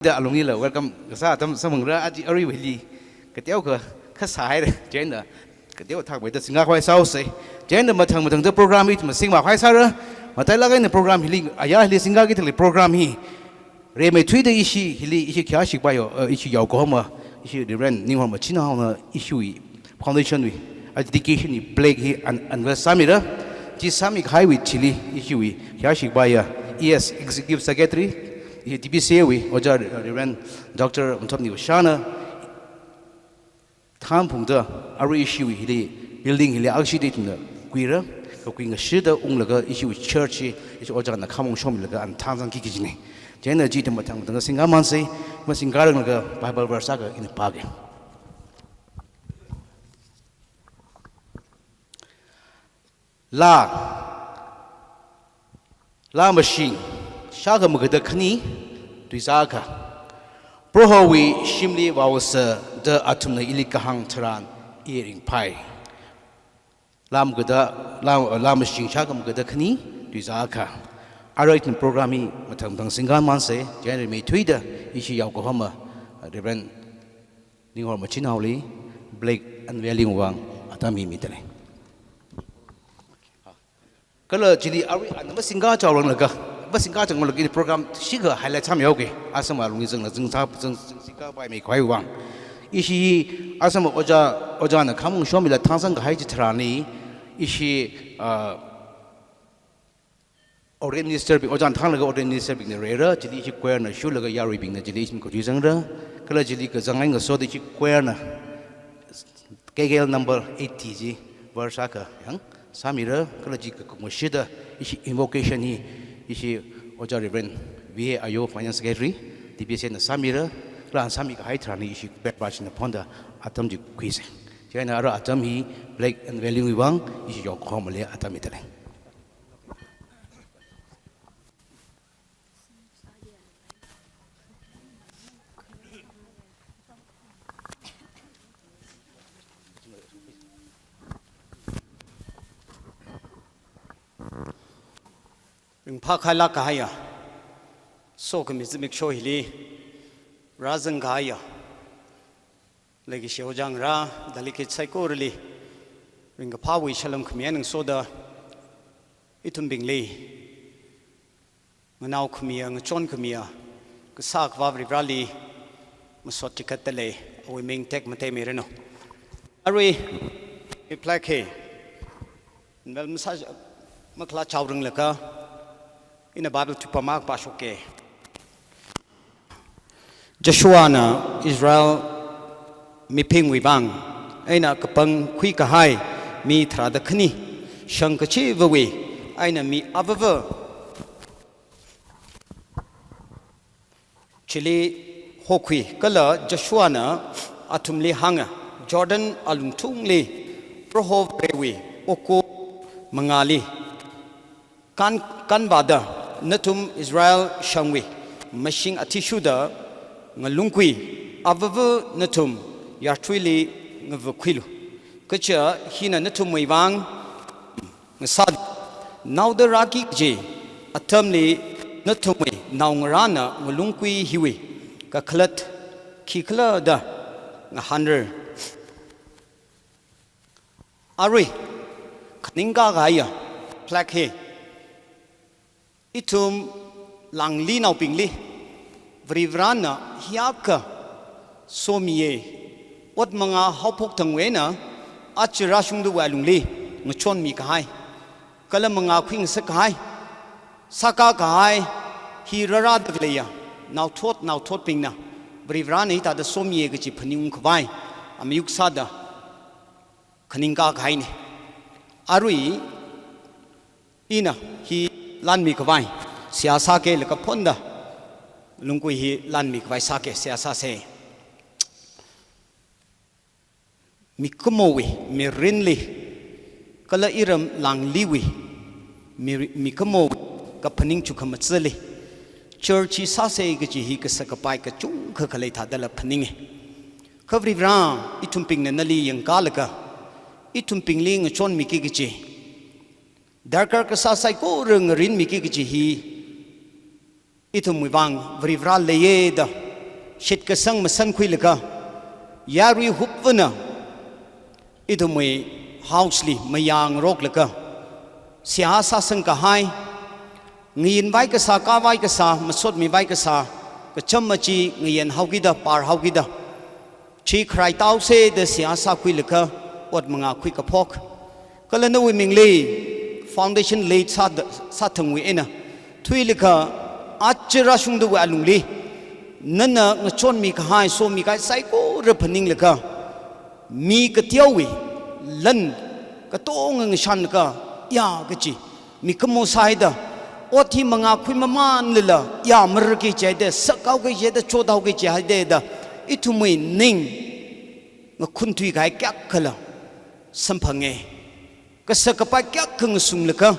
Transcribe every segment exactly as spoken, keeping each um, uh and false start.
da alungli la welcome kasā atam samphangra, aja aruiwui hili kateokha, kasā haira, chieina kateo thakmeida singkhavai sāhaosa. Chieina mathang mathangda program hi ithum singkhavai sāra, matailāk eina program hili, aya hili singkaki thali program hi rimeithuida ishi hili, ishi khayāshi khavai yo, eh, ishi yaokahoma, ishi Reverend Ninghormachinaona ishiwui foundation wui, a dedication wui plaque hi un-, unveil sāmira. Chi sāmikahaiwui thili ishiwui khayāshi khavaiya E S Executive Secretary, ishi T B C A wui Ojā Reverend Doctor Mthopni Vashana thanphungda arui ishiwui hili building hili akshida ithumna khuira, kakhui ngashida unglaga ishiwui church hi ishi ojāna khamong shomlaga ana thangzangki kajina. Chieina chi ithum mathang mathangda singkhamānsa, masingkharanglaga Bible verse akha ina pāga. Laa, Laa mashing shākha magada khani, tuizā akha. Prohowui shimli vaosa da athumna ili kahāng tharan i ringphai. Laa magada, laa, laa mashing shākha magada khani, tuizā akha. Arui ithum program hi mathang mathang singkhamānsa, chieina rimeithuida ishi yaokahoma, Reverend Ninghormachinaoli plaque unveiling vang atam hi midalei. Kala chili arui ana masingkachao ranglaga, masingkachao ranglaga ili program shikha highlight sāmihaoga, asam alungli zangla zang sā, zang, zang singkhavai meikhavai vang. Ishi asam ojā, ojāna khamong shomila thangzangkahai chitharanli, ishi, ah, ordained minister bing, ojāna thanglaga ordained minister bingna reira, chili ishi choir na shulaga yaruibingna chili ishi khuizangra, kala chili kazang eina ngasoda ishi choir na K K L number eighty chi verse akha yang sāmira, kala chi kakhui ngashida ishi invocation hi ishi Ojā Reverend V A Ayo Finance Secretary, T B C A na sāmira, kala ana sāmikahai tharan ishi pet pachina phonda atam chi khuisa. Chieina ara atam hi plaque unveiling wui vang ishi yaokahomali atam midalei. Ringphākhailāk kahaiya, sokhami zimiksho hili rāzangkahaiya leikashi ojā ngarā, delegate saikorali ringkaphāwui salam khami eina ngasoda ithumbingli nganao khamiya, ngachon khamiya Kasā Akhava Varivarali masot chikatdalei, awui ming tekmatei miranu. Arui, i plaque hi unveil masā, makhalā chaoranglaga, ina Bible tuipam akha pāshoka. Joshuana Israel mibingwui vang eina kapangkhui kahai mi tharāda khani, shang kachivawui eina mi avava chili hokhui kala Joshuana athumli hānga, Jordan alungthungli Proho Varewui okok mangāli kan, kanvāda nathum Israel shangwui mashing athishurda ngalungkui avava nathum yarthuili ngavakhuilu. Kaja hina nathumwui vang ngasā, naoda rāki kaji atamli nathumwui naongarāna ngalungkui hiwui kakhalat khikhala da ngahānra. Arui, khaningkā kahaiya plaque hi ithum langlinaobingli Varivarana hiyākha somiya, ot mangā haophok thangwui eina aja rāshungda wui alungli ngachonmi kahai, kala mangā khuingasak kahai, sākā kahai hi rārāda khaleiya naothot naothotbingna Varivarana hithāda somiya kaji phaningungkhavai amayuk sāda khaningkā kahaina. Arui ina hi lanmikhavai seihā sāki, laga phonda lungkui hi lanmikhavai sāki, seihā sāsa. Mikumowui mirinli kala iram langliwui mi, mikumowui kaphaning chukhamatali church hi sāsa kaji hi kasak kapai kachungkha khalei thādala phaninga. Kha Varivara, ithumbingna nali yangkālaga ithumbingli ngachonmiki kaji, darkar kasā saikora ngarinmiki kaji hi ithumwui vang Varivara leiya da shitkasang masankhuilaga, yarui hupvana, ithumwui house li mayāngaroklaga, seihā sāsang kahai, ngayin vai kasā, kavai kasā, masotmi vai kasā, kacham machi ngayin haokida, par haokida, chi kharai taose da seihā sākhuilaga, ot mangā khuikaphok. Kala nawui mingli foundation laid sāda, sāthangwui eina thuilaga, aja rāshungdawui alungli, nana ngachonmi kahai, somi kahai saikora phaninglaga, mi kateowui lan katonga ngashanlaga, ya kachi mikumo sāhaida, ot hi mangā khuimamanlala, ya mararki jihaida, sakhaoki jihaida, chothaoki jihaida da, ithumwui ning ngakhunthui kahai kayākhala samphange. Kasak kapai kayākha ngasunglaga,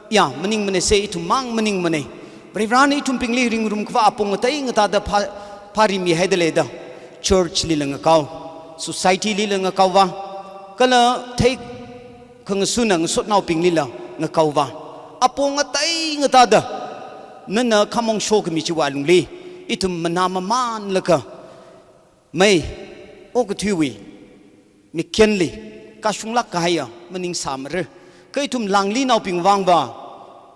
ya, maningmanei se, ithummang maningmanei. Varivarana ithumbingli ringrumkhavā apong ngatei ngatāda phā, phārimihaida leida, church lila ngakao, society lila ngakaovā, kala theikhangasuna ngasotnaobinglila ngakaovā, apong ngatei ngatāda nana khamong shokhami chiwui alungli, ithum manāmamanlaga, mei, okathuiwui mikyanli kashunglāk kahaiya maning sāmara. Kha ithum langlinaobing vangva,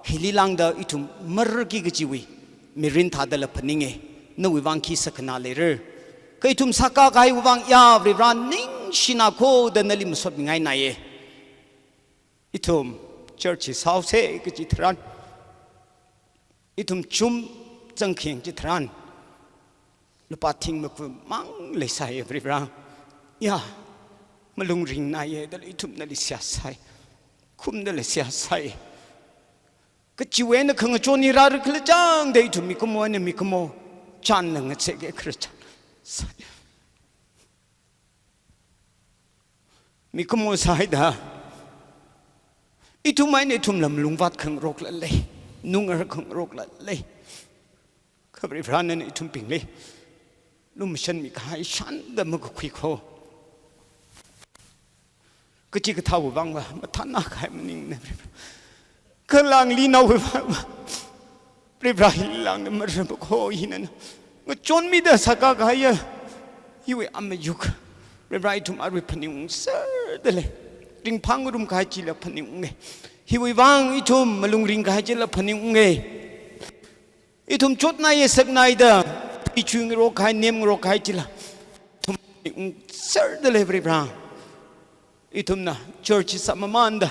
hili lāngda ithum mararki kachiwui mirin thādala phaninge. Nawui vang khi sākhanā leira? Kha ithum sākā kahaiwui vang, ya Varivara ningshina kho da nali masotmingainaiye. Ithum church hi sāose kachi tharan, ithum chum zangkhayang chitharan, lupā thing makumang leisai Varivara. Ya, malungringnaiye, dala ithum nali seihā sai, khumdala seihā sai. Kachiwui eina khangachon hi rāra khala chang da ithum mikumo eina mikumo chānla ngatseke kharachan sai. Mikumo sāhaida, ithum eina ithumla malungvāt khangarokla lei, nungar khangarokla lei. Kha Varivarana ithumbingli lumashanmi kahai shānda makakhui kho. Kachikathāwui vangva mathānā kahai maningne Varivara. Kha langlinaowui vangva, Varivara, hili lāngda mararma kho, hina ngachonmida sākā kahaiya hiwui amayuk, Varivara, ithum arui phaningungserda lei. Ringphāngarum kahai chila phaningunge. Hiwui vang ithum malungring kahai chila phaningunge. Ithum chotnaiye saknaida, ichui ngarok kahai, nem ngarok kahai chila ithum phaningungserda lei Varivara. Ithumna church sāmamanda,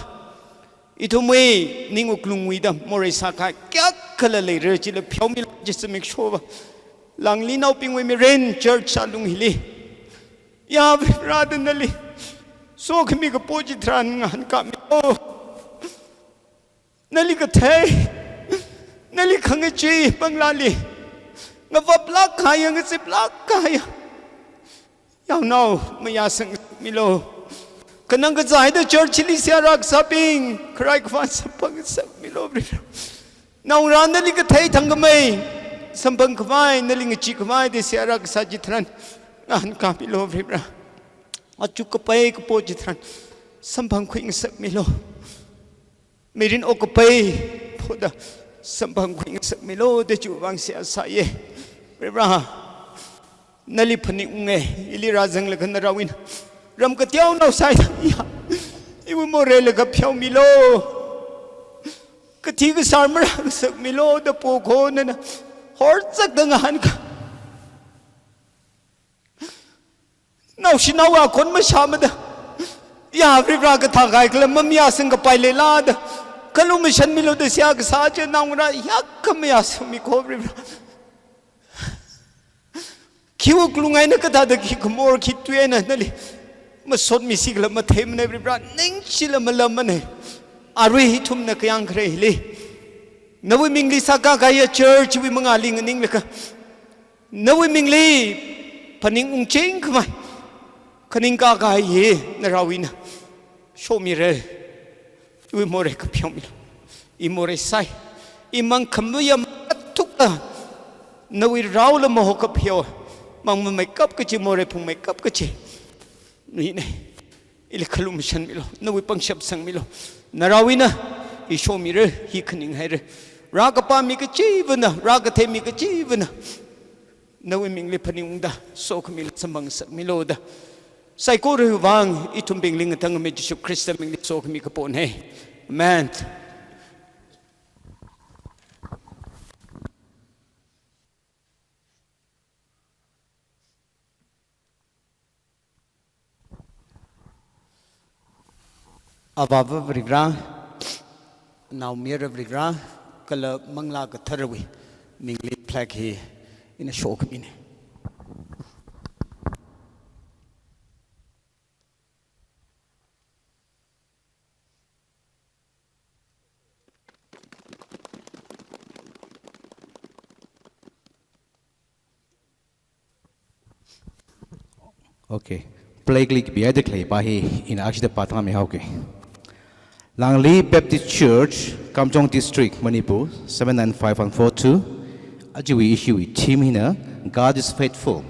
ithumwui ning wuklungwuida morei sākahai kayākhala leira, chila pheomilu, Jishu zimiksho va. Langlinaobingwui mirin church sālung hili, ya Varivara, da nali sokhami kapo chitharan ngahānkāmilu. Nali kathei, nali khangachee panglāli ngavaplāk kahaiya, ngaziplāk kahaiya yaonao mayāsangmilu. Kanang kazāhaida church li seihā rākasābing, kharai khavā samphangngasakmilu Varivara. Naongarā nali kathei thangkhamei samphang khavai, nali ngachee khavai da seihā rākasā chitharan ngahānkāmilu Varivara. Achuk kapai kapo chitharan samphangkhuingasakmilu. Mirin okkapai phoda samphangkhuingasakmilu da chiwui vang seihā sāye. Varivara, nali phaningunge, ili rāzanglaga narawui eina ram kateonao sāhaida, ya, iwui moreilaga pheomilu. Kathi kasār marāngasakmilu da pokho, nana horzakda ngahānkā. Naoshinao akhon mashāmada, ya Varivara, kathā kahaikhala mamayāsang kapai leilada, kha lumashanmilu da seihā kasā chi naongarā hiyākha mayāsangmi kho Varivara. Khi wuklung eina kathāda, khi khamor, khi tui eina nali masotmisi khala matheimanei Varivara, ningshila malammanei. Arui ithumna kayāng khareli nawui mingli sākā kahaiya church wui mangāli nganinglaga, nawui mingli phaningungching khavai khaningkā kahai hi narawui eina shomira. Iwui morei kapheomilu. I morei sai, imang khamayā athukla nawui raola maho kapheo, mang mameikap kachi, morei phungmeikap kachi, nine. Ili khalumashanmilu, nawui pangshap sangmilu. Narawui eina i shomira, hi khaninghaira. Rākapā mi kachivana, rākathei mi kachivana, nawui mingli phaningungda, sokhamila samphang ngasakmilu da. Saikorawui vang, ithumbingli ngatangmi Jishu Khrista mingli sokhami kapo nei. Amen. Avāva Varivara, Naomayara Varivara, kala Manglā Katharawui mingli flag hi ina shokhamina. Okay. Flag li kapihaida khalei pa hi ina akshida pāthāmi haoki. Langli Baptist Church, Kamjong District, Manipur, seven nine five one four two. Ajawui issue wui theme hina, God is faithful.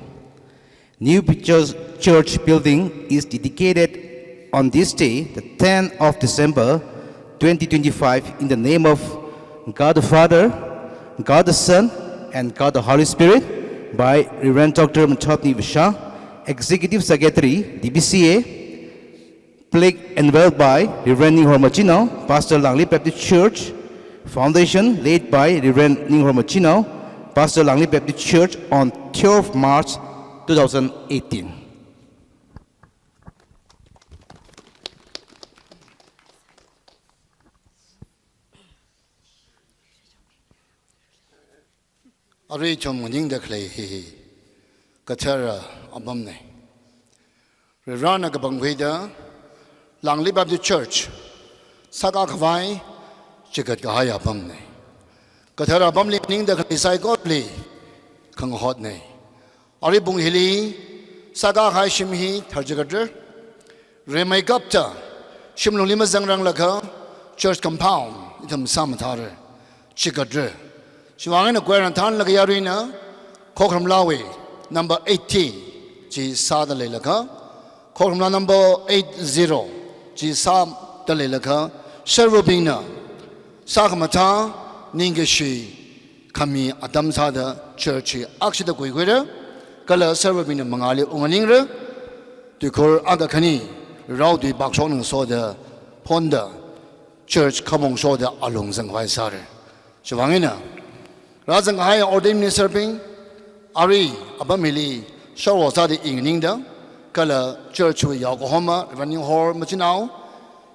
New church, church building is dedicated on this day, the tenth of December, twenty twenty-five, in the name of God the Father, God the Son, and God the Holy Spirit, by Reverend Doctor Machotni Vishal, Executive Secretary, D B C A, plaque unveiled by Reverend Ninghor Machinao, Pastor Langli Baptist Church, foundation laid by Reverend Ninghor Machinao, Pastor Langli Baptist Church, on twelfth March two thousand eighteen. Arui ithum nganingda khalei hi hi kathara apamna. Varivarana kapangkhuida Langli Baptist Church sākā khavai chikat kahai apamna. Kathara apamli nganingda khalei saikorali khangahotna. Arui pung hili sākā kahai shim hi tharchikatra. Rimeikapta shimlungli mazangranglaga church compound ithum sāmathāra, chikatra. Chiwuivang eina choirna thānlaga yaruina Khokharamlawui number eighty chi sāda leilaga, Khokharamla number eight zero chi sāda leilaga, servabingna sākhamathā ningkashi khami atam sāda church hi akshida kuikhuira, kala servabingna mangāli ungnganingra, tuikhur akha khani rao tui pakshok ngasoda phonda church khamong shoda alung zangkhavai sāra. Chiwuivang eina rāzangkahai ordained minister bing, arui apam hili shao sāda ingningda, kala church wui yaokahoma Reverend Ninghor Machinao,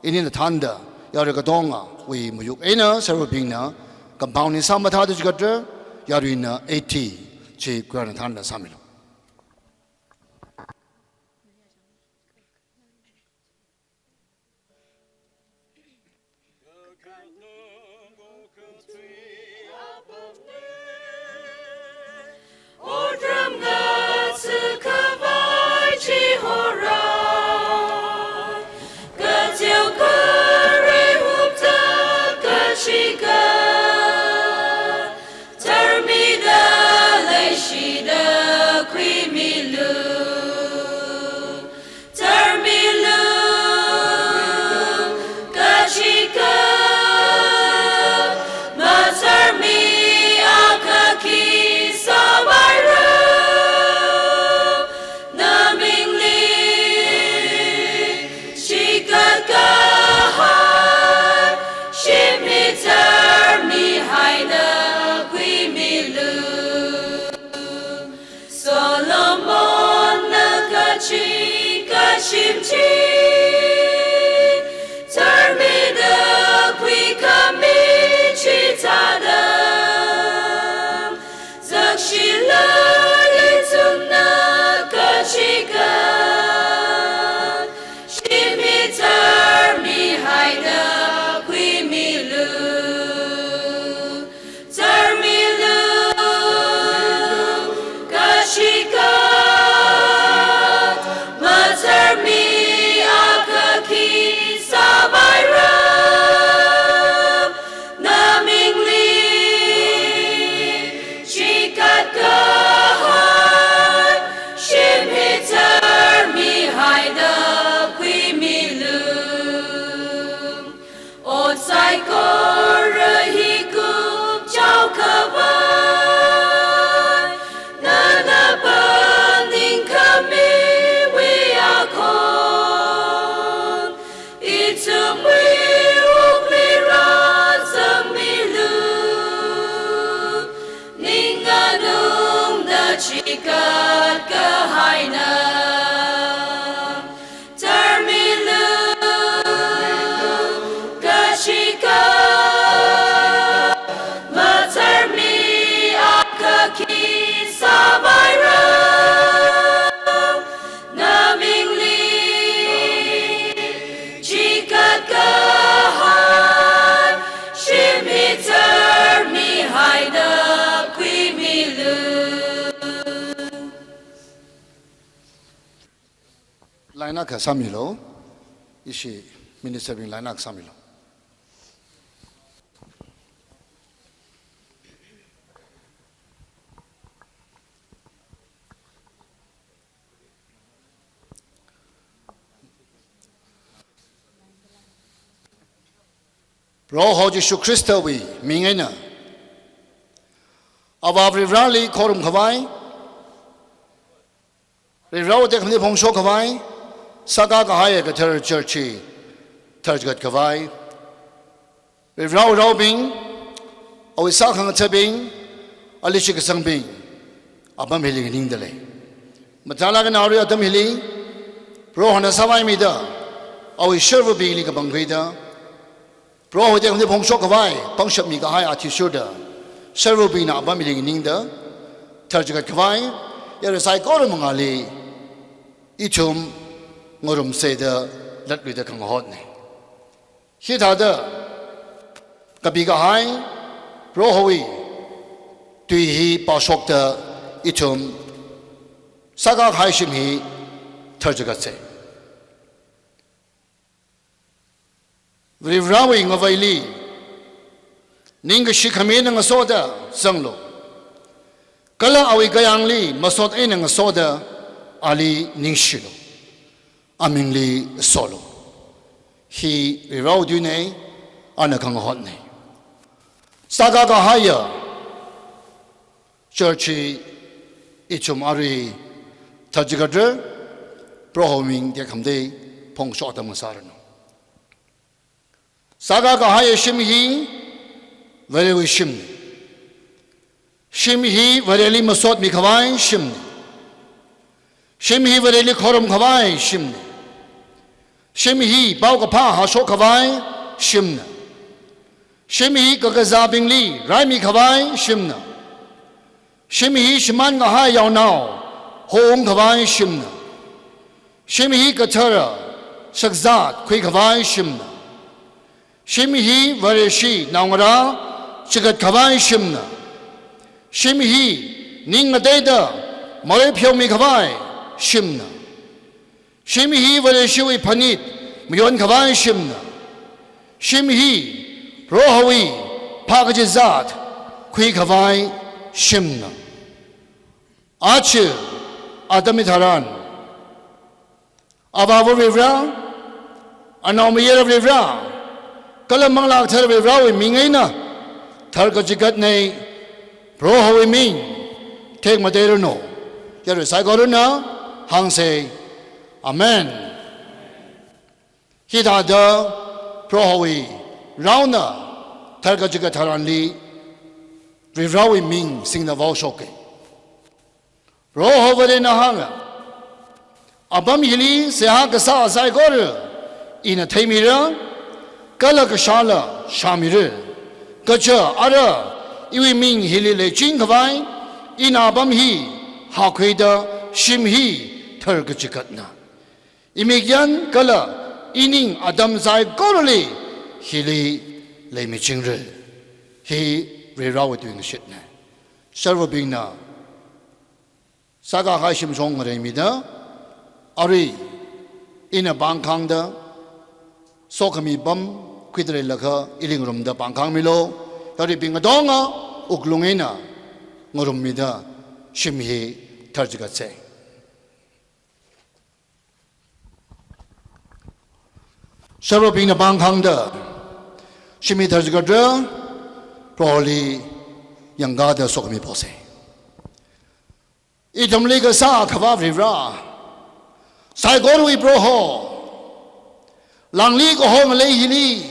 inina thānda, yarui katongawui mayuk eina servabingna compound hi sāmathāda chikatra, yaruina eighty chi choirna thānda sāmilu. Otram ngatsu khavai chihora, kajiao kharei hupta kashika, tharmida leishida khuimilu. Tharmilu, kashika, matharmi akha khi sāvaira, namingli chikat kahai shim hi tharmihaida khuimilu. Solomonna kachika shim chi, tharmida khuikhami chithāda, zakshila ithumna kachika shim hi tharmihaida khuimilu. Tharmilu, kashika, matharmi Chikat kahaina, tharmilu, kachikat, matharmi akha khi sāpaira, namingli chikat kahai, shim hi tharmihaina khuimilu. Line akha sāmilu, ishi minister bing line akha sāmilu. Proho Jishu Khristawui ming eina, Avā Varivarali khorum khavai, Varivarawui tekhamatei phongshok khavai, sākā kahai kathara church hi tharchikat khavai, Varivarao raobing, awui sākhangathabing, ali shitkasangbing, apam hili nganingda lei. Mathālāk eina arui atam hili, Prohona sāvaimida, awui sharvabingli kapangkhuida, Prohowui tekhamatei phongshok khavai, pangshap mikahai athishurda, sharvabingna apam hili nganingda, tharchikat khavai, yarui saikora mangāli, ithum ngarumseda latluida khangahotna. Hithāda kapikahai Prohowui tui hi pāshokda ithum sākā kahai shim hi tharchikatsa. Varivarawui ngavaili ningkashi khami eina ngasoda zanglu. Kala awui kayāngli masot eina ngasoda ali ningshilu. Amingli solu. Hi Varivarawui tuina, ana khangahotna. Sākā kahaiya church hi ithum arui tharchikatra, Prohowui ming tekhamatei phongshok atam ngasāranu. Sākā kahaiya shim hi Varewui shimna. Shim hi Vareli masot mikhavai shimna. Shim hi Vareli khorum khavai shimna. Shim hi paokaphā hāshok khavai shimna. Shim hi kakazābingli raimi khavai shimna. Shim hi shimān kahai yaonao houng khavai shimna. Shim hi kathara shakzāt khui khavai shimna. Shim hi Vareshi naongarā chikat khavai shimna. Shim hi ning ngateida marei pheomi khavai shimna. Shim hi Vareshiwui phanit mayon khavai shimna. Shim hi Prohowui phākachizat khui khavai shimna. Aja atam hitharan, Avāva Varivara, Anaomayara Varivara, kala Manglā Kathara Varivarawui ming eina tharkachikatna, Prohowui ming tekmatei ranu. Yarui saikorana hāngsa. Amen. Hithāda Prohowui raona tharkachikat tharanli Varivarawui ming singda vaoshoka. Proho Varena hānga, apam hili seihā kasā saikora ina theimira, kala kashāla shāmira. Kaja ara iwui ming hili leiching khavai, ina apam hi hākhuida shim hi tharkachikatna. Imik yan kala ining atam saikorali hili leimichingra. Hi Varivarawui tuingashitna. Sarvabingna sākā kahai shimshong ngareimida, arui ina pāngkhangda, sokhami pam khuida leilakha ili ngarumda pāngkhangmilu, yaruibing katonga wuklung eina ngarummida shim hi tharchikatsa. Sarvabingna pāngkhangda shim hi tharchikatra, Proholi yangkāda sokhami posa. Ithumli kasā Akhava Varivara, saikorawui Proho, lāngli kahor ngalei hili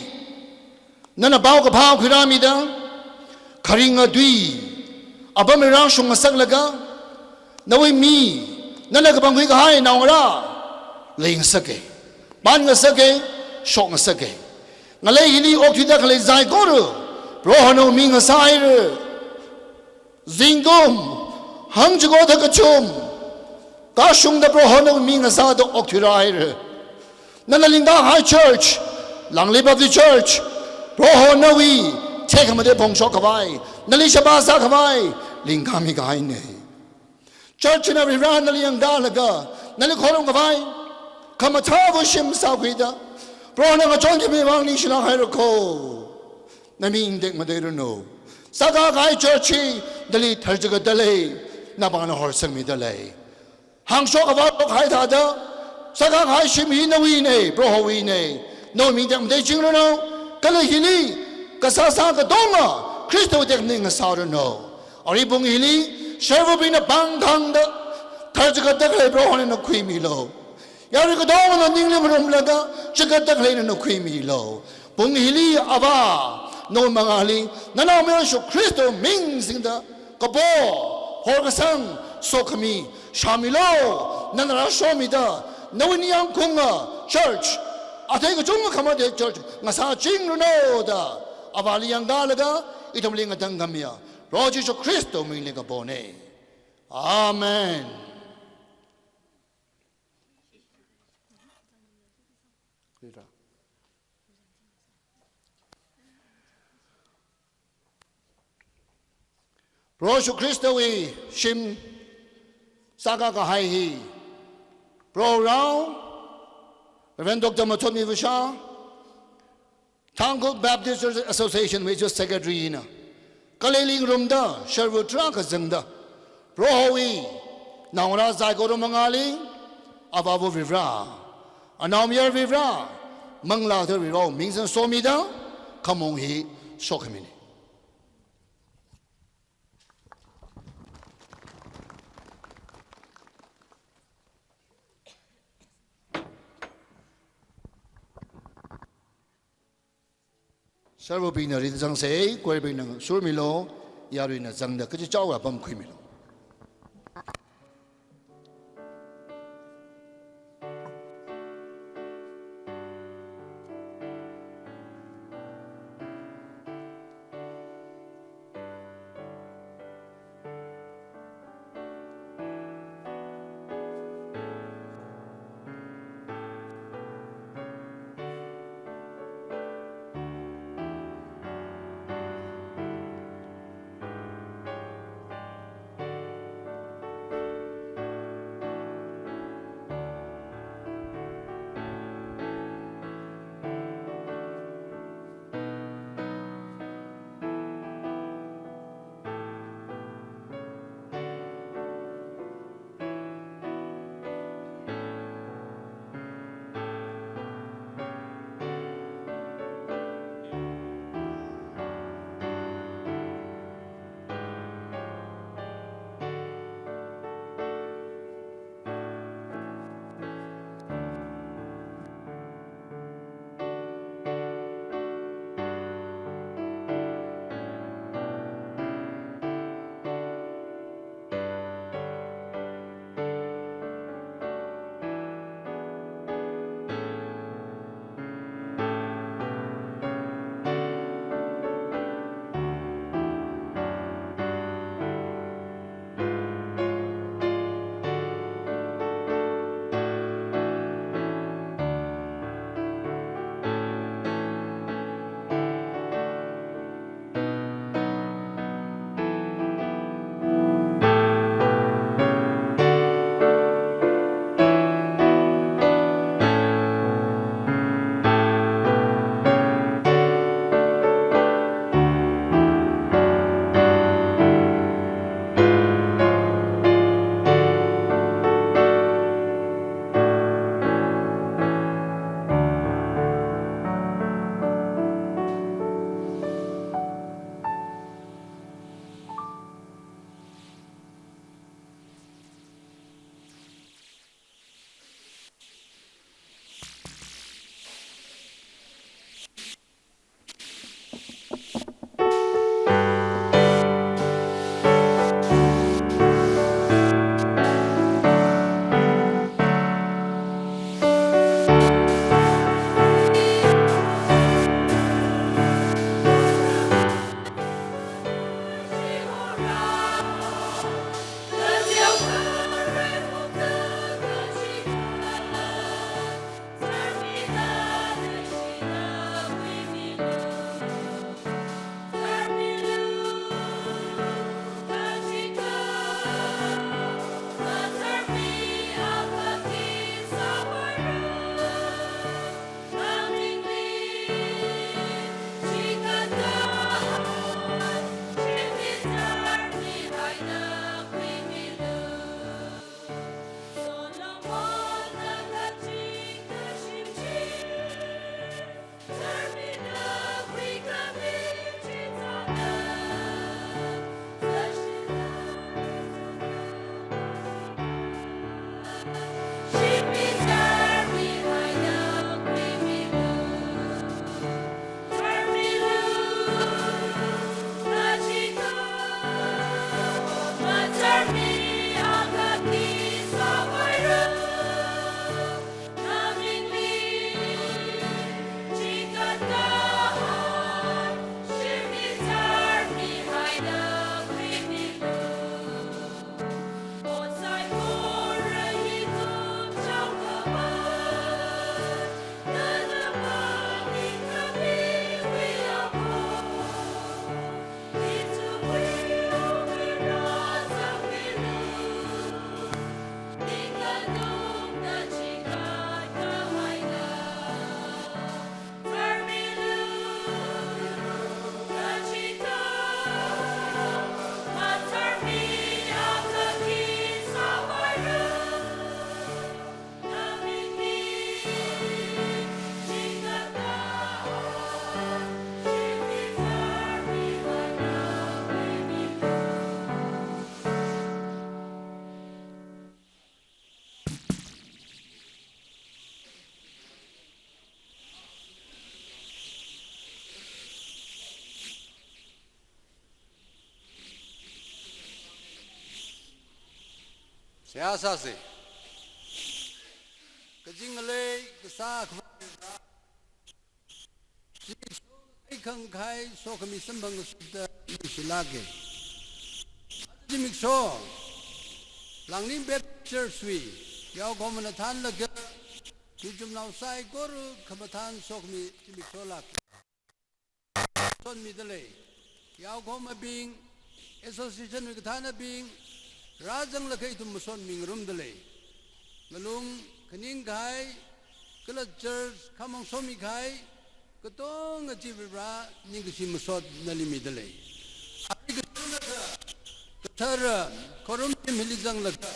nana paokaphā khuirāmida, kharinga tui apamli rāshung ngasaklaga, Nawui mi, nana kapangkhui kahai naongarā leingasaka, pānngasaka, shokngasaka. Ngalei hili okthuida khalei saikora Prohona mi ngasāhaira. Zingkum hangchiko thakachum kashungda Prohona mi ngasāda okthuirāhaira. Nana lingkahai church, Langli Baptist Church, Prohonawui tekhamatei phongshok khavai, nali sheba sākhavai lingkami kahaina. Church na Varivarā nali yangkalaga, nali khorum khavai khamathāva shim sākhuida, Prohona ngachonkhami vang ningshilāk haira kho. Na ming tekmateiranu. Sākahai church hi nali tharchikatda lei, napāngna horsangmida lei. Hāngshok khavā tokhai thāda, sākahai shim hi nawuina, Prohowuina. Nawui ming tekmateichingranu, kala hili kasāsā katonga Khristawui tekmatei ngasāranu. Arui pung hili sharvabingna pāngkhangda, tharchikatda khalei Prohona nana khuimilu. Yarui katongana ningli marumlaga chikatda khalei nana khuimilu. Pung hili Avā, nawui mangāli, Nanaomayara Jishu Khristawui ming singda, kapo, horkasang, sokhami shāmilu. Nana rāshomida, nawui ningyāng khaunga church, athei kachungkha khamatei church ngasāchingranu da Avāli yangkalaga ithumli ngatangkhamiya Proho Jishu Khristawui mingli kapona. Amen. Proho Jishu Khristawui shim sākakahai hi, Proho Rao, Reverend Doctor Mathotmi Vashā, Tangkhul Baptist Church Association wui Secretary na, kala hili ngarumda sharva tarākha zangda, Prohowui naongarā saikora mangāli, Avāva Varivarā, Anaomayara Varivarā, Manglā Katharawui Varewui ming singda somida, khamong hi shokhamina. Sharvabingna ringzangsa, choir bingna shurmilu, yaruina zangda kachichāwui apam khuimilu. Seihā sāsa. Kazing ngalei kasā Akhavā Varivara, zimiksho kaikhang kahai sokhami samphang ngasakta ningshilāka. Zimiksho Langning Baptist Church wui yaokahomana thānlaga, tuichumnao saikora khamathān sokhami zimiksho lāka. Masotmida lei. Yaokahomabing, association wui kathānabing, rāzanglaga ithum masotmi ngarumda lei. Ngalung khaning kahai, kala church khamong somi kahai, katonga chi Varivara ningkashi masot nali mida lei. Ari kachungkha, kathara, khorumthim hili zanglaga,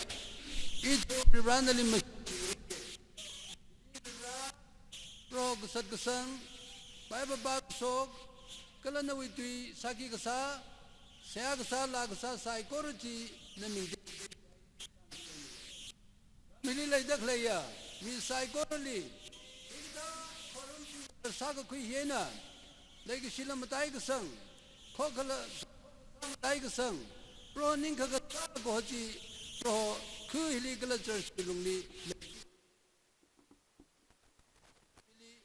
ithum Varivara nali masot Proho kasat kasang, Bible pākashok, kala nawui tui sāki kasā, seihā kasā, laa kasā saikora chi naming hili leida khaleiya mi saikorali, hikathā khorumthim sākakhui hi eina, leikashila matai kasang, khokhala matai kasang, Proho ningkha kasā kaho chi, Proho khu hili kala church wui lungli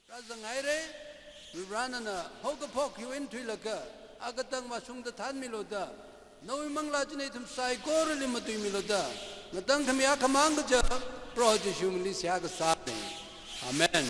rāzanghaira. Varivara nana haokaphok hiwui eina thuilaga, akatang vāshungda thānmilu da, nawui manglā china ithum saikorali matuimilu da, ngatangkhami akhamang kaja Proho Jishuli seihā kasāna. Amen.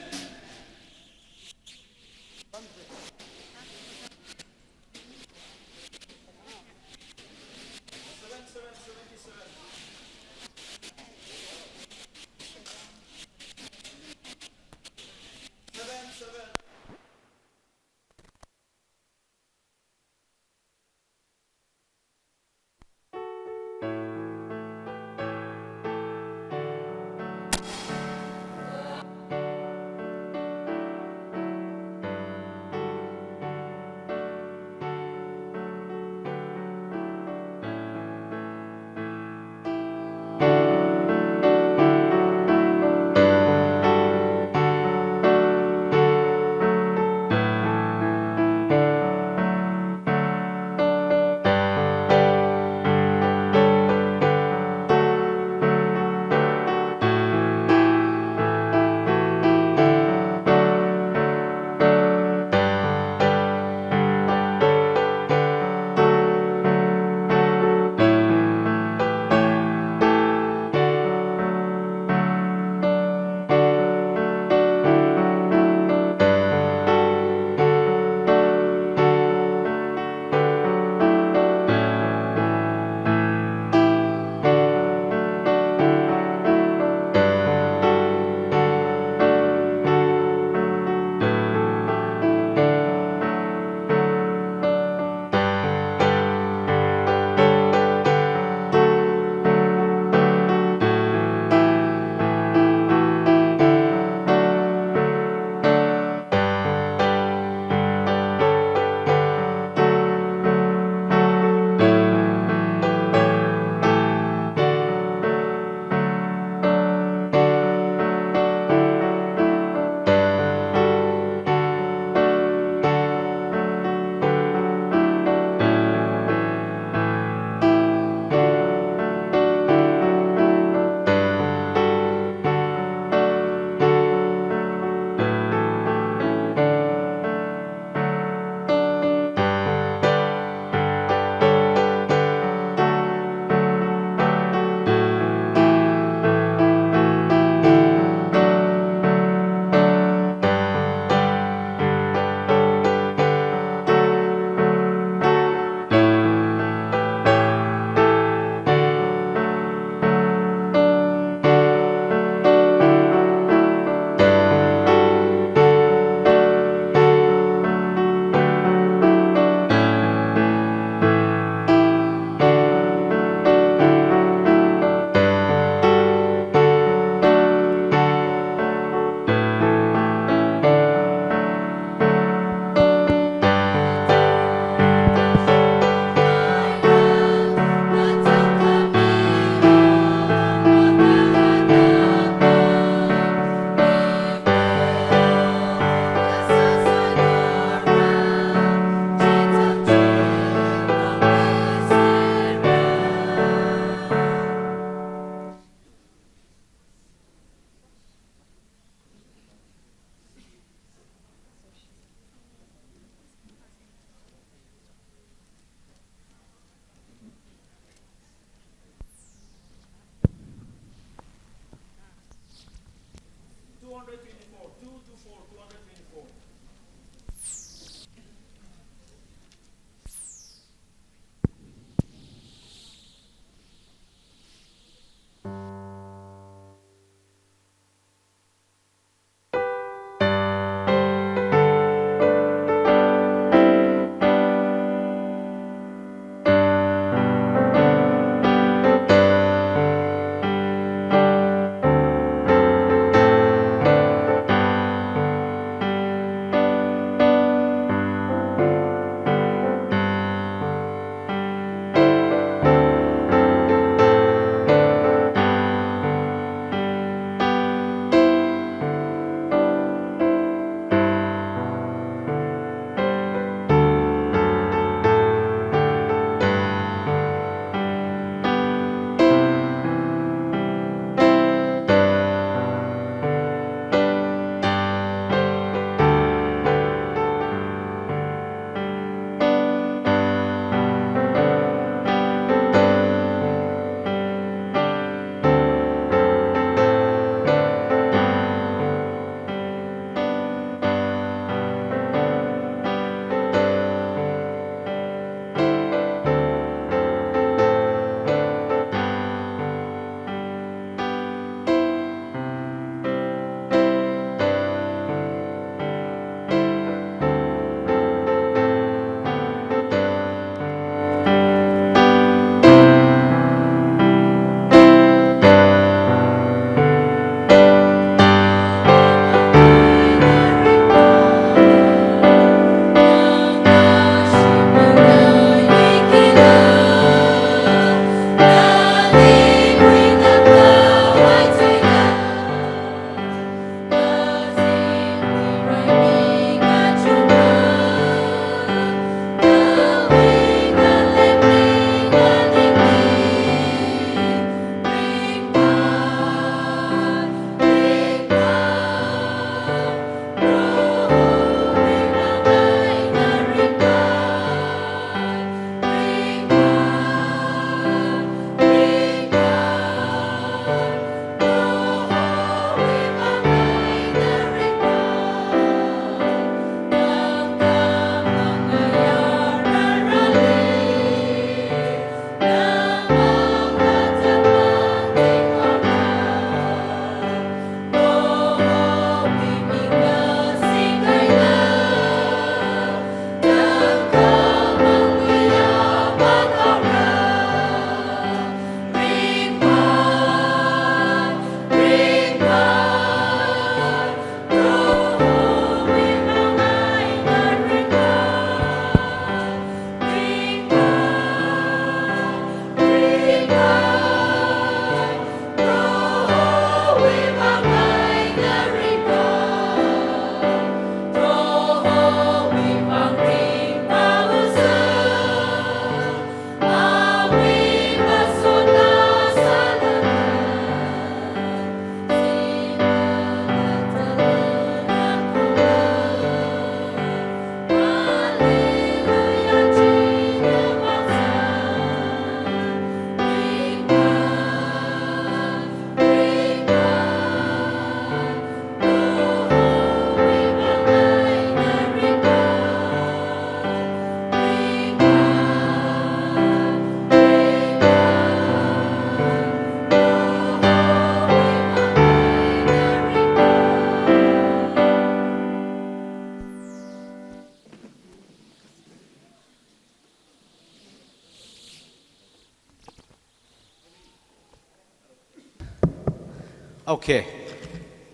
Okay.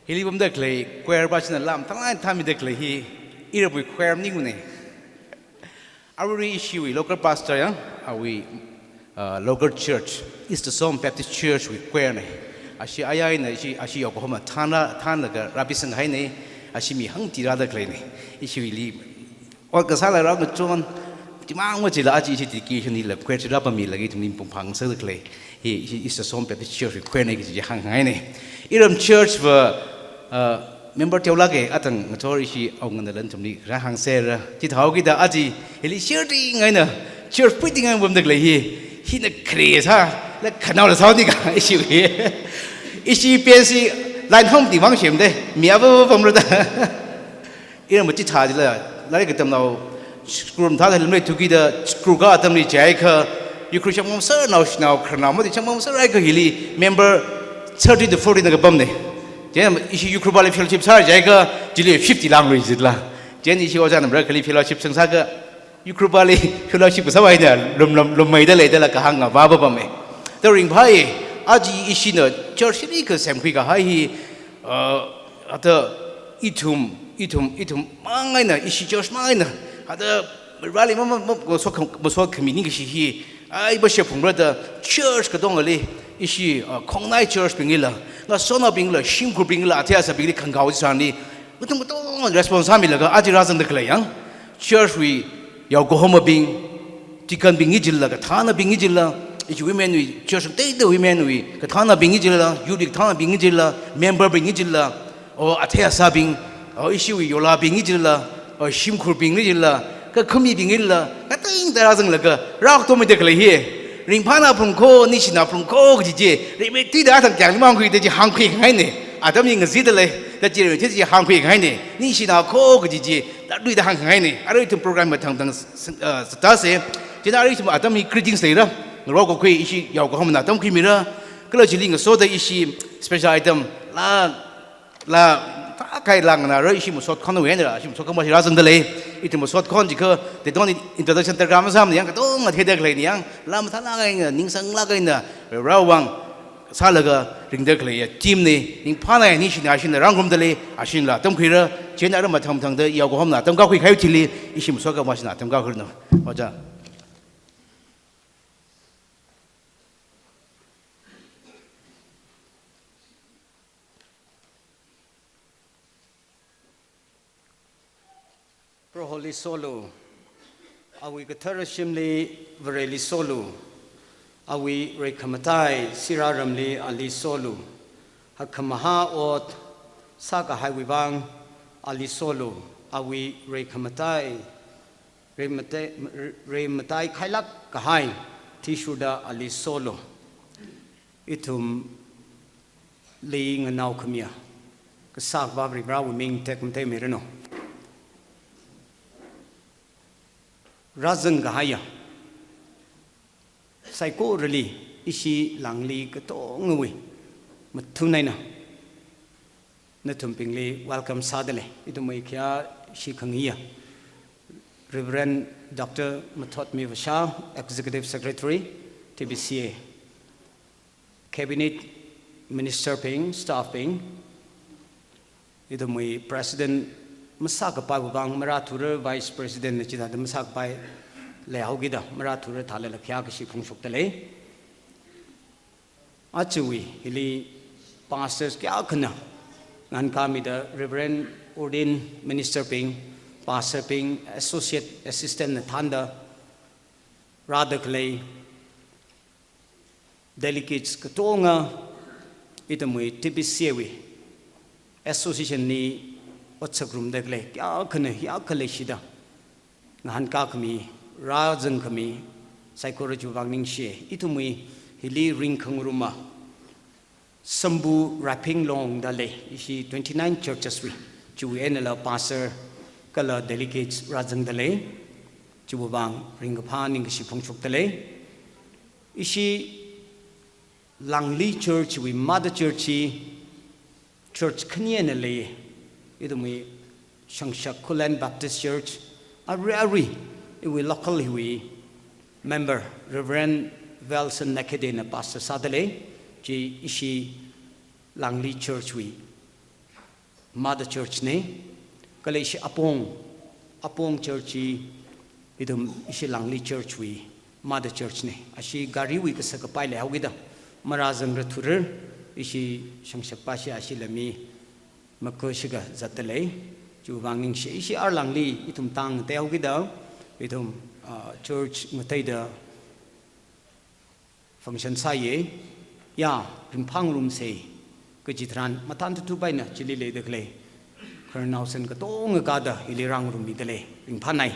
Hili pamda khalei choir pa china lam thanglai thamida khalei hi, iramwui choir maningmana. Arui ishiwui local pastor ya, awui, uh, local church, East Assam Baptist Church wui choir na. Ashi ayai na, ashi, ashi Yokohama thanla, thanlaga rāpisanghaina, ashi mi hangti rāda khaleina. Ishiwuili ot kasāla rāngachon, chimang machila aja ishi dedication hila choir chi rāpammilaga ithumli pungphang sāda khalei hi, hi East Assam Baptist Church wui choir na kaji hānghaina. Iram church va, uh, member teolāka, athang ngathor ishi awungana nathumli rāhāngsera. Chithāhaokida aja hili share tingaina, church pui tingaina pamda khalei hi, hina khare sāla khanaola sāhaonika ishiwui. Ishi pensi line hom ti mang shemda, mi ava pamra da. Ina machithā jila, lairik katamnao, school mathāda limlei thuki da, school ka atamli jiakha, Ukhrul shangmamsar naoshinao, khararnao mati shangmamsar haikha hili, member thirty to forty na kapamne. Chieina ishi Ukhrul pali fellowship sāra jiakha, chili fifty langlui jila. Chieina ishi ojāna marakhali fellowship sangsākha, Ukhrul pali fellowship kasā haina, lum, lum, lummeida leidala kahāng ngavā papame. Da ringphāi, aja ishina church li kasemkhui kahai hi, uh, ata ithum, ithum, ithum mang eina, ishi church mang eina, ata rali ma, ma, ma, masot kham-, masot khami ningkashi hi, ai, ba shepung rada church katongali, ishi, uh, khongnai church bingila, ngasotnaobingla, shimkhurbingla, athei asābingli khangkao sāni, katung katung response sāmilaga, aja rāzangda khalei yang, church wui yaokahomabing, deacon bing hi jila, kathānabing hi jila, ishi women wui, church teida women wui, kathānabing hi jila, youth wui kathānabing hi jila, member bing hi jila, o athei asābing, o ishiwui yolabing hi jila, o shimkhurbing hi jila, kakhamibing hi jila, kating da rāzanglaga, rāktomida khalei hi. Ringphāna phalung kho, ningshina phalung kho kaji chi, rimik tida athang kyang mang khui da chi hāngkhui khangaine. Atam hi ngazida lei, da chi rimik tida chi hāngkhui khangaine. Ningshina kho kaji chi, da lui da hāngkhangaine. Arui ithum program mathang thang s-, s-, uh, sātase. Chieina arui ithum atam hi greetings leira. Ngarokakhui ishi yaokahomna atam khuimira. Kala chili ngasoda ishi special item la, la, ta kai lang na ra ishi masot khon wui eina, ishi masot khon mashi rāzangda lei. Ithum masot khon jiakha, they don't need introduction, tarkam masāmana yang, katonga theida khaleina yang, la mathālāk eina, ningsanglāk eina, Varewui vang sālaga ringda khaleiya team ne, ringphāna ningshina ashina rāngarumda lei, ashinla atam khuira, chieina ara mathang mathangda yaokahomna atam kakhui kahai thili, ishi masot khon mashina atam kakhuiranu. Ojā. Proholi solu, awui kathara shimli Vareli solu, awui reikhamatai sirā ramli ali solu, hakkhamahā ot sākahaiwui vang ali solu, awui reikhamatai, reimatai, reimatai khailāk kahai athishurda ali solu. Ithum li nganao khamiya, kasā Akhava Varewui ming tekmatei miranu. Rāzang kahaiya, saikorali ishi Langli katongawui mathun eina nathumbingli welcome sāda lei. Ithumwui khayāshi khangayiya, Reverend Doctor Mathotmi Vasha, Executive Secretary, T B C A. Cabinet Minister bing, staff bing, ithumwui President masākapaiwui vang marāthura, Vice President na chithāda masākapai leihaokida marāthura thālala khayākashi phongshokda lei. Ajawui hili pastors kayākhana ngahānkāmida, Reverend Ordained Minister bing, Pastor bing, Associate Assistant na thānda rāda khalei, delegates katonga, ithumwui T B C A wui association li otsak ngarumda khalei, kayākhana, kayākha leishida ngahānkā khami, rāzang khami, saikora chiwui vang ningshi. Ithumwui hili ringkhangaruma Sambu Raphing Long da lei, ishi twenty-nine churches wui, chiwui einala pastor kala delegates rāzangda lei, chiwui vang ringkaphā ningkashi phongshokda lei. Ishi Langli Church wui mother church hi church khani eina lei. Ithumwui Shangshak Khullen Baptist Church, arui arui iwui local hiwui member Reverend Wilson Nakede na pastor sāda lei. Chi ishi Langli Church wui mother church ne. Kala ishi Apong, Apong Church hi ithum ishi Langli Church wui mother church ne. Ashi gariwui kasā kapai leihaokida marāzangra thurar, ishi Shangshakpa shi ashila mi makushika zatda lei. Chiwui vang ningshi. Ishi R Langli ithum tang ngateihaokida, ithum, ah, church ngateida function sāya, ya, ringphā ngarumsa kaji tharan, mathān thuthupā eina chili leida khalei khararnao san katonga kāda hili rāngarummida lei, ringphānai.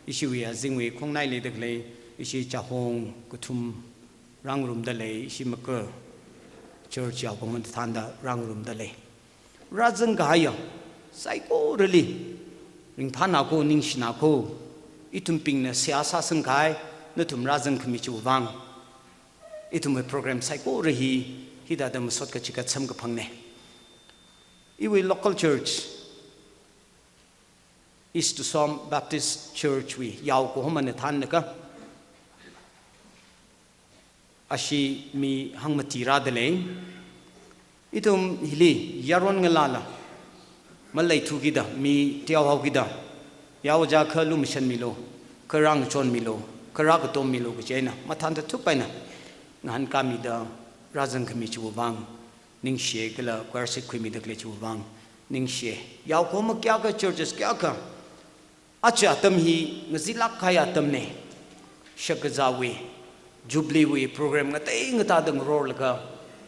Ishiwui azingwui khongnai leida khalei, ishi Chahong kathum rāngarumda lei, ishi Maku church yaopamda thānda rāngarumda lei. Rāzang kahaiya, saikorali Ringphānako, ningshinako, ithumbingna seihā sāsangkahai, nathum rāzangkhami chiwui vang ithumwui program saikora hi hithāda masot kachigat samkaphangna. Iwui local church, East Tusom Baptist Church wui yao kahomana thānlaga, ashi mi hangmati rādalei. Ithum hili yaron ngalāla maleithukida, mi teohaokida, yao ja kha lumashanmilu, kha rāngachonmilu, kha rākatommilu kaji eina mathānda thup eina ngahānkāmida rāzangkhami chiwui vang ningshiya, kala choir seat khuimida khalei chiwui vang ningshiya. Yao kahoma kayākha, churches kayākha, aja atam hi ngazitlāk kahai atamna. Shakazāwui, Jubilee wui program ngatei ngatāda ngarorlaga,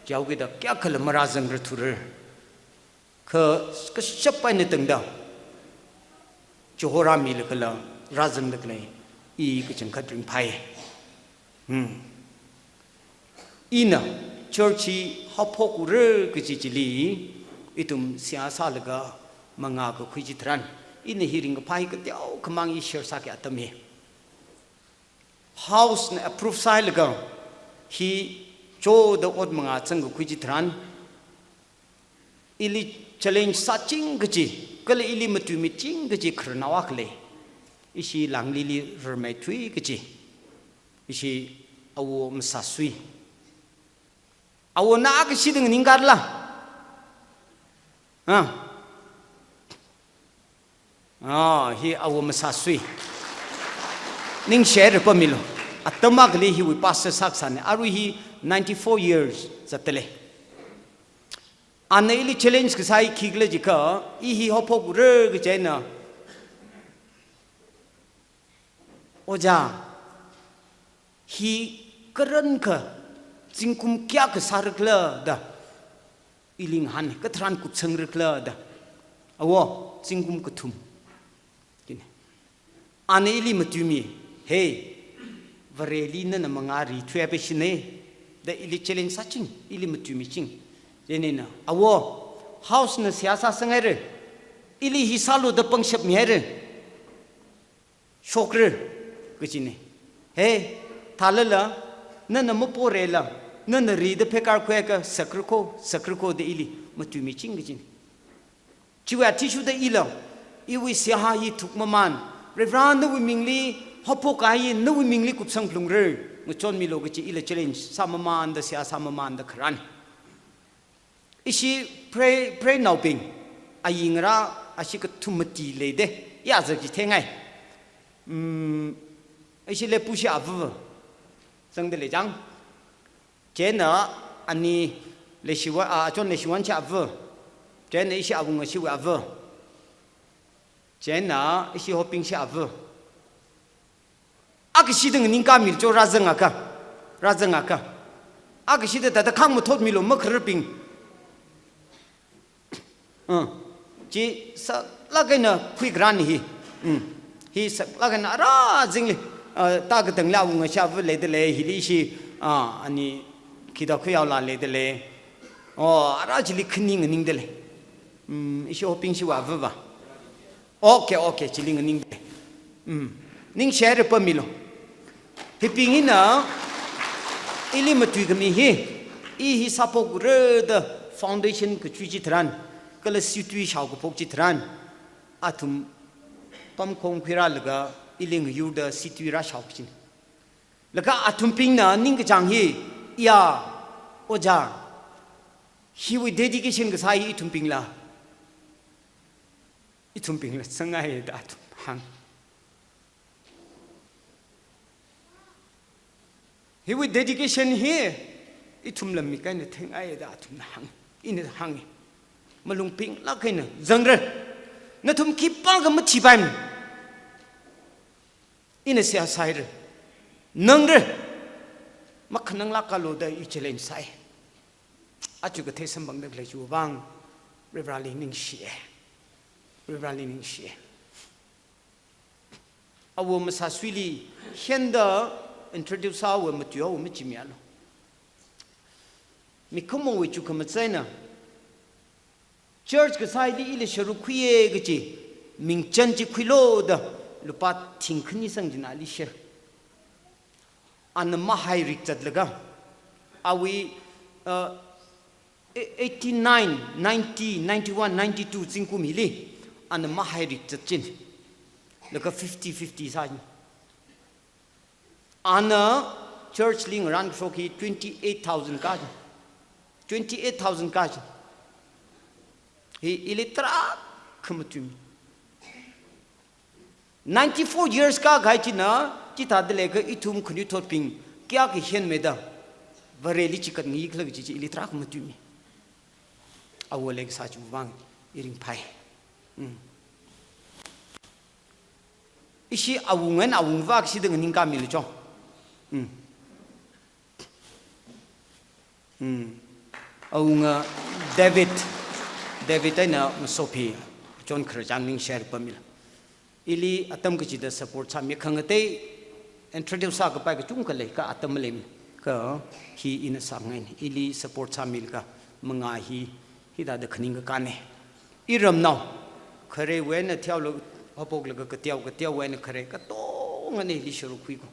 yaokida kayākhala marāzangra thura. Kha, kashap eina tangda chihorāmilagala rāzangda khalei i kachangkhat ringphāi. Hmm. Ina church hi haophokura kaji chili ithum seihā sālaga mangā kakhui chitharan, ina hi ringkaphā hi kateokhamang i share sāki atam hi. House na approve sāhailaga hi choda ot mangā zangkakhui chitharan, ili challenge sāching kaji, kala ili matuimichin kaji khararnao akha lei. Ishi Langlili rarmeithui kaji. Ishi Awo Masasui. Awo na kashida nganingkhala? Ha? Ah, hi Awo Masasui. Ningshihaira pāmilu. Atam akhali hiwui pastor sākasāna. Arui hi ninety-four years zatdalei. Ana ili challenge kasā hi khikhala jiakha, i hi haophokura kaji eina, Ojā, hi karankha zingkum kayākha sārakhala da ili ngahān, katharan kupsangrakhala da. Awo, zingkum kathum. Kine. Ana ili matuimi, hey, Vareli nana mangā rithuihaipashina, da ili challenge sāching, ili matuimiching. Chieina, awo, house na seihā sāsanghaira, ili hi sālu da pangshap mihaira. Shokra, kajina. Hey, thālala, nana maporela, nana rida phekar khuiakha sakra kho, sakra kho da ili matuimiching kajina. Chiwui athishurda ila, iwui seihā hi thukmamān, Reverend nawui mingli haophok kahai nawui mingli kupsang phalungra, ngachonmilu kaji ila challenge sāmamānda, seihā sāmamānda kharān. Ishi pray, pray naobing, ayi ngarā, ashi kathum mati leida, ya zaki theingai. Hmm, ishi Lepushi ava, zangda lei chang. Chieina ani Leishiwui, ah, achon Leishiwuishi ava. Chieina ishi awungashiwui ava. Chieina ishi Hopingshi ava. Akashida nganingkāmilu cho rāzangakha. Rāzangakha. Akashida thāda khāng mathotmilu makhararbing. Uh, chi saklāk eina khuikharān hi. Mm. Hi saklāk eina ara zingli, uh, thākatangla awungasha ava leida lei, hili ishi, uh, ani khida khuiyaola leida lei. Oh, ara chili khani nganingda lei. Mm, ishi Hopingshiwui ava va. Okay, okay, chili nganingda lei. Mm. Ningshihaira pāmilu. Hibing hina ili matuikhami hi, i hi sāphokra da foundation kachui chitharan, kala situi shaokaphok chitharan, athum pamkhong khuirālaga ili ngayurda situi rāshao kajina. Laga athumbingna ningkachāng hi, ya, Ojā, hiwui dedication kasā hi ithumbingla, ithumbingla sangngai da athum hāng. Hiwui dedication hi ithumla mi kaina theingai da athumna hāng. Ina hānga. Malung pinglāk eina zangra. Nathum khipākha mathipaimana. Ina seihā sāhaira. Nangra. Makhananglākalu da i challenge sāi. Aja kathei samphangda khalei chiwui vang Varivarāli ningshiya. Varivarāli ningshiya. Awo Masasuili henda introduce sāhaowa, matuihaowa machimialu. Mikumowui chukkhamazaina, church kasāli ila sharuk khuiya kaji, mingchan chi khuilu da lupā thingkhani sang china ali share. Ana mahairik zatlaga, awui, uh, e-, eighty-nine, ninety, ninety-one, ninety-two zingkum hili, ana mahairik zat chin. Laga fifty fifty sāi. Ana church li ngarān kashok hi twenty-eight thousand kā chin. Twenty-eight thousand kā chin. Hi ili tarākha matui mi. Ninety-four years kākahai china, chithāda leikha ithum khanuithotbing kayākha henmeida Vareli chikat ngayi khala kaji chi ili tarākha matui mi. Awo leikasā chiwui vang i ringphai. Mm. Ishi awunga eina awungva kashida nganingkāmilu cho. Mm. Hmm. Awunga David, David eina Masopi, John Khararchān ning share pamila. Ili atam kachida support sāmi khangatei introduce sākapai kachungkha lei, kha atam maleimana. Kha hi ina sāngaina. Ili support sāmilaga mangā hi, hithāda khaning kakāna. Iramnao, kharewui eina teolog, haophok laga kateo, kateowui eina khare, katongana ili sharuk khuiko.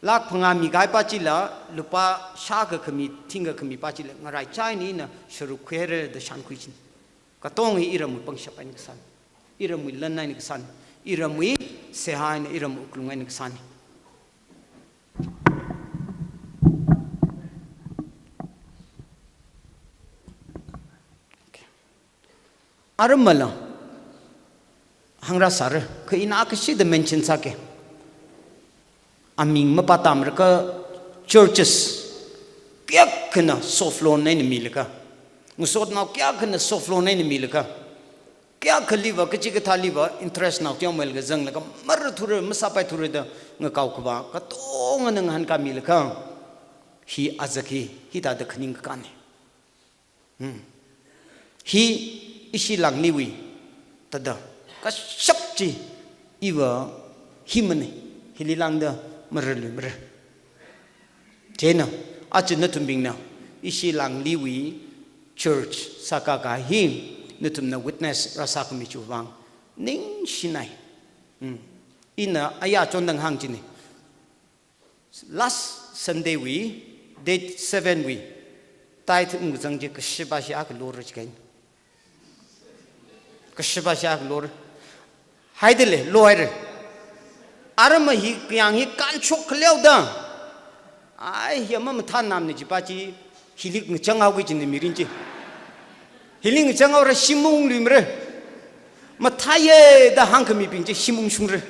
Lakh phangā mikahai pā chila, lupā shākha khami, thingkha khami pā chila, ngaraichai eina ina sharuk khuihaira da shānkhui chin. Katonga hi iramwui pangshap eina kasāna. Iramwui lan eina kasāna. Iramwui seihā eina, iramwui wuklung eina kasāna. Aramala, hāngrāsāra, kha ina kashida mention sāki. Aming mapātamra kha churches, kayākhana soft loan eina milaga. Ngasotnao kayākhana soft loan eina milaga. Kayākhaliva, kachikathāliva, interest nao teomeilga zanglaga, marathura, masāpaithura da ngakaokhavā, katongana ngahānkāmilaga. Hi azak hi, hithāda khaning kakāna. Hmm. Hi ishi Langliwui, thāda, kashap chi, iva, himana, hili lāngda, mararluimara. Chieina, aja nathumbingna, ishi Langliwui church sākakā hi, nathumna witness rāsākhami chiwui vang, ningshinai. Hmm. Ina aya chondang hāng china. Last Sunday wui, date seven wui, tithe ungkazang chi kashibā shia khalora chikain. Kashibā shia khalora. Haidale, lohaira. Arama hi, kayāng hi kanchok khaleoda. Ai, hi ama mathānamna jipa chi, hili ngachang haoki jina mirin chi. Hili ngachang haora shim ungluimara. Mathāya da hāngkhamibing chi shim ungshungra.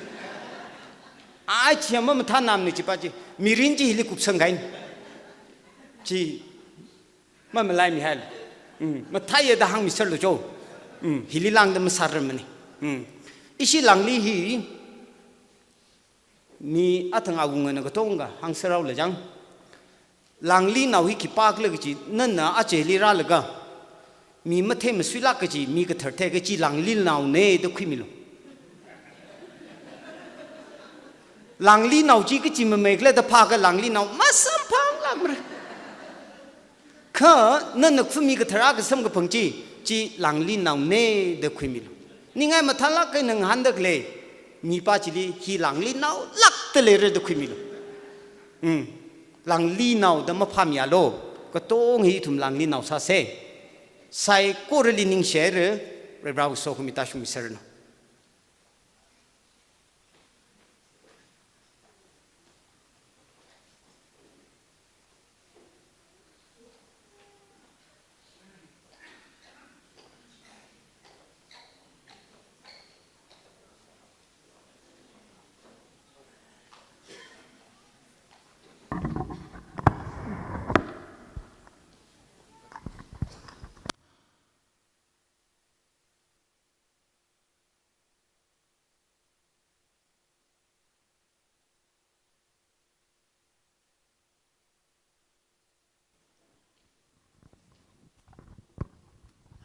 Ai, chi ama mathānamna jipa chi, mirin chi hili kupsangkahaina. Chi, mamalaimihailu. Mm, mathāya da hāngmiserlu cho. Mm, hili lāngda masārarmana. Mm. Ishi Langli hi, mi athang awungana katonga hāngserhaola chang. Langlinao hi khipākhala kaji, nana aja hili rālaga, mi matheimasuilāk kaji, mi kathar thei kaji Langlinaona da khuimilu. Langlinao chi kachi mameikhala da phākha Langlinao masamphanglākmara. Kha nana khumi kathar akha samkaphang chi, chi Langlinaona da khuimilu. Ningai mathālāk eina ngahānda khalei, mipa chili hi Langlinaolākda leira da khuimilu. Mm. Langlinao da maphāmialu, katonga hi ithum Langlinao sāsa. Saikorali ningshihaira, Varivarāwui sokhami tāshungmiserranu.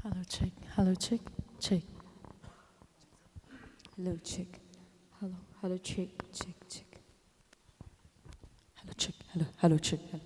Hello, check. Hello, check. Check. Hello, check. Hello, hello, check, check, check. Hello, check. Hello, hello, check. Hello.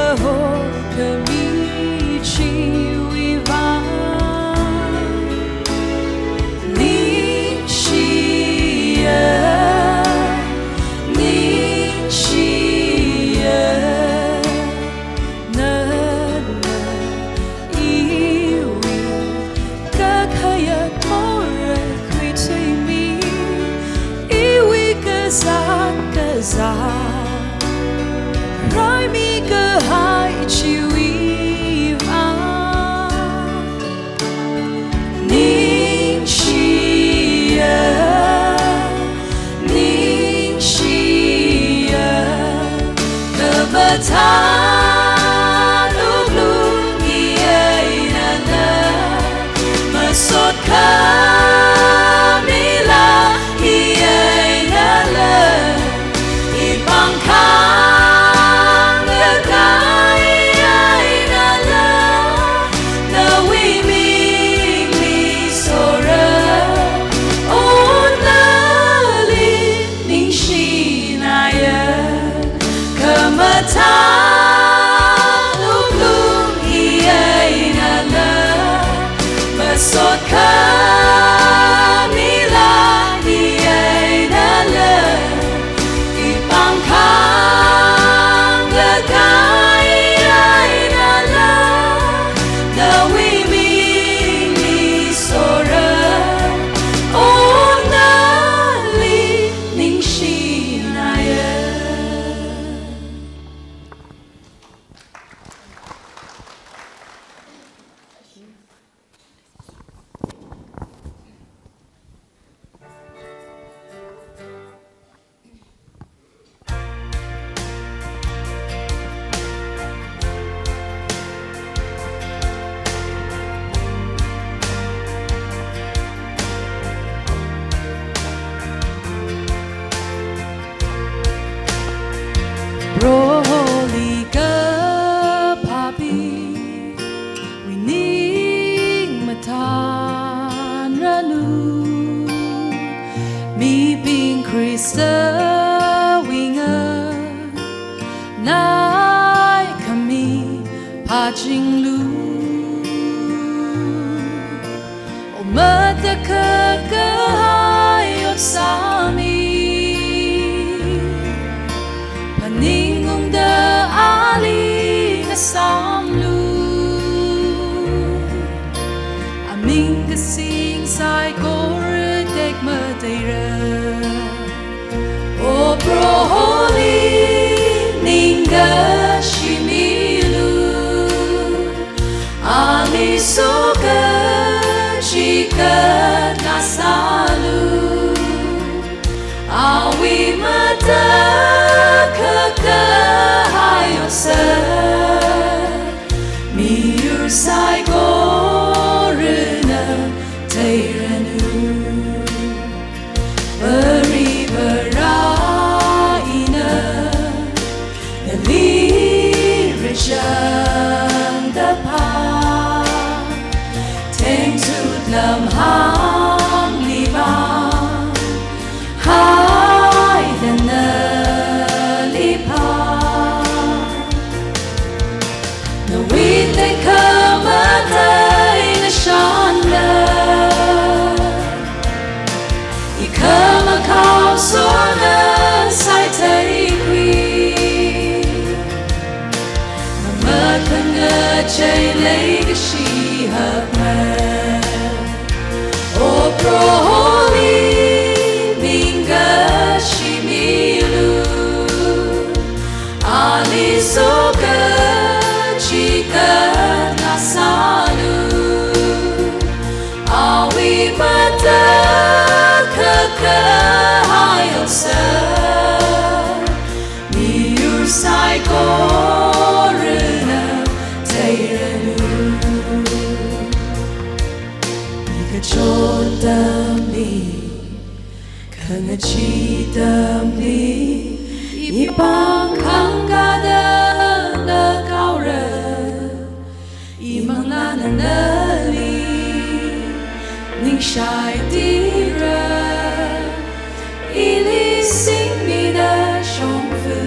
Hokhami chiwui vang ningshiya, ningshiya. Nana iwui kakhayak morei khuithuimi, iwui kazāt kazā raimi kahai chiwui vang ningshiya, ningshiya. Kamathān wuklung hi einala, masot khamila hi einala, ipāng khangakahai einala, nawui mingli sora, O nali ningshinaya. Kamathān wuklung hi einala, masot khamila hi einala, ipāng khangakahai einala, nawui mingli sora, O nali ningshinaya. Proholi kaphābingwui ning mathānranu, mibing Khristawui nganaikhami phāchinglu. O matakhak kahai ot sāmi, phaningungda ali ngasāmlu. Aming kasing saikora tekmateira. O Proholi ningkashi milu, ali sokachikat ngasālu. Awui matakhak kahai otsak miyur saikorana theiranu. Varivarā ina nali rāchangda phā, thengtut lamhāngli vāng haida nali phā. Nawui tekhamatei ngashanna, ikhamakhao sona saitheikhui. Mamakhangachei leikashi hakmei. O Proholi ningkashi milu, ali sokachikat ngasālu. Awui matakhak kahai otsak miyur saikorana theiranu. Ikachot atamli, khangachee atamli, ipāng khangkāda nakaora. Imanglāna nali ningshai tira, ili singmida shongfa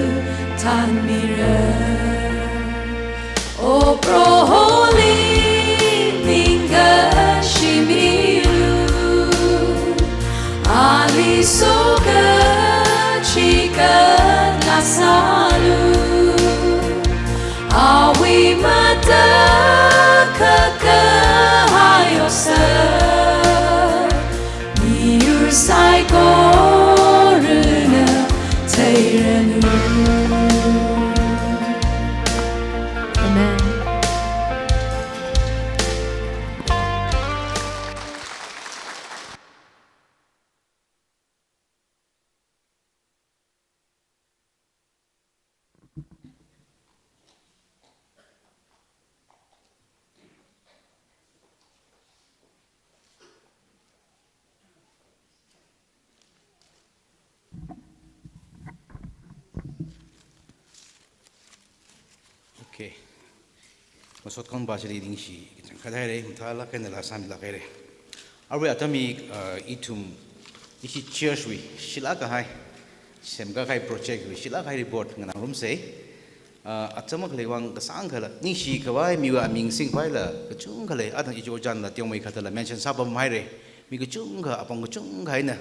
thānmira. Awui matakhak kahai otsak, miyur saikorana theiranu. Amen. Okay. Masot kaung ba chili ningshi kachangkhat haira, mathālāk eina la sāmilāk haira. Arui atam hi, uh, ithum, ishi church wui shilāk kahai, semkahai project wui shilāk kahai report nganāngarumsa. Uh, atam akha leiwui vang kasāngkhala, ningshi khavai miwui aming singkhavai la kachungkha lei, athang ishi ojāna teomeikha thāla mention sāpamhaira. Mi kachungkha, apong kachungkha eina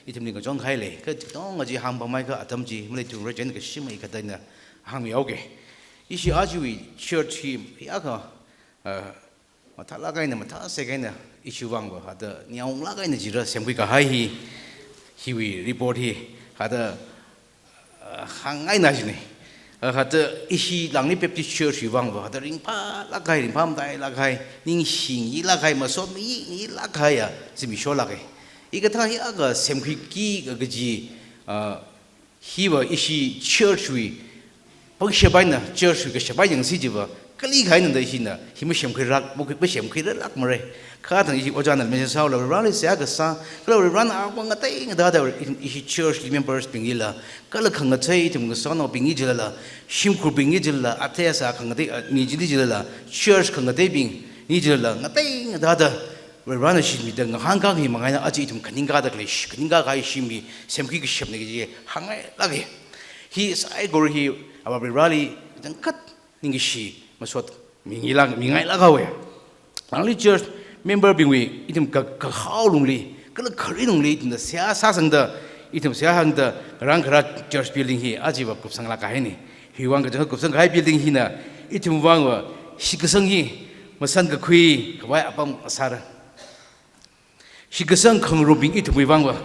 ithumli ngachonkhai lei. Kha katonga chi hāngpamhaikha atam chi maleithura, chieina kashimei kathāda ina hāngmihaoga. Ishi ajawui church hi hiyākha, uh, mathālāk eina, mathāsek eina ishiwui vangva, hithāda neonglāk eina chira semkhui kahai hi, hiwui report hi, hithāda, uh, hāngngaina jina. Uh, hithāda ishi Langli Baptist Church wui vangva, hithāda ringphālāk kahai, ringphāmatailāk kahai, ningshingilāk kahai, masotmilāk kahaiya zimiksholāka. Hikathā hiyākha semkhuiki kaji, uh, hiva ishi church wui pangshap eina, church wui kashap eina yangsi chiva, kali kahai eina da hina, hi masemkhuirak, makhui, masemkhuirarlāk mara. Kha athang ishi ojāna mention sāhaola, Vareli seihā kasā, kala Varena awui ngateingateiya, ishi church members bingli la, kala khangatei ithum kasānaobingli chilala, shimkhurbingli chilala, athei asā khangatei, uh, mi chili chilala, church khangateibingli chilala, ngateingateiya Varena shimida ngahānkā hi mangāina, aja ithum khaningkāda khalei, khaningkā kahai shim hi semkhui kashapna kaji hāngngailāka. Hi saikora hi Avā Vareli kachangkhat ningkashi masot mingilāk, mingailāk haowa. Langli church member bingwui ithum ka, kahao lungli, kala kharing lungli ithumna seihā sāsangda, ithum seihā hāngda, ngarāng kharā church building hi ajava kupsanglāk kahaina. Hiwui vang kachangkhat kupsang kahai building hina ithumwui vangva shitkasang hi masan kakhui khavai apam sāra. Shitkasang khangarumbing ithumwui vangva,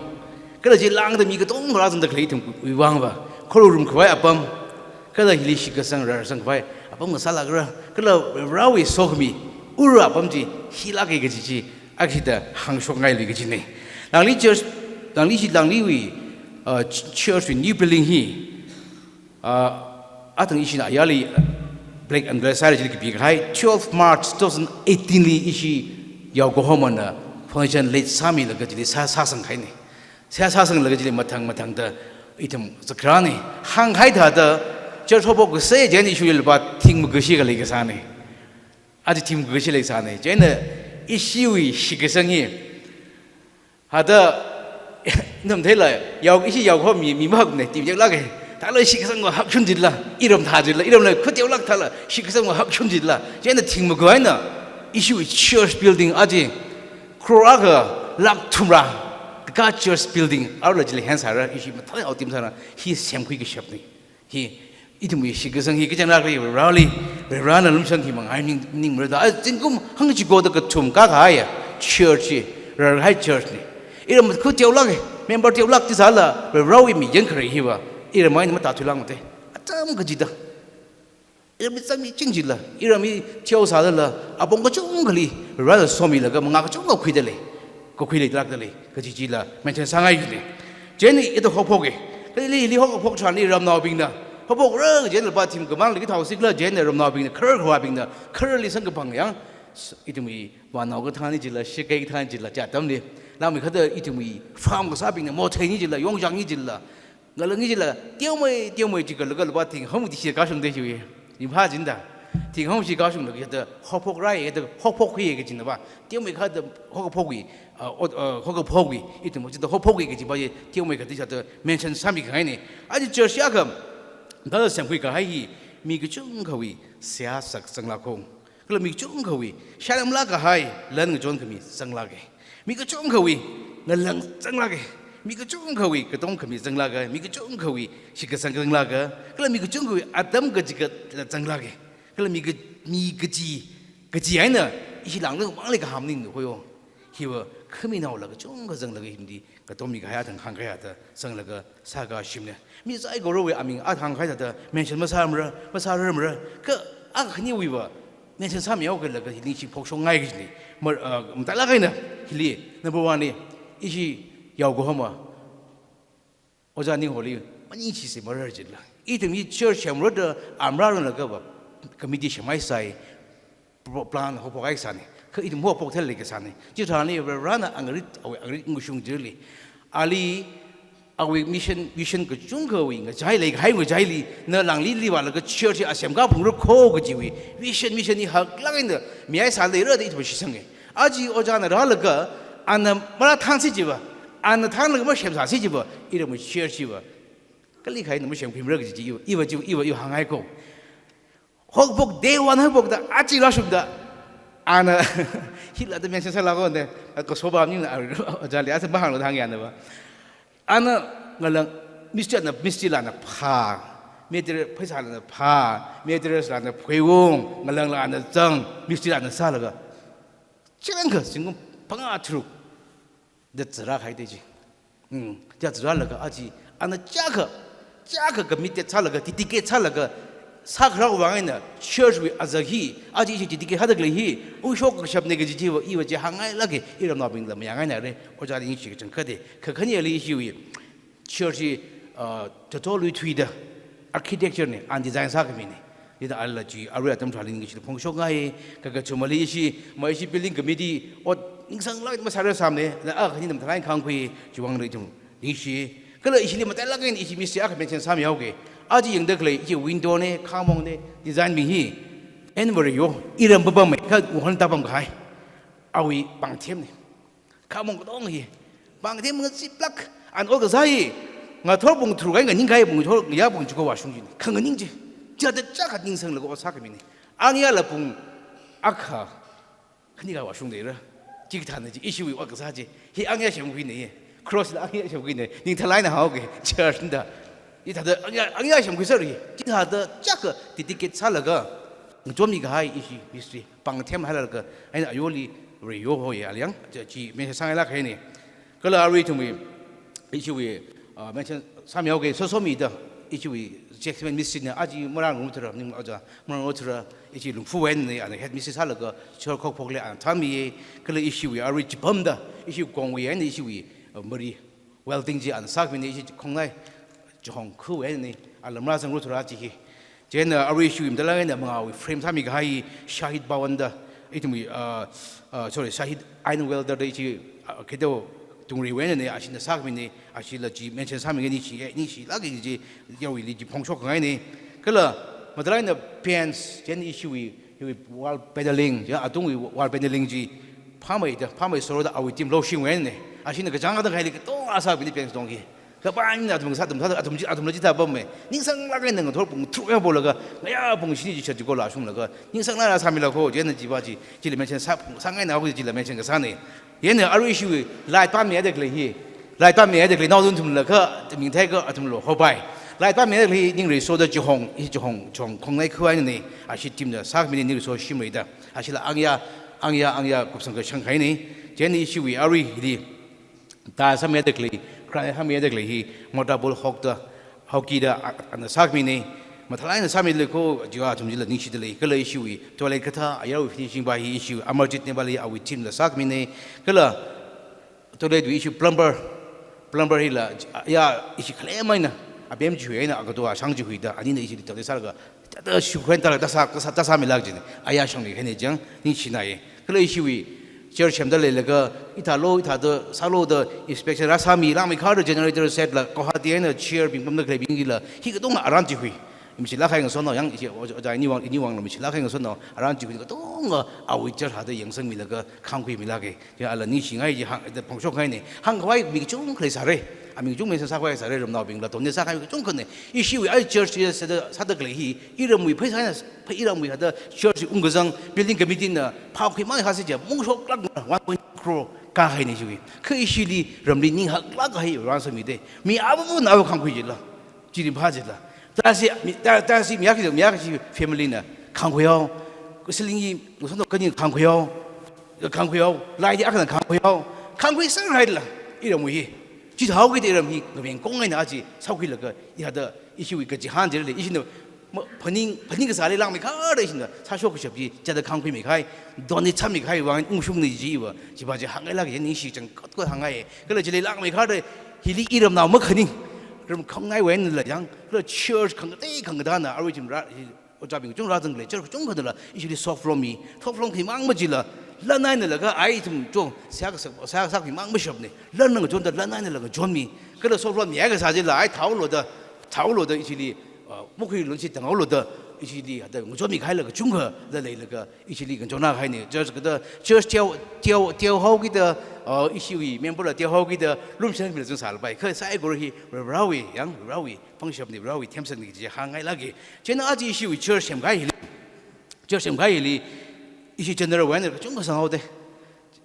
kala chi lāngda mi katonga rāzangda khalei ithumwui vangva, khorumrum khavai apam, kala hili shitkasang rarsang khavai apam ngasālākra, kala Varewui sokhami ura apam chi hilāka kaji chi akhida hāngshokngailui kajina. Langli church, Langli ishi Langliwui, uh, ch-, church wui new building hi, uh, athang ishina ayarli, uh, black and white sāra chili kapi kahai, twelve March two thousand eighteen li ishi Yaokahomana foundation laid sāmilaga chili sā, sāsang kahaina. Sā, sāsanglaga chili mathang mathangda ithum zakrana. Hānghai thāda church haophok kasā chieina ishiwui lupā thing makashi khalei kasāna. Aja thing makashi leisāna. Chieina ishiwui shitkasang hi, hithāda, nam theila, yao, ishi Yaokahoma mi, mi mahakna, teomeilāka. Thāla shitkasangva hakshun jilala, iram thā jilala, iramla khuiteolāk thāla, shitkasangva hakshun jilala. Chieina thing makahaina, ishiwui church building aja crore akha lakh thumrā kakā church building arui chili hensāra, ishi mathālāk eina atim sāra, hi semkhui kashapna. Hi, ithumwui shitkasang hi kachangkhat lākli, Vareli, Varena lumshang hi mangai ning, ningmara da. Ai, zingkum hangchiko da kathum kakāya church hi, rarhai church na. Iram khuiteolāka, member teolāk chi sālala, Varewui miyan kharei hiva iram eina matāthuilākmate. Atam kachida. Iram hi zangmiching jilala, iram hi teosālala, apong kachungkhali Varena somilaga mangā kachungkha khuida lei, kakhui leilākda lei kaji chila mention sāngaina. Chieina ithum haophoka. Kha hili, hili haophok tharanli ramnaobingna haophokra, chieina lupā thing kamangli kathao sikla, chieina ramnaobingna, kharar khavābingna khararli samkaphang yang, s-, ithumwui vānao kathāna jilala, shakei kathāna jilala, chi atamli, langmeikha thāda ithumwui farm kasābingna, motheina jilala, yongzangna jilala, ngalāngna jilala, teomei, teomei chi kalaga lupā thing hangmati shi kashungda chiwui. Ringphā jida. Thing hangmati shi kashunglaga thāda haophokra, thāda haophokkhuiya kajina va. Teomeikha thāda haokaphok hi, ah, ot, ah, haokaphok hi, ithum chithāda haophokki kaji va, teomeikha thāda mention sāmi kahaina. Aja church akha thāda semkhui kahai hi, mi kachungkhawui seihā sak zanglāka. Kala mi kachungkhawui shailamlāk kahai lan ngachon khami zanglāka. Mi kachungkhawui ngalang zanglāka. Mi kachungkhawui katong khami zanglāka. Mi kachungkhawui shitkasang zanglāka. Kala mi kachungkhawui atam kachikathā zanglāka. Kala mi ka, mi kachi, kachi eina ishi langda mangli kahāng maningmana kho yo. Hiva khaminaolaga kachungkha zanglaga himdi katommi kahai athang hāngkahai thāda zanglaga sākashimna. Mi saikorawui aming athang hāngkahai thāda mention masāmara, masārarmara. Kha akhaniwuiva mention sāmihaokalaga hi ningshi phokshokngai kajina. Mar, ah, matailāk eina hili, number one li, ishi yaokahoma Ojā Ningholi maningshisa marar jila. Ithum hi church semrada amra ranglakha va committee semhaisai, pro-, plan haophokhaisāna. Kha ithum haophok thālei kasāna. Chitharanli Varena angarit, awui angarit ngashung jili. Ali awui mission, vision kachungkhawui ngachaili, kahai ngachaili, na langlili vālaga church hi asemkhui phungra kho kajiwui vision, mission hi haklāk eina mihaisāleira da ithum shitsanga. Aja ojāna rālaga, ana marāthangsi chiva, ana thanglaga masemsāsi chiva, iramwui church hiva kali kahaina masemkhuimara kaji chi iva, iva chi, iva, iva hāngngai kho. Haophok day one haophokda, aja rāshungda, ana, hila da mention sālāka ne, kasoba maningla, ojāli asa mahānglu da hāngyāna va. Ana ngalang, mistri ana, mistri lana phā, material, pheisā lana phā, materials lana phuiung, ngalangla ana zang, mistri lana sālaga. Chilangkha zingkum phangā tharuk da zara kahai da chi. Hmm, da zaralaga aja, ana chiyākha, chiyākha committed sālaga, dedicate sālaga, sākharā vang eina church wui azak hi, aja ishi dedicate sādalei hi, ungshok kashapna kaji chiva, iva chi hāngngailāka, iramnaobingla mayāngainara, ojāli ningshi kachangkhatta, kakhaneli ishiwui church hi, ah, Thotho Luithuida architecture na, ana design sākhamina. Chida ala chi, arui atam tharanli ningshida phongshokngai, kakathumali ishi, ma ishi building committee, ot ningsanglāk masārarsamna, na akhani nam thalai khangkhui, chiwuivang ithum ningshi. Kala ishili matailāk eina ishi mistri akha mention sāmihaoka. Aja yangdalei, ishi window na, khamong na, design bing hi, N Varivao, iram papam mai, kha wuhon tapam kahai. Awui pāngthemna. Khamong katong hi pāngthem ngachiplāk, ana ot kasā hi, ngathor pung tharuk eina nganing kahai pung ngathor ngayā pung chiko vāshung china. Khanganing chi, chithāda chiyākha ningsanglaga ot sākhamina. Angyāla pung akha, khani kha vāshungda leira. Chikathāna chi, ishiwui ot kasā chi. Hi angyā semkhuina hi. Cross la angyā semkhuina. Ning thalaina haoka, church da. Hithāda angyā, angyā semkhuiser hi. Chithāda chiyākha dedicate sālaga, ngatommi kahai ishi mistri pāngthem hailaga, eina ayoli Varivao hoi alyang, chi, chi mention sāngailāk kahaina. Kala arui ithumwui, ishiwui, ah, mention sāmihaoka, Sosomida, ishiwui Jackson mistri na, aja marāngarumthura, ning ojā marāngarumthura, ishi Lungfuwui eina ana head mistri sālaga, church khokphokli ana thānmiya, kala ishiwui arui Chipamda, ishi Kongwui eina ishiwui, ah, mari welding chi ana sākhamina, ishi Khongnai Chihong khawui eina, ala marāzangrumthura chi hi. Chieina arui ishiwui matailāk eina mangāwui frame sāmi kahai Shahid Bhawan da, ithumwui, ah, ah, sorry, Shahid Iron Welder da ishi, ah, Keto Tungriwui eina, ashina sākhamina, ashila chi mention sāmingai ningshi, eh, ningshilāka chi, yaruili chi phongshokngaina. Kala matailāk eina bench, chieina ishiwui, iwui wall paneling, ya, atungwui wall paneling chi, phamei da, phamei soroda awui team Loshingwui eina, ashina kachāng kachāng kahaili katonga sākhamina bench tong hi. Kapan athum sā, athum sā, athum chi, athumla chithā pam mai. Ningsanglāk eina ngathor pung tharuk eina phoklaga, ngayā pung shini chi shat chiko vāshunglaga, ningsanglāk eina sāmila kho, chieina chiva chi, chila mention sā, sāngaina kho chila mention kasāna. Chieina arui ishiwui light pāmida khalei hi. Light pāmida khalei naodun thumla kha, mingthei kha athumla hopai. Light pāmida khalei hi Ningreisoda Chihong, ishi Chihong, Chihong Khongnai khawui eina, ashi team na sākhamina, Ningreiso Shimreida. Ashila angyā, angyā, angyā kupsang kashang kahaina. Chieina ishiwui arui hili, ta sāmida khalei, krai sāmida khalei hi, Motapul Hok da, Hoki da, a-, ana sākhamina, mathalai eina sāmidalei kho, chiva athum chila ningshidalei, kala ishiwui toilet kathā, ayarwui finishing pa hi ishiwui Amarjit Nepali awui team la sākhamina, kala toilet wui ishi plumber, plumber hila, ya, ishi khalem eina, apem chiwui eina, agato ashang chiwui da, anina ishili toilet sālaga, thāda shukren thāda sā, sā, sā, sāmilāk china, ayā shangli kahaina chang, ningshinaya. Kala ishiwui church semda leilaga, hithālo, hithāda sālo da inspection rāsāmi, langmeikharda generator set la, Guwahati eina chair bing pamda khaleibingla, hi katonga aran chiwui. Mashilāk kahai ngasotnao yang, ishi o-, ojā iniwui vang, iniwui vangla mashilāk kahai ngasotnao, aran chiwui katonga awui church hāda yangsangmilaga, khangkhuimilāka. Chi ala ningshingai chi hāng, da phongshokngaina. Hāngkhavai mi kachungkha leisāra. Aming kachungkha mention sākhavai sāra, ramnaobingla, donate sākhavai kachungkhana. Ishiwui ai church hi sāda, sāda khalei hi, iramwui pheisā eina, phei iramwui hāda church ungkazang, building committee na, phākhuimang hāsi chi, mungshoklāk one point crore kākahaina ishiwui. Kha ishili, ramli ning haklāk kahai ransāmida. Mi avāvana avā khangkhui chila. Chili phā chila. Tasi, mi, ta, tasi mi akha, mi akha chi family na, khangkhuihao, ceiling hi, ngason to kani khangkhuihao, khangkhuihao, light hi akhana khangkhuihao, khangkhui sāhaila, iramwui hi. Chithāhaokida iram hi, ngaveng kong eina aja, sākhuilaga, ithāda, ishiwui kachihān chili, ishina, ma, phaning, phaning kasāli langmeikharda ishina, sāshok kashap chi, chithāda khangkhuimeikahai, don hi chāmeikahai vang, ungshungna jiva, chiva chi hāngngailāka, ningshi changkhat ko hāngngai. Kala chili langmeikharda, hili iramnao makhaning, ram khangnaiwui einala yang, kala church khangatei khangatāna, arui chim ra, hi, ojābing kachungkha rāzanglei, church kachungkhanala, ishili soft launch mi, soft launch khimang machila, lan einalaga, ai ithum chong, seihā kasā, seihā kasā khimang mashapna, lan ngachonda lan einalaga chonmi, kala soft launch mihai kasā chila, ai thao loda, thao loda ishili, uh, mukhui lunsi tangao loda, ishili hāda ngachonmikahai laga chungkha, da leilaga, ishili ngachonna kahaina, church kathā, church teo, teo, teohaokida, uh, ishiwui member la teohaokida, lumshan mi zung sālapai, kha saikora hi, Varewui, yang, Varewui, pangshapna, Varewui themsakna kaji hāngngailāka. Chieina aja ishiwui church semkahai hili, church semkahai hili, ishi general wui eina kachungkha sanghaoda.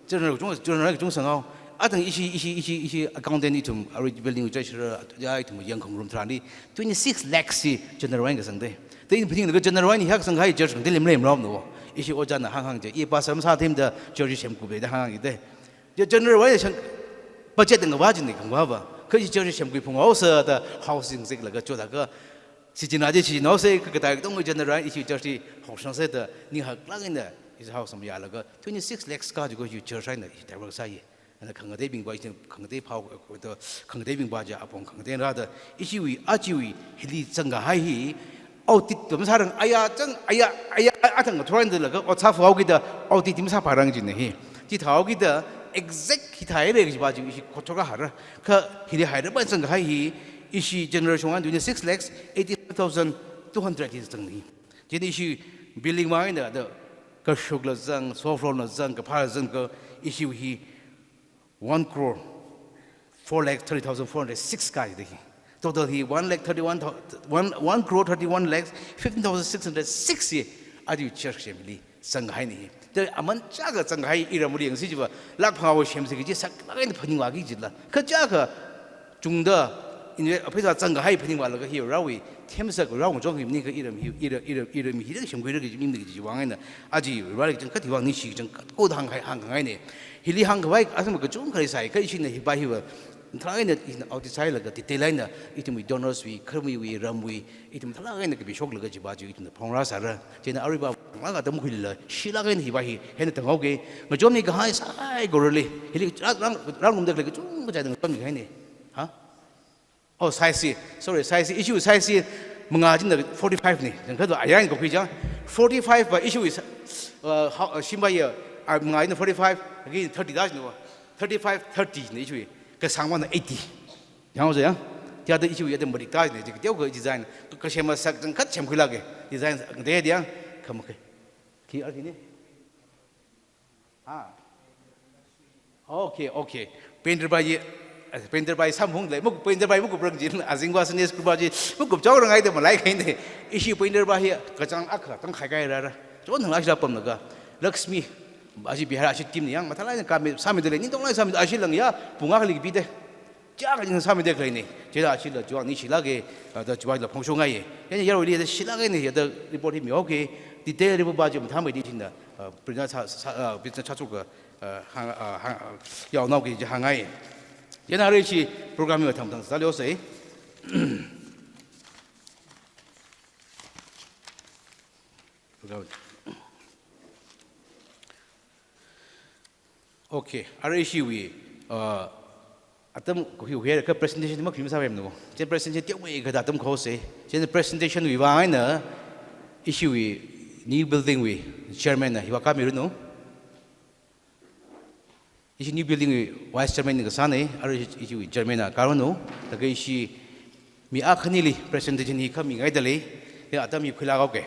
General kachung, general kachungkha sanghao. Athang ishi, ishi, ishi, ishi accountant ithum, arui building church ra, ya ithum yangkhangarum tharanli, twenty-six lakhs chi general wui eina kasangda. Te ina phaninglaga general wui eina hiyākha sangkahai church khangatei lim lem ram no. Ishi ojāna hānghāng chi, i pastor masāthemda church semkup da hānghāngda. Ya general wui eina sang budget ngavā china khangavāva. Kha ishi church semkhui phunghaosa da housing ziklaga chotlaga. Sijina chi sijinaosa kakatai katonga general ishi church hi housing sāda ning haklāk eina ishi housing mayālaga twenty-six lakhs kaji ko ishi church eina ishi direct sāya. Ana khangateibingva ishi khangatei phao da khangateibingva ja apong khangatei rāda ishiwui achiwui hili zangkahai hi audit tam sārang aya zang, aya, aya, athang ngathorāndalaga, ot sāphaokida, audit tim sāpharang china hi. Chithāhaokida, exact hithāhaira kajiva chi ishi khothor kahāra. Kha hili haira ban zangkahai hi, ishi general shong eina twenty-six lakhs eighty-five thousand two hundred hi zangna hi. Chieina ishi building wui eina da, kashukla zang, soft launch la zang, kaphāla zang kha, ishi hi, one crore four lakh thirty thousand four hundred six kaji da hi. Total hi one lakh thirty-one thou-, one, one crore thirty-one lakhs fifteen thousand six hundred six hi aja church semli zanghaina hi. Te aman chākha zangkahai iramli yangsi chiva lakh phangā semsi kaji saklāk eina phaningvāki jila. Kha chākha chungda, inve, pheisā zangkahai phaningvālaga hi Varewui themsak Varewui ngachon hi maningakha iram hi, ira, ira, iram hi da semkhuira kaji maningda kaji vang eina, aja Vareli changkhat hiwui vang ningshi changkhat ko da hānghai, hāngngaina. Hili hāngkhavai, asam kachungkha leisai, kha ishina hiva hiva, tharan eina ishina audit sāhailaga, detail eina, ithumwui donors wui, kharmiwui, ramwui, ithum tharan eina kapishoklaga chiva chi ithumna phongrāsāra. Chieina aruiva, ngaka atam khuila, shilāk eina hiva hi, hina tanghaoki, ngachonmi kahai saikorali, hili rā, rā, rāngarumda khalei kachungkha china ngachonmi kahaina. Ha? Oh, size chi, sorry, size chi, ishi size chi mangā china forty-five na, changkhat va ayāng kakhui chang, forty-five va ishi, uh, ha, uh, shimba ya, ah, mangā china forty-five, again thirty da china va, thirty-five, thirty na ishi, kasāngvana eighty. Yang ojā yang, tiada ishi ya da marik da china, chi teokha design, ka, kasem masak changkhat semkhuilāka, design, de de yang, khamakha. Khi arki ni? Ha. Okay, okay. Painter va hi, eh, painter va hi samphung lei, muk painter va hi makuprang jin, azingva Sunday school va chi, makup chaorang haida malai kahaina. Ishi painter va hi kachāng akha tangkhai kahaira ra. Chon thang ashila pamlaga. Lakshmi, ashi Bihar ashi team ni yang, mathālāk eina kami, sāmida lei, ningtonglāk eina sāmida, ashi lang ya, pung akhali pida. Chākha ning sāmida khaleina. Chieina ashila chiwui vang ningshilāka, ah, da chiwui vangla phongshokngaiya. Chieina yaruili da shilāk eina, ya da report hi mihaoki, detail report va chi mathāmeida ishina, ah, print sā, sā, ah, print sāthuka, ah, hāng, ah, hāng, ah, yaonaoki chi hāngngai. Chieina arui ishi program hi mathang mathang sāleosa. Program. Okay, arui ishiwui, uh, atam kahui hui kha presentation ma krim sa vem no. Chieina presentation teomeikha da atam khuisa. Chieina presentation wui vang eina ishiwui new building wui chairman na hiva kami ranu. Ishi new building wui vice chairman ni kasāna, arui ishiwui chairman na karanu. Laga ishi mi akhanili presentation hi khamingaida lei. Ya atam hi khuilāk haoki.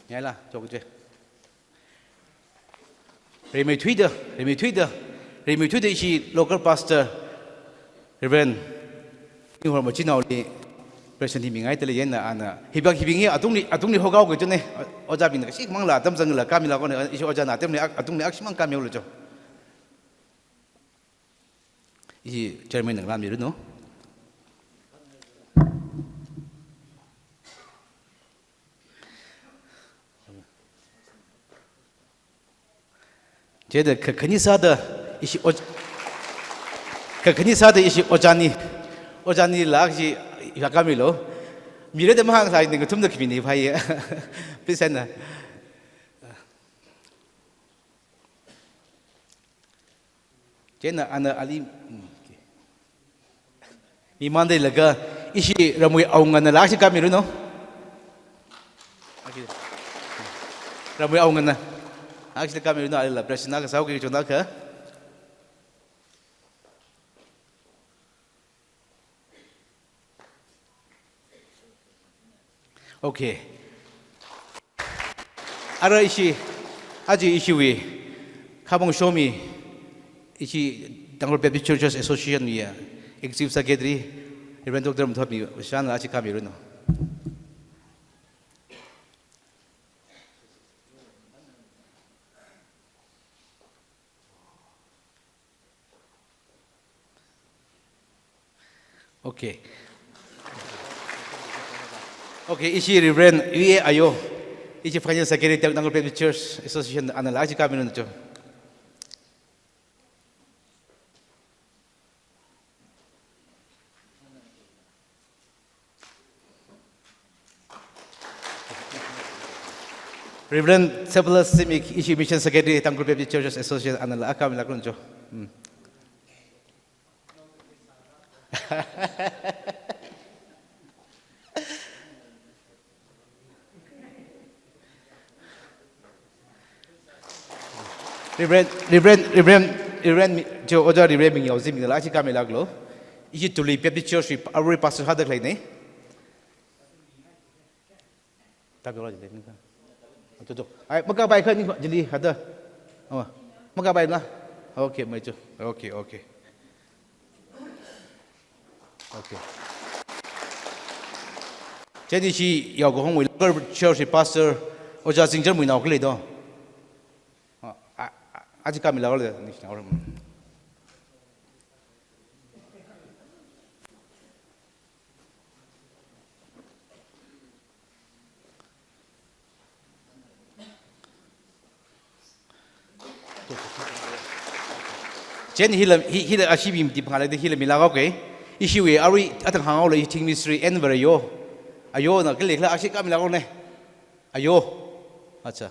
Yaila, chok che. Rimeithuida, rimeithuida, rimeithuida ishi local pastor, Reverend Ninghor Machinaoli presentation hi mingaida lei. Chieina ana, hibak hibing hi atungli, atungli hokhaoki chieina, ojābingna kashi mangla atam zangla kamila kona, ishi ojāna atamli ak-, atungli akshimang kamihaolu cho. Ishi chairman na ngarānmiranu. Chieina kakhane sāda ishi oj-, kakhane sāda ishi ojāni, ojāni lak chi yākāmilu. Mira da mahāng sāi ning kathumda khami ni phai. Please, ana. Chieina ana ali, mm, okay. Mimānda laga ishi Ramwui Awungana lak chi kāmilu no. Okay. Ramwui Awungana lak chi kāmilu no, alila press na kasā ki chona ka. Okay. Ara ishi, aja ishiwui, Khamong Shomi, ishi Tangkhul Baptist Churches Association wui, Executive Secretary, Reverend Doctor Mathotmi, shan lak chi kāmilu no. Okay. Okay, ishi Reverend U A Ayo, ishi Financial Secretary, Tangkhul Baptist Church Association, ana lak chi kāmilu no cho. Reverend Theophilus Simik, ishi Mission Secretary, Tangkhul Baptist Churches Association, ana lak kāmilaklu no cho. Hmm. Reverend, Reverend, Reverend, Reverend Mi-, cho, Ojā Reverend Mingyao Zimik lak chi kāmilaklu. Ishi Tuli Baptist Church wui, arui pastor sāda khalei ne. Tap yola jili ning ka. Cho, cho. Ai, makāpai kha ning jili hada. Oh, makāpai na. Okay, mai cho. Okay, okay. Okay. Chieina ishi Yaokahongwui local church pastor, Ojā Zingjarmui nao khalei do. Ah, ah, ah, aja kāmilaklu, ningshi nao. Chieina hila, hi, hila ashi mi mati phangā leida hila milak haoke. Ishiwui arui athang hānghaolu, Thing Ministry N Varayo. Ayona khalei khala ashi kāmilakhaone. Ayo. Acha.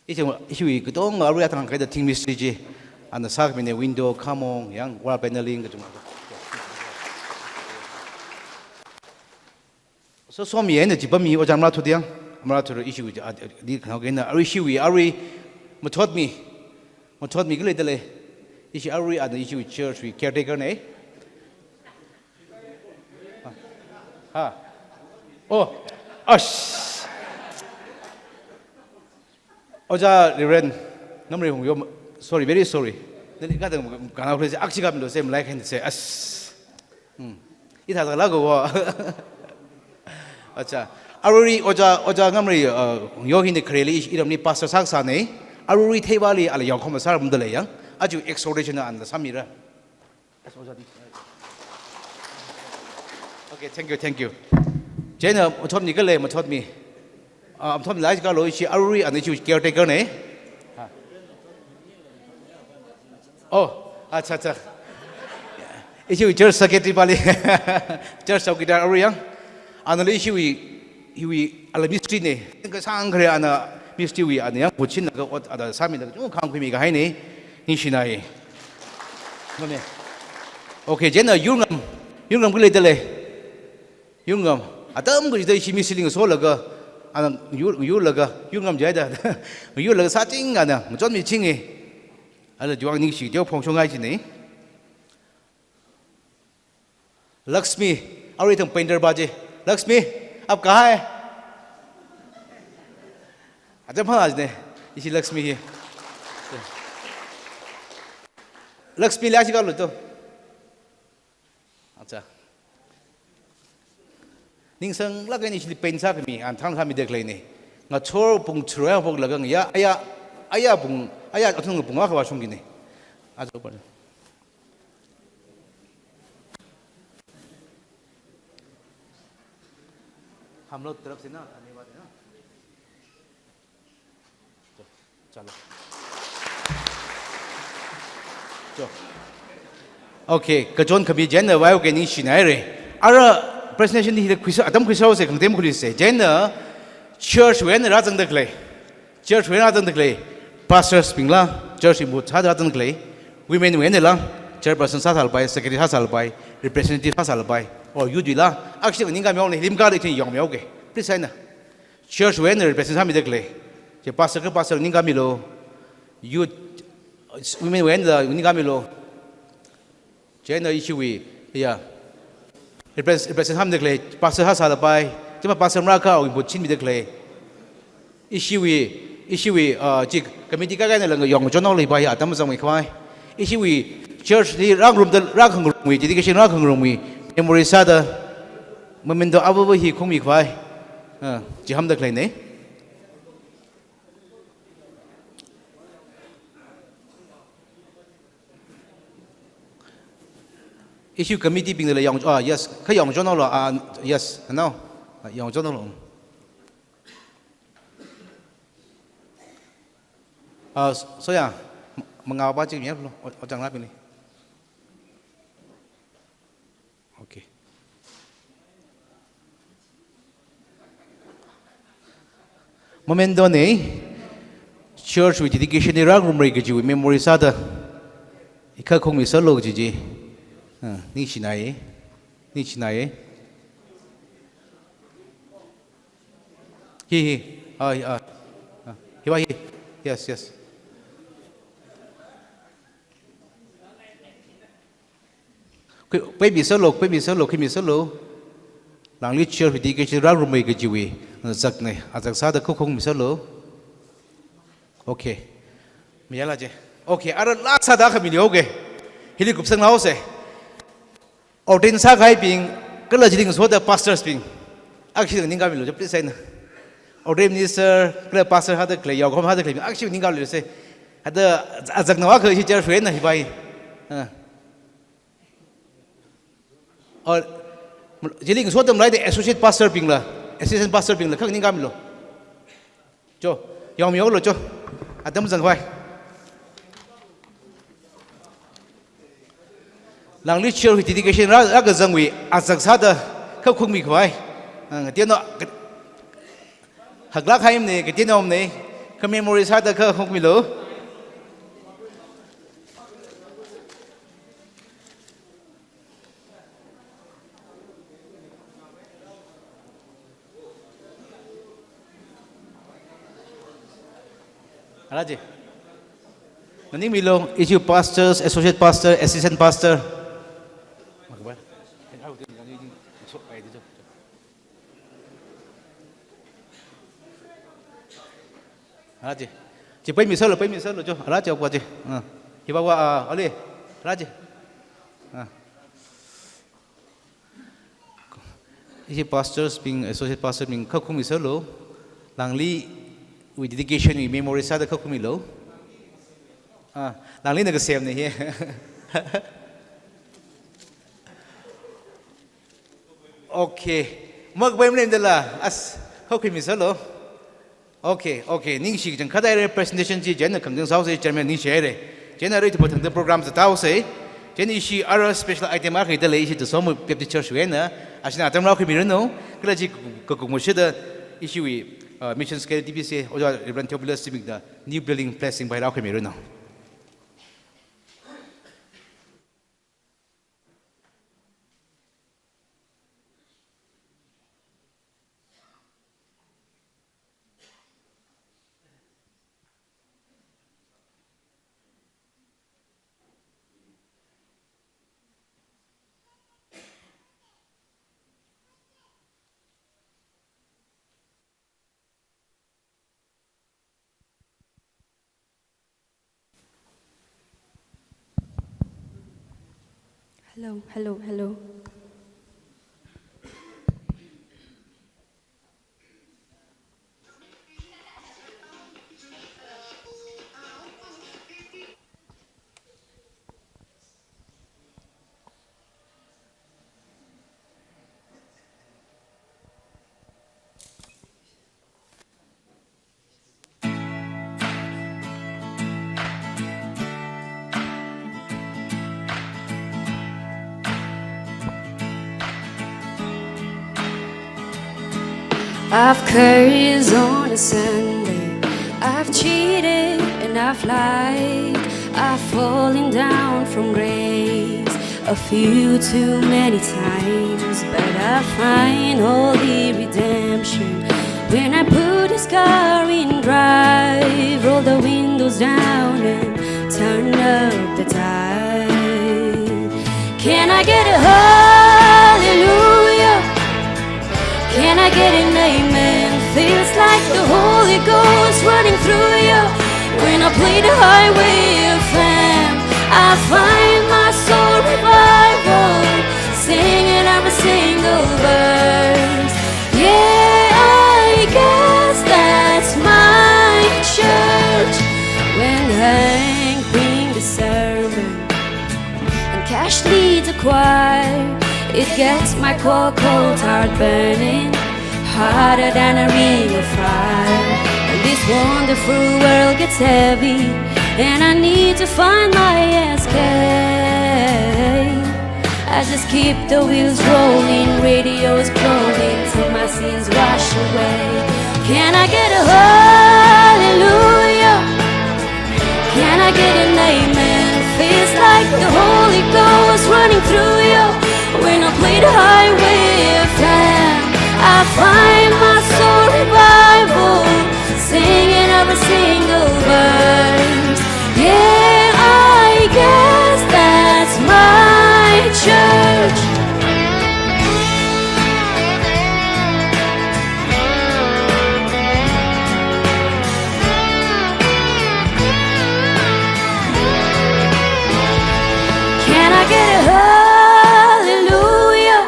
Ishi, ishiwui katonga arui athang hāngkahai da Thing Ministry chi. Ana sākhami ne window, khamong, yang, wall paneling kachungkha. So, somi eina chipammi Ojā Marathut yang, Marathut ishiwui, ah, di khanao kena, arui ishiwui, arui Mathotmi, Mathotmi khalei da lei, ishi arui ana ishiwui church wui caretaker ne. Ha. Oh, ash. Ojā Reverend, Ngamrei Hungyo, sorry, very sorry. Nali kadang kanao khalei se, akchi kamilu se, malai khain se, as. Hmm. Ithā thāla ko. Acha. Arui Ojā, Ojā Ngamrei, uh, Hungyo hi ni khareli iramli pastor sākasā ne. Arui theivali ala yaokhom sāramda lei yang. Aja exhortation na ana sāmira. Okay, thank you, thank you. Chieina Mathotmi khalei, Mathotmi. Ah, Mathotmi lak chi kālu, ishi arui ana ishi caretaker ne. Ha. Oh, acha, acha. Ishi church secretary pali. Church secretary arui yang. Anali ishiwui, hiwui ala ministry ne. Kasāng khare ana ministry wui ana yang puchin laga ot ana sāmilaga chung khangkhuimi kahai ne. Ningshinai. Mane. Okay, chieina Yurngam. Yurngam khalei da lei. Yurngam. Atam kachida ishi ministry li ngasolaga, ana yur, yurlaga, Yurngam jida. Yurlaga sāching ana, ngachonmi chinge. Ala juang ningshi, jao phongshongai chine. Lakshmi, arui thang painter ba je. Lakshmi, aap kahan hai? Atam phangā jine, ishi Lakshmi hi. Lakshmi lak chi kālu to. Acha. Ningsanglāk eina ishili paint sākhami, ana thang sāmida khalei ne. Ngachor pung tharuk phok laga ngayā, ayā, ayā pung, ayā athum pung akha vāshungki ne. आ जाओ ऊपर। हम लोग तरफ से ना धन्यवाद है ना। चलो। चलो। Okay, kachon khami chieina vaiuke ningshinaire. Ara presentation hi khuisa, atam khuisaose, khangatem khuise. Chieina churchwui eina rāzangda khalei. Churchwui eina rāzangda khalei. Pastorsbingla, churchwui mut sāda rāzangda khalei. Womenwui einala, chairperson sāsālapai, secretary sāsālapai, representative sāsālapai, or youthwuila, actually ningkami yongle, limkali ithum yongmiuke. Please eina. Churchwui eina represent sāmida khalei. Chi pastor kha pastor ningkamilu. Youth, womenwui einala ningkamilu. Chieina ishiwui, ya. Repres-, represent sāmida khalei, pastor sāsālapai, chima pastor marākhawui mut shinmida khalei. Ishiwui, ishiwui, uh, chi committee kaikha eina langa yongchonao leipai, atam zangmi khavai. Ishiwui church li rāngarumda, rākhangarumwui, dedication rākhangarumwui, memory sāda, memento ava ava hi khungmi khavai. Uh, chi hāngda khaleine. Issue committee bingla yong, ah, yes, kha yongchonao lo, ah, yes, no, ah, yongchonao lo. Ah, s-, so ya, m-, mangapa chi miya lo, o, ojang la bingli. Okay. Memento ne, churchwui dedication li rāngarumrei kajiwui memory sāda, i kha khungmi sālo kaji chi. Ah, ningshinai, ningshinai. Hi, hi. Ah, hi, ah. Ah, hiva hi. Yes, yes. Khui, pei mi sālo, pei mi sālo, khui mi sālo. Langli churchwui dedication rāngarumrei kajiwui, ah, zakne, ah, zak sāda kha khungmi sālo. Okay. Mayāla chi. Okay, ara last sāda khami ni, okay. Hili kupsanglaose. Ordain sākahaibing, kala chili ngasoda pastorsbing. Akshi ningkamilu, please eina. Ordain minister, kala pastor sāda khalei, yaokahom sāda khalei, akshi ningkamilu se. Hithāda azak nawa kha ishi churchwui eina hiva hi. Ah. Or, chili ngasoda maleida associate pastorbingla, assistant pastorbingla, kha ningkamilu. Cho, yongmiulo cho. Atam zangkhavai. Langli churchwui dedication rā, rākazangwui azak sāda kha khungmi khavai. Ah, ngateinao, ka-, haklāk haimne, ngateinao ne, kha memory sāda kha khungmilo. Ara chi. Nganingmilo, ishi pastors, associate pastor, assistant pastor. Ara chi. Chi pei mi sālo, pei mi sālo cho. Ara chi okwa chi. Ah. Hiva va, ah, ale. Ara chi. Ah. Ishi pastorsbing, associate pastorbing kha khungmi sālo. Langliwui dedicationwui memory sāda kha khungmilo. Ah, Langli na kasem ne hi. Okay. Makbai mlem dala. As, kha khungmi sālo. Okay, okay. Ningshi kachangkhat haire presentation chi chieina khangachang sāose chairman ningshi haire. Chieina arui thupa thangda program zathaose. Chieina ishi ara special item akha da lei ishi Tusom Baptist Churchwui eina. Ashina atam rākhuimiranu. Kala chi kakum mashida ishiwui, uh, mission secretary T B C, Ojā Reverend Theophilus Zimik da new building blessing pai rākhuimiranu. Hello, hello, hello. I've cursed on a Sunday. I've cheated and I've lied. I've fallen down from grace a few too many times, but I find holy redemption when I put this car in drive, roll the windows down and turn up the dial. Can I get a hallelujah? Can I get an amen? Feels like the Holy Ghost running through you. When I play the Highway F M, I find my soul revival, singing every single verse. Yeah, I guess that's my church. When Hank brings the sermon and Cash leads the choir, it gets my cold, cold heart burning hotter than a ring of fire. And this wonderful world gets heavy, and I need to find my escape. I just keep the wheels rolling, radios glowing till my sins wash away. Can I get a hallelujah? Can I get an amen? Feels like the Holy Ghost running through you. When I play the Highway F M, I find my soul revival, singing every single verse. Yeah, I guess that's my church. Can I get a hallelujah?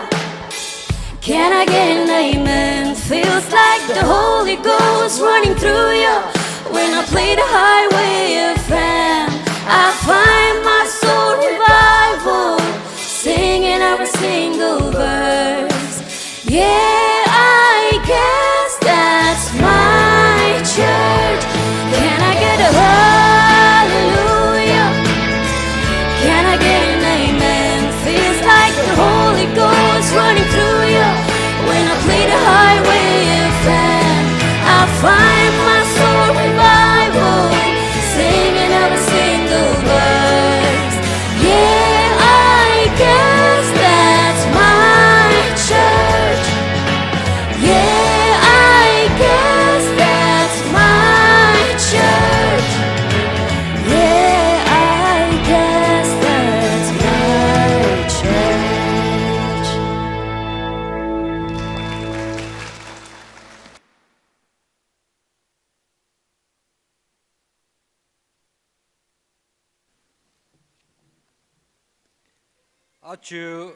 Can I get an amen? Feels like the Holy Ghost running through you. When I play the Highway F M, I find my soul revival, singing every single verse. Yeah, I guess that's my church. Can I get a hallelujah? Can I get an amen? Feels like the Holy Ghost running through you. When I play the Highway F M, I find my soul revival, singing every single verse. Yeah, I guess that's my church. Yeah, I guess that's my church. Yeah, I guess that's my church. Aja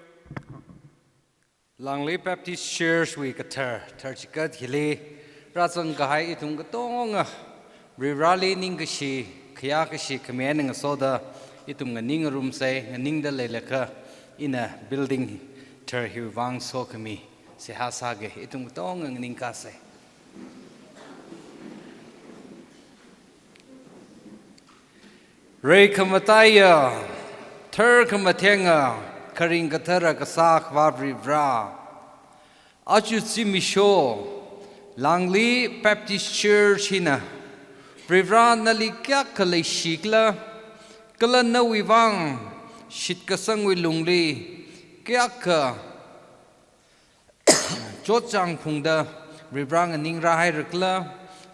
Langli Baptist Church wui kathar, tharchikat hili rāzang kahai ithum katonga, Varivarali ningkashi, khayākashi khami eina ngasoda ithum nganing ngarumsei, nganingda leilakha ina building thar hiwui vang sokhami seihā sāga, ithum katonga nganingkasei. Reikhamataiya, tharkhamathengna, kharing kathara kasā Akhava Varivara. Aja zimiksho, Langli Baptist Church hina, Varivara nali kayākha leishikhala, kala nawui vang, shitkasangwui lungli, kayākha chotchāng phungda Varivara nganing rāhairakhala,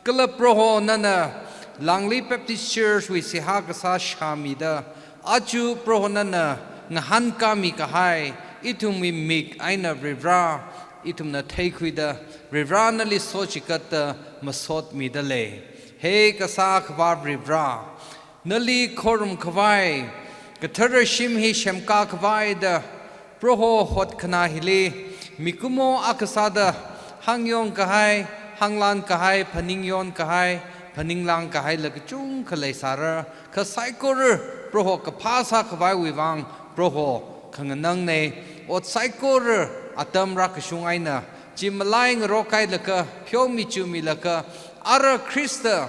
kala Proho nana Langli Baptist Church wui seihā kasā shāmida, aja Proho nana ngahānkāmi kahai, ithumwui mik eina Varivara, ithumna theikhuida, Varivara nali sochikatda masotmida lei. He kasā Akhava Varivara, nali khorumkhavai, kathara shim hi semkākhavai da, Proho hotkhanā hili, mikumo akha sāda, hāngyon kahai, hānglan kahai, phaningyon kahai, phaninglāng kahaila kachungkha leisāra, kha saikora, Proho kaphā sākhavaiwui vang, Proho khanganangnei, ot saikora, atam rākashung eina, chi malai ngarok hailaga, pheomi chumilaga, ara Khrista,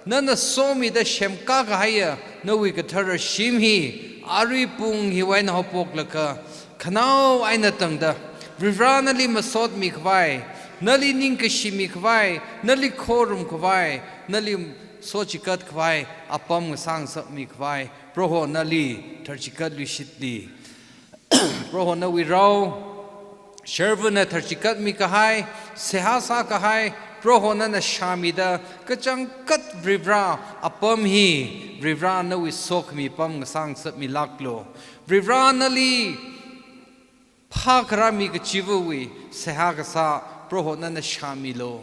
nana somida semkā kahaiya, nawui kathara shim hi, arui pung hiwui eina haophoklaga, khanao eina tangda, Varivara nali masotmikhavai, Nali ningkashi mikhavai, nali khorumkhavai, nali sochikat khavai apam ngasāngasakmikhavai, Proho nali tharchikat luishitli. Proho nawui rao, sharvana tharchikat mikahai, seihā sākahai, Proho nana shāmida, kachangkhat Varivara apam hi, Varivara nawui sokhami apam ngasāngasakmilāklu. Varivara nali phākharā mi kachivawui seihā kasā, Proho nana shāmilu.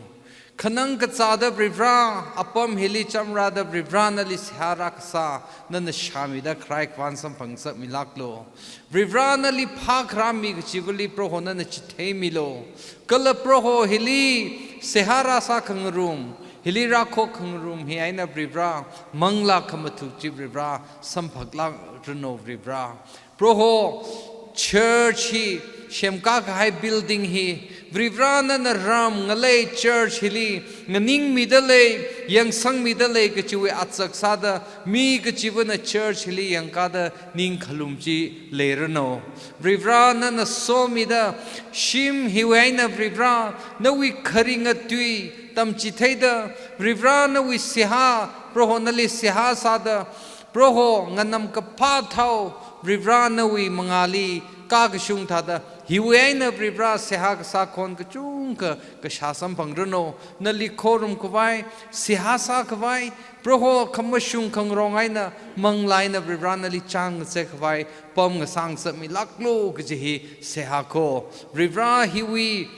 Khanang kazāda Varivara apam hili chamrāda Varivara nali seihā rākasā, nana shāmida kharai khavān samphangngasakmilāklu. Varivara nali phākharā mi kachivali Proho nana chitheimilu. Kala Proho hili seihā rāsā khangarum, hili rākhok khangarum hi eina Varivara, manglā khamathuk chi Varivara, samphaklākranu Varivara. Proho, church hi, semkā kahai building hi, Varivara nana ram ngalei church hili, nganingmida lei, yangsangmida lei kachiwui atsak sāda, mi kachivana church hili yangkāda ning khalum chi leiranu. Varivara nana somida, shim hiwui eina Varivara, nawui kharinga tui tamchitheida, Varivara nawui seihā, Proho nali seihā sāda, Proho nganamkaphā thao, Varivara nawui mangāli, kakashung thāda, hiwui eina Varivara seihā kasā khon kachungkha kashā samphangranu, nali khorumkhavai, seihā sākhavai, Proho khamashung khangarong eina, manglā eina Varivara nali chān ngacheikhavai, apam ngasāngasakmilāklu kaji hi seihā ko. Varivara hiwui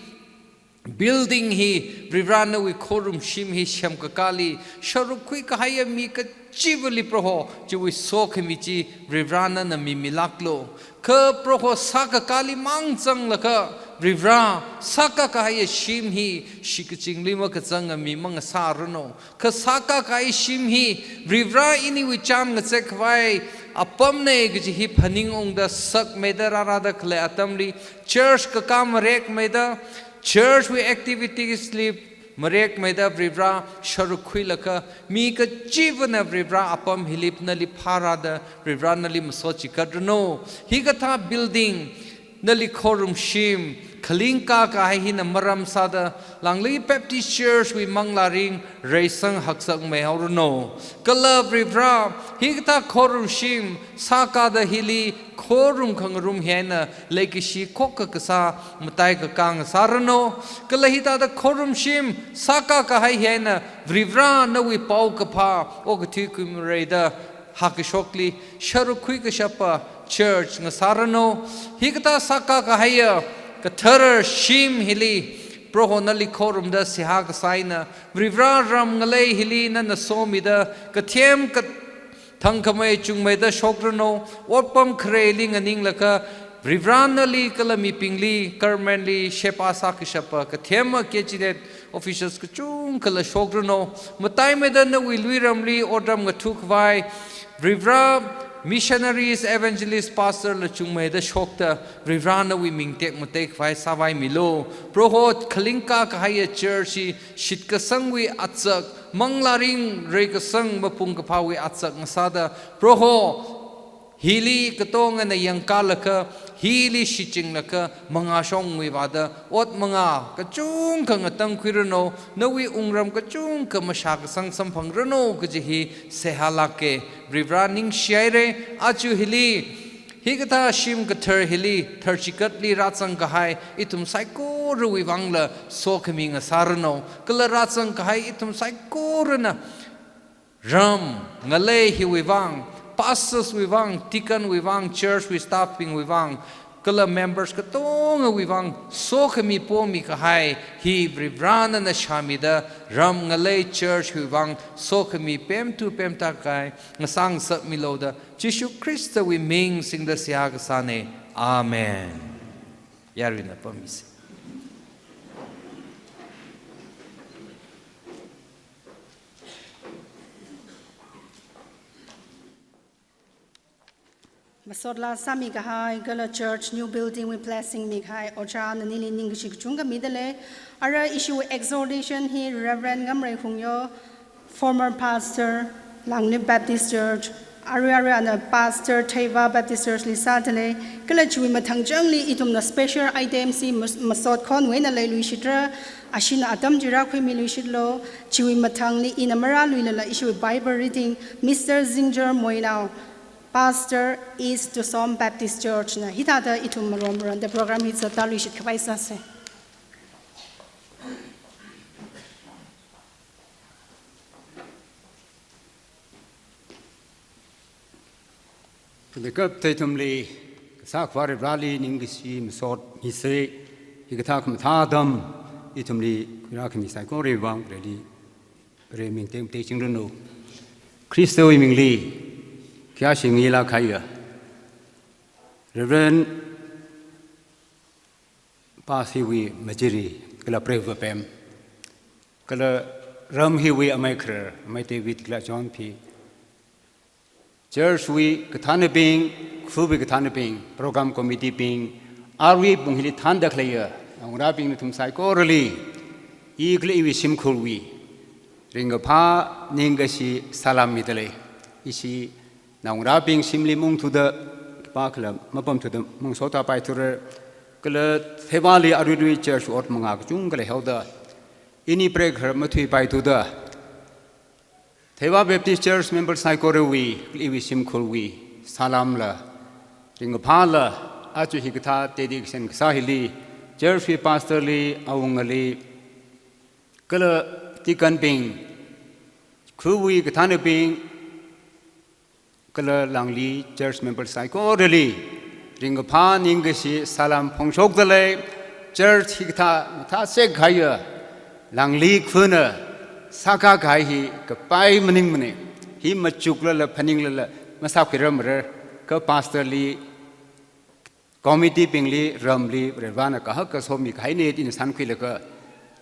building hi, Varivara nawui khorum shim hi semkakāli, sharuk khuikahaiya mi kachivali Proho, chiwui sokhami chi, Varivara nana mimilāklu. Kha Proho sākakāli mang zanglaga, Varivara, sākakahaiya shim hi, shikachingli makazanga mi mangasāranu. Kha sākakahai shim hi, Varivara iniwui chān ngacheikhavai apamna kaji hi phaningungda sakmeida rārada khalei atamli, church kakā marekmeida, church wui activities li marekmeida Varivara sharuk khuilaga, mi kachivana Varivara apam hili nali phārāda, Varivara nali masochikatranu. Hikathā building, nali khorum shim, khalingkā kahai hina maram sāda, Langli Baptist Church wui manglā ring, reisang haksangmeihaoranu. Kala Varivara, hikathā khorum shim, sākāda hili, khorum khangarum hi eina, leikashi khokkha kasā, mataikakā ngasāranu. Kala hithāda khorum shim, sākā kahai hi eina, Varivara nawui paokaphā, okathui kuimareida, hākashokli, sharuk khuikashapa church ngasāranu. Hikathā sākā kahaiya, kathara shim hili, Proho nali khorumda seihā kasā eina, Varivara ram ngalei hili nana somida, kathem kathangkhamei chungmeida shokranu, otpam khareli nganinglaga, Varivara nali kala mibingli, government li, sheba sākashapa, kathema K G net, officials kachungkhala shokranu, mataimeida nawui luiramli otram ngathukhavai, Varivara missionaries, evangelist, pastor la chungmeida shokta, Varivara nawui ming tekmatei khavai sāvaimilu. Proho khalingkā kahaiya church hi shitkasangwui atsak, manglā ring reikasang mapung kaphāwui atsak ngasāda, Proho, hili katongana yangkālaga, hili shichinlaga, mangāshongwui vāda, ot mangā kachungkha ngatangkhuiranu, nawui wungram kachungkha mashākasang samphangranu kaji hi seihā lāka. Varivara ningshihaira, aja hili, hikathā shim kathar hili, tharchikatli rāzang kahai, ithum saikorawui vangla, sokhami ngasāranu, kala rāzang kahai ithum saikorana, ram, ngalei hiwui vang, pastors wui vang, deacon wui vang, church wui staff bingwui vang, kala members katongawui vang, sokhami pomi kahai, hi Varivara nana shāmida, ram ngalei church wui vang, sokhami pemthu pemtā kahai, ngasāngasakmilu da, Jishu Khristawui ming singda seihā kasāna. Amen. Yaruina pamisa. Masot laa sāmi kahai, kala church new building wui blessing mi kahai, ojā nanili ningkashi kachungkha mida lei. Ara ishiwui exhortation hi Reverend Ngamrei Hungyo, former pastor, Langli Baptist Church, arui arui ana Pastor Theiva Baptist Church li sāda lei. Kala chiwui mathangchangli ithumna special items hi mas-, masot khonwui eina leiluishitra, Ashina atam chi rākhuimiluishitlu. Chiwui mathangli ina marāluilala ishiwui Bible reading, Mister Zingjor Moinao, Pastor, East Tusom Baptist Church na. Hithāda ithum marom maronda program hi zattāluishit khavai sāsa. Khamikhap ithumli kasā Akhava Vareli ningkashi masot misa. Hikathā khamathā atam ithumli khuirākhami saikorali vang Vareli, Varewui ming teng teng chingranu. Khristawui mingli khayāshi ngayilāk kahaiya Reverend Pastor hiwui machiri, kala President Pem, kala ram hiwui amei kharar, amei David kala John phi, church wui kathānabing, khawui kathānabing, program committee bing, arui pung hili thānda khaleiya naongarābing nathum saikorali, i kala iwui shimkhurwui ringkaphā ningkashi salam midalei. Ishi naongarābing shimli maungthuda, khipākhala mapamthuda maungshokta paithura, kala Theivali aruirui church ot manga kachungkha leihaoda, ini preigahar mathuipaithuda, Theiva Baptist Church member saikorawui, kala iwui shimkhurwui salamla, ringkaphāla, aja hikathā dedication kasā hili, church wui pastor li, awungali, kala deacon bing, khawui kathānabing, kala Langli church member saikorali ringkaphā ningkashi salam phongshokdalei. Church hikathā mathāsek kahaiya Langli khana sākā kahai hi kapai maningmana. Hi machuklala phaninglala masākhuirarmara. Kha pastor li, committee bingli, ramli Varena kahaka somi kahaina ina shānkhuilaga,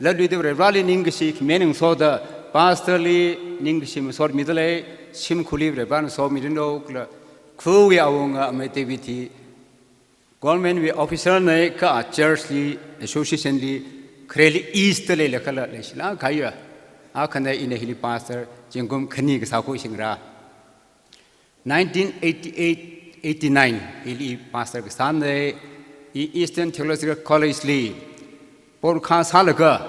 latluida Vareli ningkashi khami ngasoda, pastor li ningkashi masot midalei, shimkhurli Varena somi rinlo. Kala khawui awunga amei David hi government wui officer na, kha church li, association li, khareli East leilakhala leishilāk kahaiya akhana. Ina hili pastor zingkum khani kasā khuisingra. Nineteen eighty-eight eighty-nine hili pastor kasāna. I Eastern Theological College li porkha sālaga,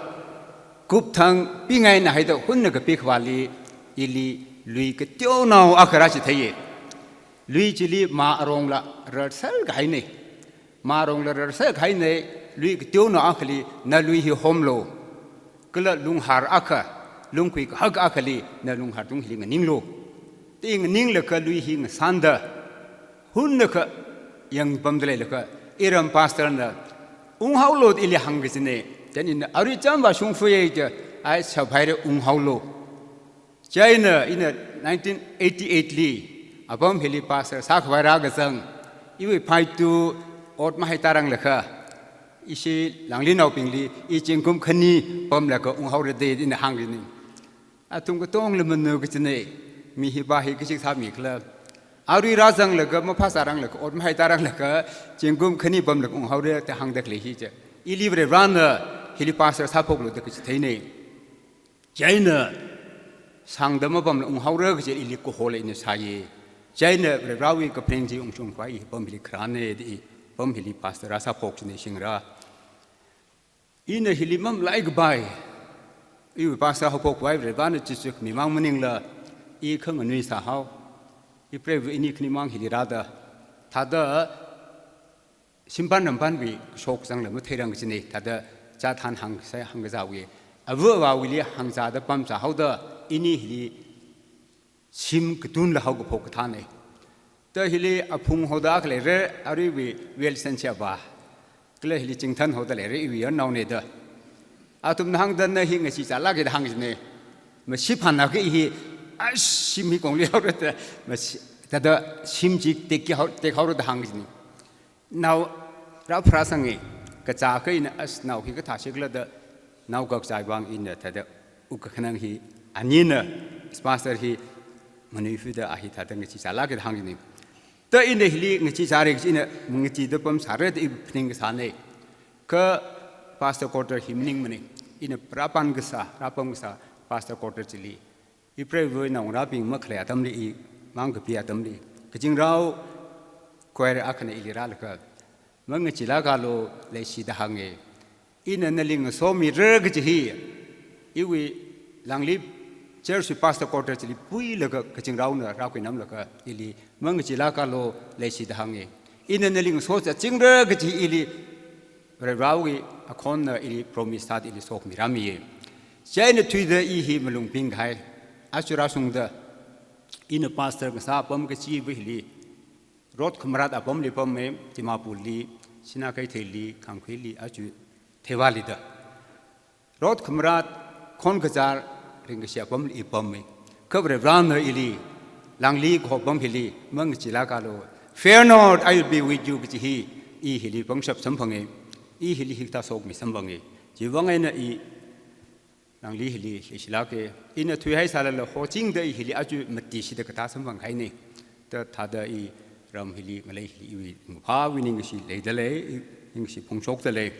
kupthang pingaina haida hunna kapikhavāli, ili lui kateonao akha rāchitheiya. Lui chili mā arongla rarsel kahaina. Mā arongla rarsel kahaina, lui kateonao akhali na lui hi homlo. Kala lunghār akha, lungkhui kahak akhali na lunghār tung hili nganinglo. Te nganinglaga lui hi ngasanda, hunnakha yangpamda leilakha, iram pastor na, unghaolo da ili hāngkachina. Chieina ina arui chāmva shungfuiya ja, ai sāphaira, unghaolo. Chieina ina nineteen eighty-eight li apam hili pastor sākhavai rākazang, iwui phaitu ot mahai tāranglakha, ishi Langlinaobingli i zingkum khani pamlaga unghaora da ina hāngkachina. Athum katongla manu kachina, mi hiva hi kachik sāmikhala. Arui rāzanglaga maphāsāranglakha, ot mahai tāranglakha, zingkum khani pamlaga unghaora da hāngda khalei hi ja. Ili Varena hili pastor sāphoklu da kachitheina. Chieina sāngda mapamla unghaora kaji ili kahola ina sāya. Chieina Varewui kaphaning chi ungshung khavai apam hili kharāna da i apam hili pastor rāsāphok china shingra. Ina hili mamalai kapai, iwui pastor haophok khavai Varena chichuk mimang maningla, i khanganui sāhao. I preiva ini khanimang hili rāda, thāda shimpan rampanwui kashok kazangla matheirang kachina, thāda chāthan hāngsa hāngkazāwui, ava avāwuili hāngzāda pamzāhaoda, ini hili shim katunla haokaphok kathāna. Ta hili aphung hoda akha leira, aruiwui Wilson chi avā. Kala hili Chingthan hoda leira, iwui yarnaona da. Athumna hāngda na hi ngacheezālāka da hāngchina. Mashiphanaka i hi, ash, shim hi kongli haora da, mashi, thāda shim chi tekki hao, tekhaora da hāngchina. Nao rāpharāsanga, kachāka ina, ash, nao hi kathāshikhala da, nao kakchai vang ina thāda, u kakhanang hi, anina, pastor hi, nganuifuda a hi thāda ngacheezālāka da hāngchina. Ta ina hili ngacheezāra kaji ina, mangacheeda pamsāra da i phaning kasāna. Kha pastor quarter hi maningmana. Ina rāpan kasā, rāpam kasā, pastor quarter chili. I preiva naongarābing makhalei atamli, i mang kapi atamli, kazingrao choir akhana ili rālaga, mangacheelākalu, leishida hānga. Ina nali ngasomira kaji hi, iwui Langli Church pastor quarter chili puilaga kachingraona rākhuinamlaga ili mangachilākalu leishida hānga. Ina nali ngasochāchingra kaji hi ili Varewui akhonna ili promise sāda ili somirāmiya. Chieina thuida i hi malung pinghai. Aja rāshungda ina pastor ngasā apam kachiva hili, Road Khamrat apamli pamma, Dimapurli, Sinakeitheli, Khangkhuili, aja Theiwali da. Road Khamrat, Khonkazar, ringkashi apamli pamma. Kha Varena ili, Langli kaho apam hili mangachilākalu. "Fear not, I will be with you," kaji hi, i hili pangshap samphanga. I hili hikathā somi samphanga. Chiwui vang eina i Langli hili leishilāka. Ina thuihaisālala hochingda i hili aja matishida kathā samphanghaina. Thāda i ram hili ngalei hili iwui ngaphāwui ningkashi leidalei, i ningkashi phongshokdalei.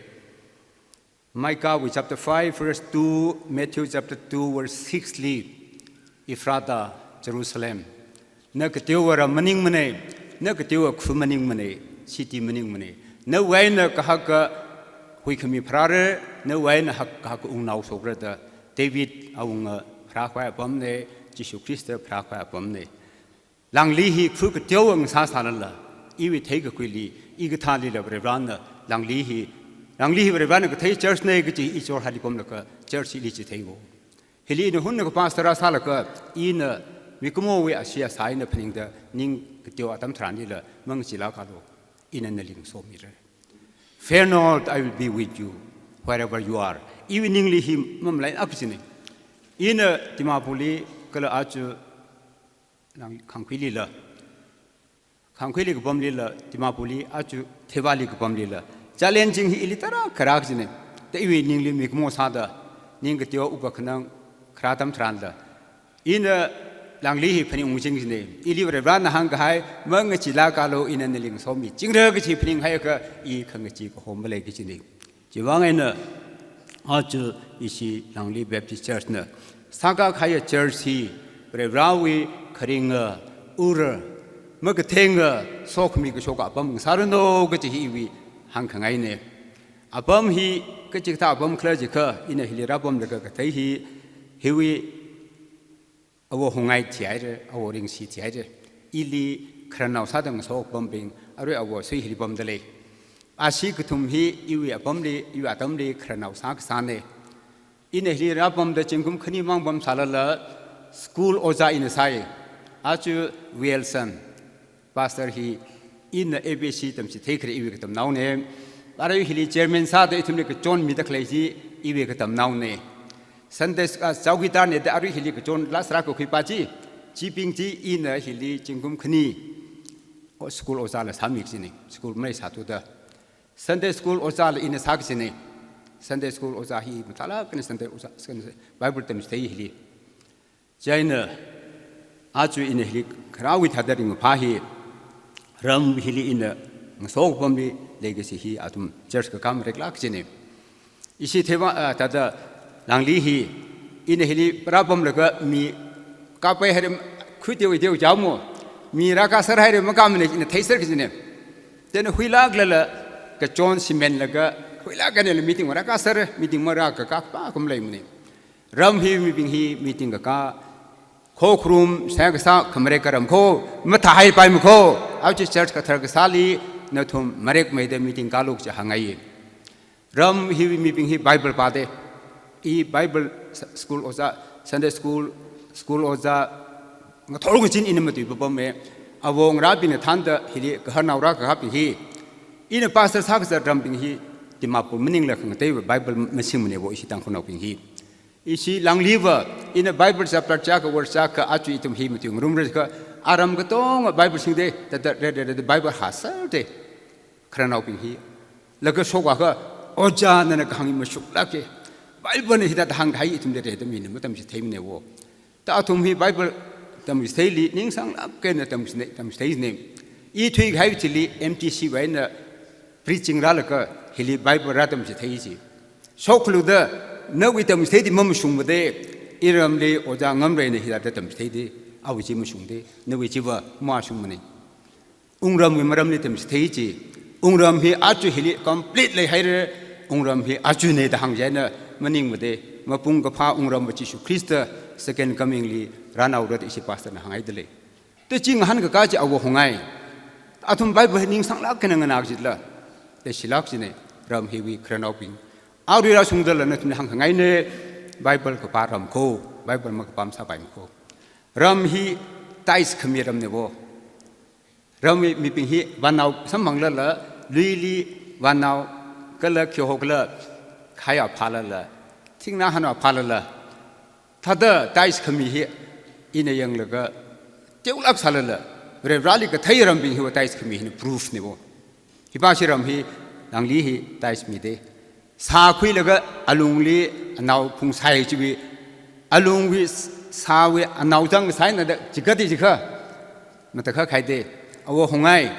Micahwui chapter five verse two, Matthew chapter two verse six li, Ephrata, Jerusalem, na kateowa ram maningmana, na kateowa khu maningmana, city maningmana. Nawui eina kahaka huikhami pharāra, nawui eina hak kahaka wungnao shokra da David awunga pharākhavai apamna, Jishu Khrista pharākhavai apamna. Langli hi khu kateowa ngasāsālala, iwui theikakhuili, i kathālila Varena Langli hi, Langli hi Varena kathei church na kaji i chor hali pamlaga church hili chitheiwo. Hili ina hunna ka pastor sālaga, ina mikumowui ashee asā eina phaningda ning kateo atam tharanlila mangachilākalu, ina nali ngasomira. "Fear not, I will be with you wherever you are." Iwui ningli hi mamalai akha china. Ina Dimapurli kala aja Lang-, Khangkhuilila, Khangkhuili kapamlila, Dimapurli, aja Theiwali kapamlila, challenging hi ili tarākha rākha china. Thāda iwui ningli mikumo sāda, ning kateo wukkhanang kharā atam tharanla, ina Langli hi phaningungching china. Ili Varena hāngkahai, mangachilākalu, ina nali ngasomichingra kaji phaninghaiakha, i khangachee kaho maleiki china. Chiwui vang eina aja ishi Langli Baptist Church na sākakahai church hi Varewui kharinga, ura, makathenga, sokhami kashoka apam ngasāranu kaji hi iwui hāngkhangaina. Apam hi kachikathā apam khala jiakha, ina hili rāpamlaga kathei hi, hiwui Āwo Hungngai thihaira, Āwo Ringshi thihaira. Ili khararnao sāda ngaso apambing, arui Āwo Sui hili pamdalei. Ashi kathum hi iwui apamli, iwui atamli khararnao sākasāna. Ina hili rāpamda zingkum khani mang pamsālala, school ojā ina sāi. Aja Wilson, pastor hi ina A B C tamchithei khare iwui katamnaona. Arui hili chairman sāda ithumli kachon mida khalei chi iwui katamnaona. Sunday s-, ah, chowkidar na da arui hili kachon last rākakhui pa chi, chibing chi ina hili zingkum khani, o, school ojāla sāmiki china, school maleisāthuda. Sunday school ojāla ina sāki china. Sunday school ojā hi mathālāk eina Sunday ojā, Bible tamchithei hili. Chieina, aja ina hili kharāwui thāda ringphā hi, ram hili ina ngaso apamli leikashi hi athum church kakā mareklāk china. Ishi Theiwa, ah, thāda Langli hi, ina hili rāpamlaga mi kapai haira, khuiteo iteo jamo, mi rākasar haira makamana ina theiserki china. Thāda huilāklala kachon simenlaga, huilāk eina meeting rākasar, meeting marākakā pa kum leimana. Ram hi mibing hi meeting kakā, khokharum, sākasā, khamarek karam kho, mathāhaipaimana kho, aja church kathar kasāli, nathum marekmeida meeting kālu kaji hāngngai. Ram hi mibing hi Bible pāda. I Bible s-, school ojā, Sunday school, school ojā, ngathor kachin ina matui papamma. Āwo ngarābingna thānda hili kaharnao rākahābing hi, ina pastor sākazat rambing hi, Dimapur maningla khangateiva Bible masingmana āwo ishi Tangkhulnaobing hi. Ishi Langliva, ina Bible chapter chaka verse chaka aja ithum hi matui ngarumra kha, aram katonga Bible singda, thāda re re re Bible hāserda. Khararnaobing hi, laga shokakha, ojā nana kahāng hi mashuklāka. Bible na hithāda hāngkahai ithumli rida mina matamchitheimana āwo. Thāda athum hi Bible tamchitheili, ningsanglāk eina tamchithei, tamchitheina. I thuikahai chili M T C wui eina preaching rālaga hili Bible rātamchithei chi. Shokluda, nawui tamchitheidi mamashungmada, iramli ojā Ngamreina hithāda tamchitheida, awui chi mashungda, nawui chiva mashungmana. Wungramwui maramli tamchithei chi. Wungram hi aja hili complete leihaira, wungram hi ajana da hāngchina maningmade, mapung kaphā wungramva Jishu Khrista second coming li rānaora da ishi pastor na hānghaida lei. Te chi ngahānkaka chi ava Hongai. Athum Bible hi ningsanglāk eina nganā kajila, leishilāk kajina, ram hiwui khararnaobing. Arui rāshungdala nathumli hāngkhangaina, Bible kapā ram kho, Bible makapā masāpaimana kho. Ram hi tithes khami ramna vo. Ramwui mibing hi vānao samphanglala, luili vānao kala khi hokla, khaya phālala, thingnā hanwa phālala, thāda tithes khami hi ina yanglaga teolāk sālala, Varivarāli kathei rambing hiva tithes khami hina proof na vo. Hipa shi ram hi, nangli hi tithes mide. Sākhuilaga alungli anao phungsai chiwui, alungwui sāwui anao zang saina da chikati chikha. Matakhak haide, ava Hongai.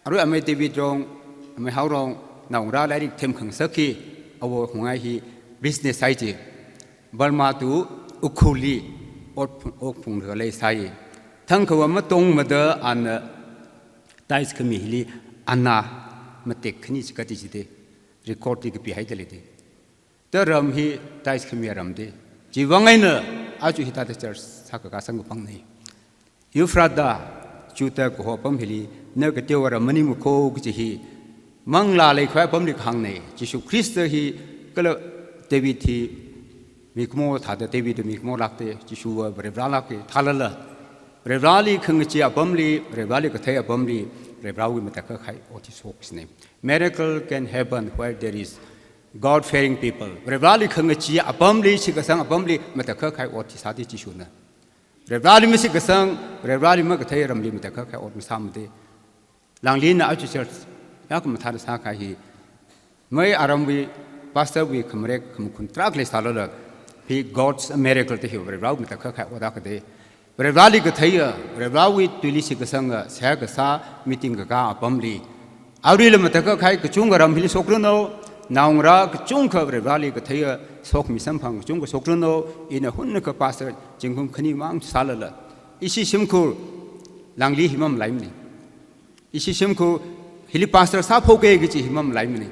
Arui amei David rong, amei Hao rong, naongarā lairik themkhangasak hi, ava Hongai hi business sāi chi. Burma to Ukhrulli ot phung, ot phunglaga leisai. Thangkha va matongmada ana tithes khami hili ana matek khani chikati chide. Record li kapihaida leide. Te ram hi tithes khami ramde. Chiwui vang eina aja hithāda church sākakā samkaphangna. Ephrata, Judah kaho apam hili, na kateowa ram maningmana kho kaji hi, manglā leikhavai apamli kahāngna, Jishu Khrista hi, kala David hi, mikumo thāda David mikumo lākte, Jishuva Varivarā lāke, thālala. Varivarāli khangachee apamli, Varivarāli kathei apamli, Varivarāwui matakhak kahai ot hi shokngasakna. Miracle can happen where there is God-fearing people. Varivarāli khangachee apamli, shitkasang apamli, matakhak kahai ot hi sāde Jishuna. Varivarāli mashitkasang, Varivarāli makathei ramli matakhak kahai ot masāmade. Langlina aja church, ya kamathāda sākahai hi. Mai aramwui, pastor wui khamarek khamakhun tarākha leisālala, hi God's miracle da hi Varivarāwui matakhak kahai ot akha de. Varivarāli katheiya, Varivarāwui tuili shitkasanga, seihā kasā, meeting kakā apamli. Aruila matakhak kahai kachungkha ram hili shokranu, naongarā kachungkha Varivarāli katheiya, shokmi samphang kachungkha shokranu, ina hunakha pastor zingkum khani mang sālala. Ishi shimkhur, langli hi mamalaimana. Ishi shimkhur, hili pastor sāphoke kaji hi mamalaimana.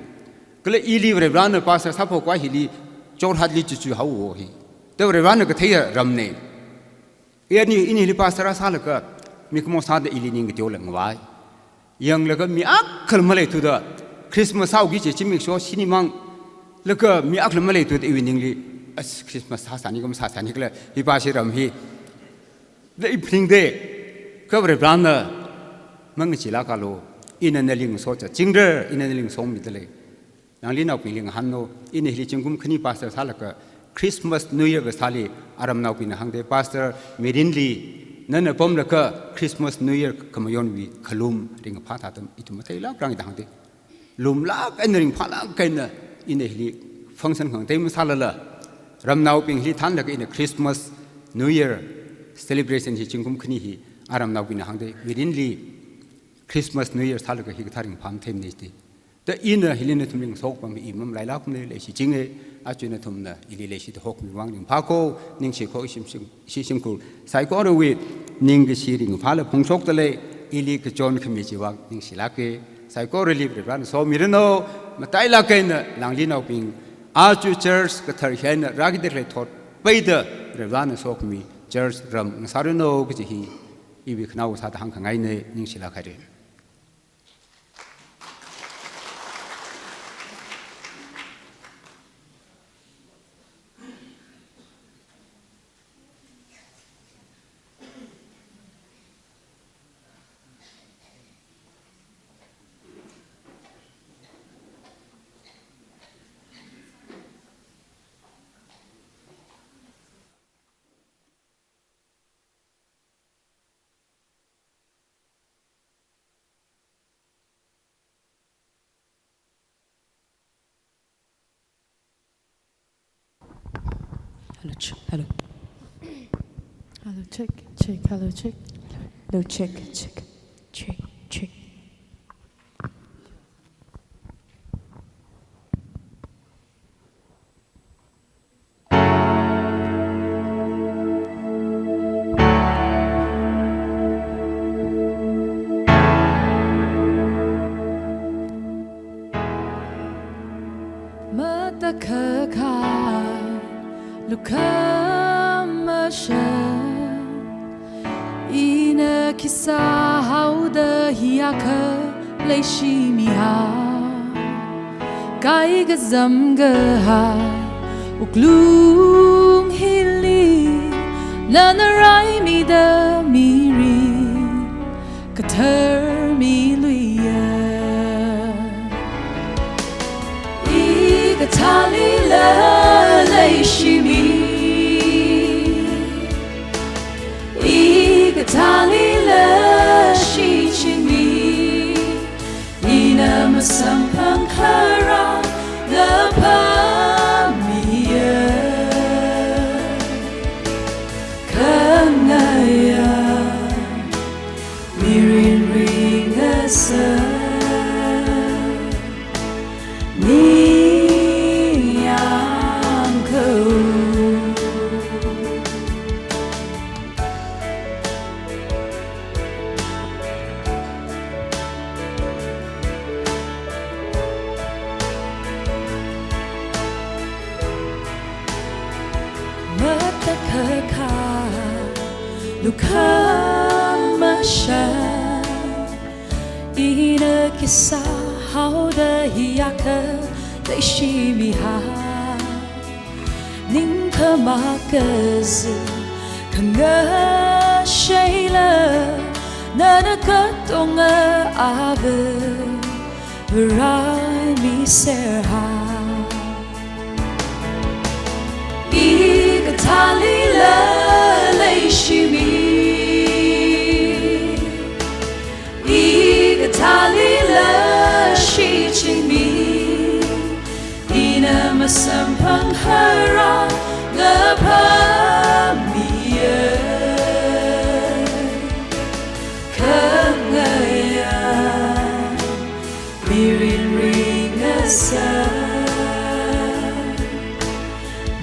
Kala ili Varivarāna pastor sāphokhavai hili, Jorhatli chuchu haowo hi. Te Varivarāna katheiya ramna. Ini, ini hili pastor sālaga, mikumo sāda ili ning kateola ngavai. Yanglaga mi akhala maleithuda, Christmas sāki kaji zimiksho shini mang, laga mi akhala maleithuda iwui ningli, as Christmas sāsāni kha masāsāni khala, hipa shi ram hi. Da iphningde, kha Varivarāna, mangacheelākalu, ina nali ngasoda, chingra, ina nali ngasomida lei. Nanglinaobingli ngahānlu, ina hili zingkum khani pastor sālaga, Christmas New Year kasāli, aramnaobingna hāngde, Pastor Mirinli, nana pamlaga Christmas New Year khamayonwui khalum ringphā thāda ithum matheilākrang da hāngde. Lumlāk eina ringphālāk eina ina hili function khangatei masālala, ramnaobing hili thānlaga ina Christmas New Year celebration hi zingkum khani hi, aramnaobingna hāngde, Mirinli Christmas New Year sālaga hikathā ringphā matheimana jide. Da ina hili nathumli ngasopam hi mamalailākmana, leishichinga, aja nathumna ili leishida hokmiwui vang ringphāko, ningshiko, ishi shim, ishi shimkhur saikorawui ningkashi ringphāla phongshokda lei, ili kachon khami chiwui vang ningshilāke, saikorali Varivarāna somiranu, matailāk eina langlinaobing, aja church kathar hi eina rākida khalei thot peida Varivarāna sokhami church ram ngasāranu kaji hi, iwui khanao sāda hāngkhangaina, ningshilāk haira. Hello, ch-, hello. Hello, check, check, hello, check. Hello, check, check. Check, check. Sha, ina khi sāhaoda hiyākha leishimiha. Kaikazam kahai wuklung hili, nana raimida mirin kathar miluiya. I kathālila leishimi, i kathālila shichingmi, ina masamphang kharāna phāmiya. Khangaya mirin ringasa, ningyāng kha. Matakhakha, lukhamashan, ina khi sāhaoda hiyākha leishimiha. Ningkhamak kazi khangashei la, nana katonga ava raimiserha. I kathālila leishimi, i kathālila shichingmi, ina masamphang kharāna phāmiya. Khangaya mirin ringasa,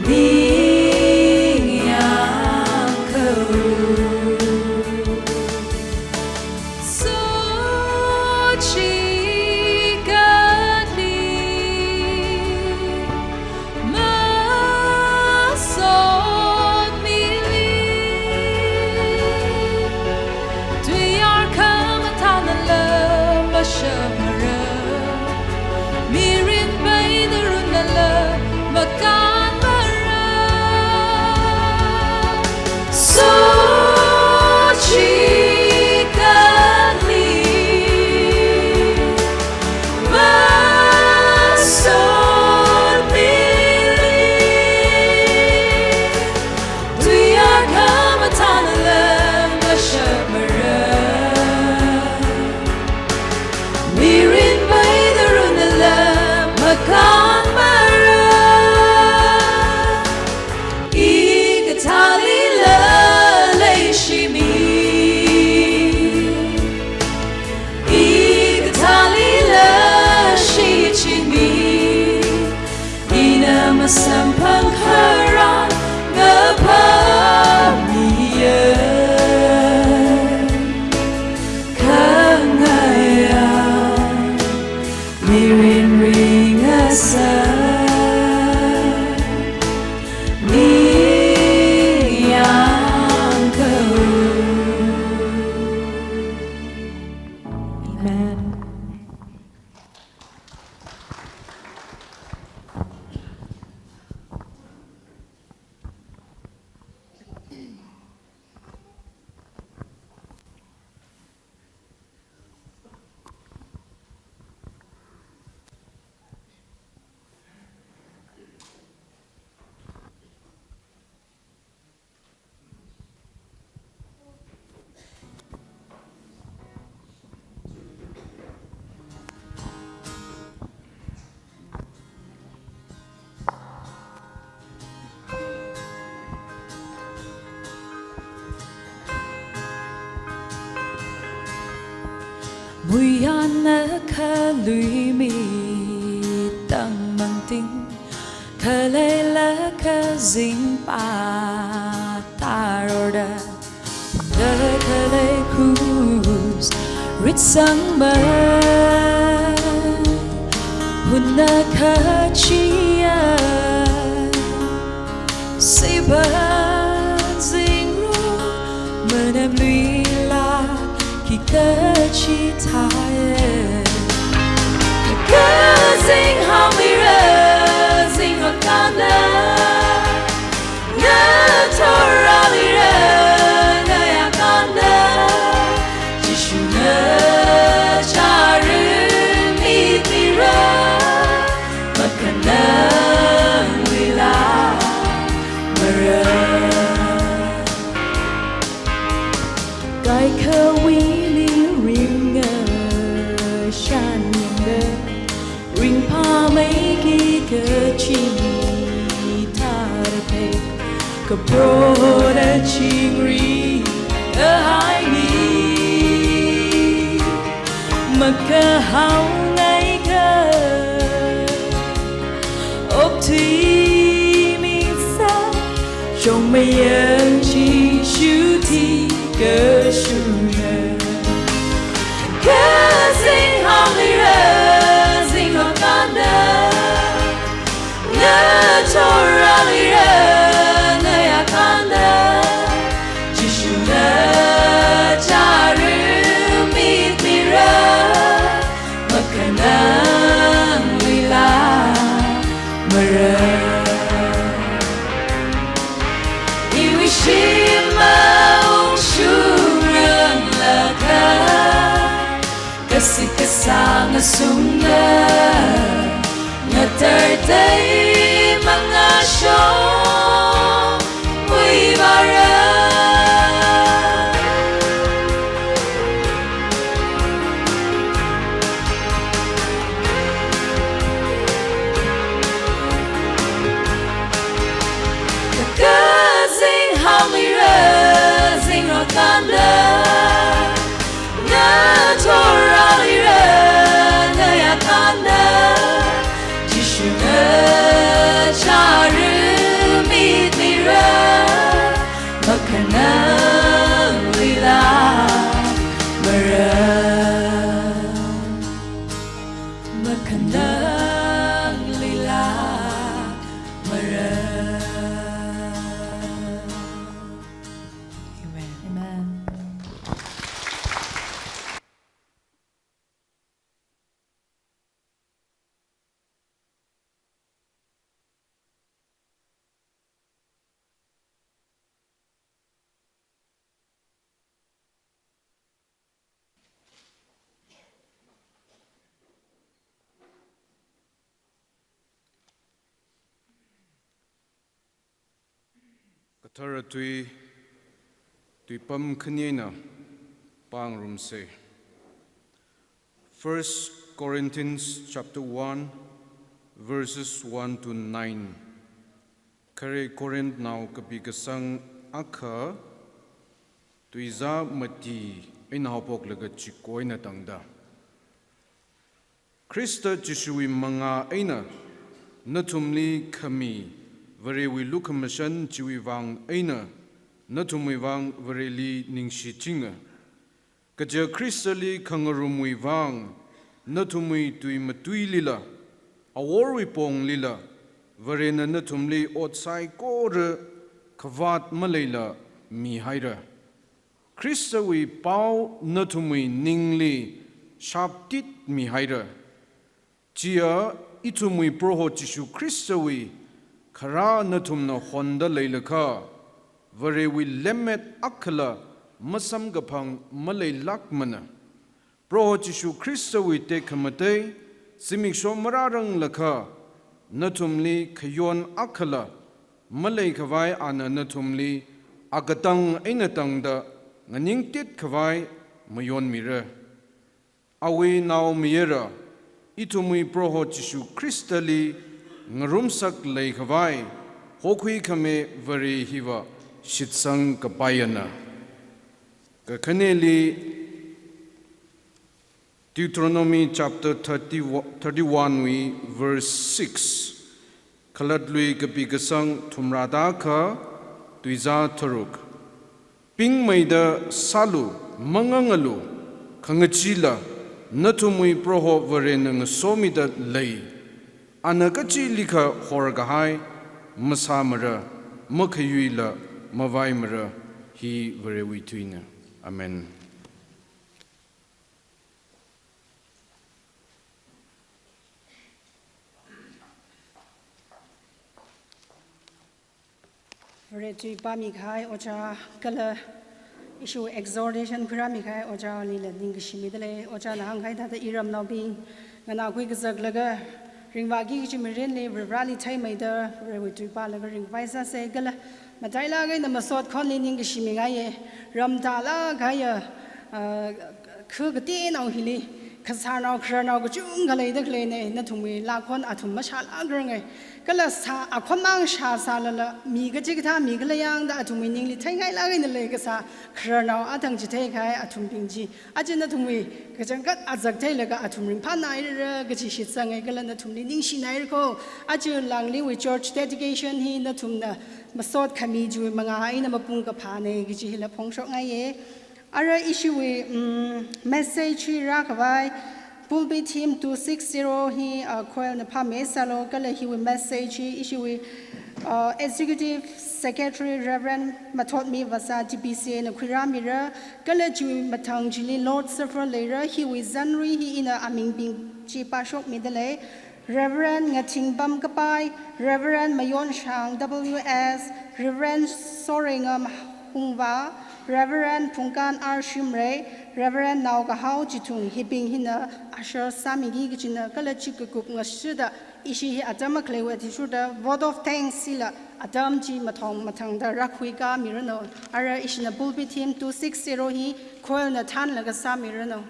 ningyāng kha. Sochikatli masot mili, tuiyār khamathānala mashapmara, mirin paida runala makānmara. Sochikatli masot mili, tuiyār khamathānala mashapmara, mirin paida runala makānmara. I kathālila leishimi, i kathālila shichingmi, ina masamphang kharāna phāmiya. Khangaya mirin ringasa, ningyāng kha. Amen. Muiyāna khalui mi tangmangting, khaleila kazing pā tarorda, da khalei krus ritsangmei, hunna kachiya, siba zi Luila khikha chithāya. Kazing hāngmira, zingrokana. Ngathorrālira, ngayākana. Jishuna chārumitmira, makhanang luila mara. Kaikhawuili ringa shanyangda, ringphāmeiki kachi tharpe, kaproda chingri kahai mi. Makahaongaikha okthuimisa, chongmayang Jishu thikashuna. Kazing hānglira, zingrokana. Ngathorrālira, ngayākana. Jishuna chārumitmira, makhanang luila mara. Iwui shimān ungshungranglakha, kashi kasā ngasungda, ngatartei mangāshongwui vāra. Kazing hānglira, zingrokana. Ngathorrālira, ngayākana. Jishuna chārumitmira, makhanang luila mara. Makhanang luila mara. Amen. Amen. Kathara tui, tuipam khani eina pāngarumsa. First Corinthians chapter one, verses one to nine. Khare Corinth nao kapi kasang akha, tuizā mati eina haophoklaga chiko eina tangda. Khrista Jishuwui mangā eina nathumli khami Varewui lukhamashan chiwui vang eina nathumwui vang Vareli ningshichinga. Kaja Khristali khangarumwui vang nathumwui tui matuilila, aworwui ponglila, Varena nathumli ot saikora khavāt maleila mihaira. Khristawui pao nathumwui ningli shaptitmihaira. Chiya ithumwui Proho Jishu Khristawui kharā nathumna honda leilakha, Varewui lemmet akhala masamkaphang maleilākmana. Proho Jishu Khristawui tekhamatei zimiksho marāranglakha, nathumli khayon akhala maleikhavai ana nathumli akatang eina tangda nganingtit khavai mayonmira. Awui naomayara, ithumwui Proho Jishu Khristali ngarumsak leikhavai hokhui khami Vare hiva shitsang kapaiyana. Kakhaneli Deuteronomy chapter thirty, thirty-one wui verse six. Khalatlui kapi kasang thumrāda akha, tuizā tharuk. Pingmeida sālu, mangangalu, khangachila nathumwui Proho Varena ngasomida lei. Ana kachilikha horkahai masāmara, makhayuila mavaimara. Hi Varewui tuina. Amen. Vare tui pāmi kahai ojā kala issue exhortation khuirāmi kahai ojālila ningkashi midalei. Ojāna hāngkahai thāda iramnaobing, nganākhui kazaklaga ringvāki kachi mirinli Varivarāli theimeida Varewui tui pālaga ringvai sāsa kala matailāk eina masot khonli ningkashi mingaiya. Ram tālāk kahaiya, ah, khu kateonao hili, kasārnao khararnao kachungkha leida khaleina, nathumwui lākhon athum mashālākranga. Kala sā, akhon mang shāsālala, mi kachikathā mi khalayangda athumwui ningli theingailāk eina leikasā khararnao athang chitheikahai athumbing chi, aja nathumwui kachangkhat azak theilaga athum ringphānairara kachi shitsanga kala nathumli ningshinaira kho. Aja Langliwui church dedication hi nathumna masot khami chiwui mangā eina mapung kaphāna kachi hila phongshokngaiya. Ara ishiwui, mm, message hi rākhavai, Pulpit Hymn two six zero hi, ah, choirna phāmeisālu, kala hiwui message hi ishiwui, ah, Executive Secretary Reverend Mathotmi Vasa T B C A na khuirāmira, kala chiwui mathang chili Lord's Supper leira, hiwui zanri hi ina amingbing chi pāshokmidalei. Reverend Ngathingpam Kapai, Reverend Mayonshang W S, Reverend Sorengam Hungva, Reverend Phungkan R Shimray, Reverend Naokahao Chithung, hibing hina usher sāmiki kachina kala chikakup ngashida ishi hi atam makhaleiwui athishurda vote of thanks hila atam chi mathong mathangda rākhuikāmiranu. Ara ishina Pulpit Hymn two six zero hi choirna thānlaga sāmiranu.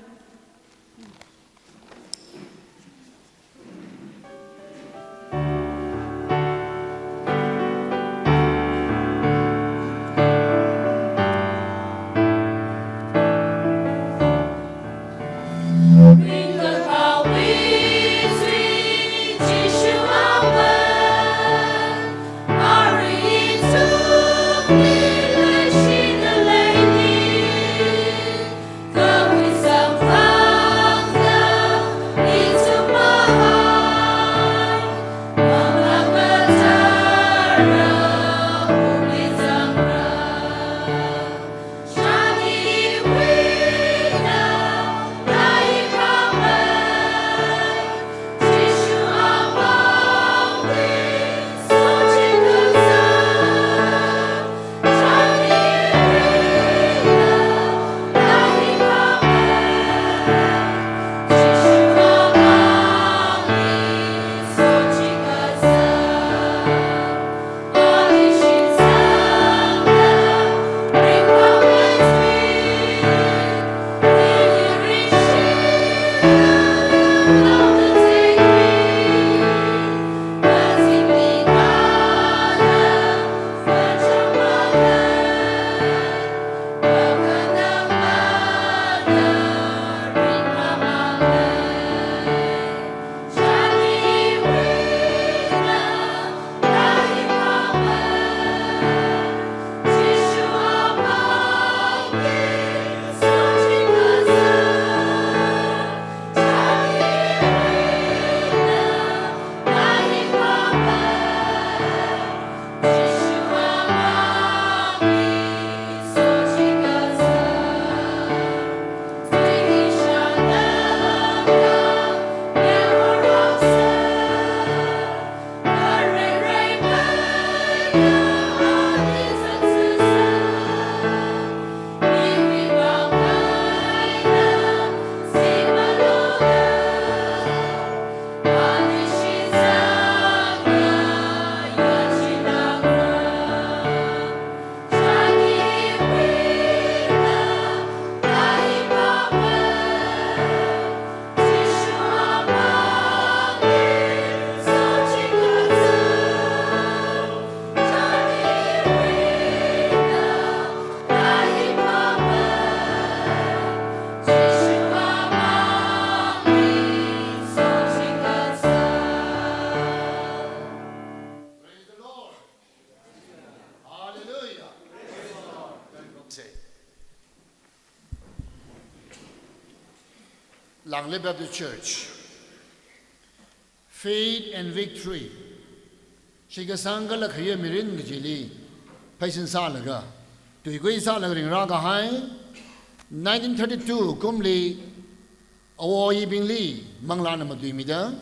Praise the Lord. Hallelujah. Praise the Lord. Say, Langlei Baptist Church, Faith and Victory, shitkasang kala khayā mirin kachili pheisin sālaga, Tuikui sālaga ringrā kahai, nineteen thirty-two kumli awo ayibingli manglāna matuimida,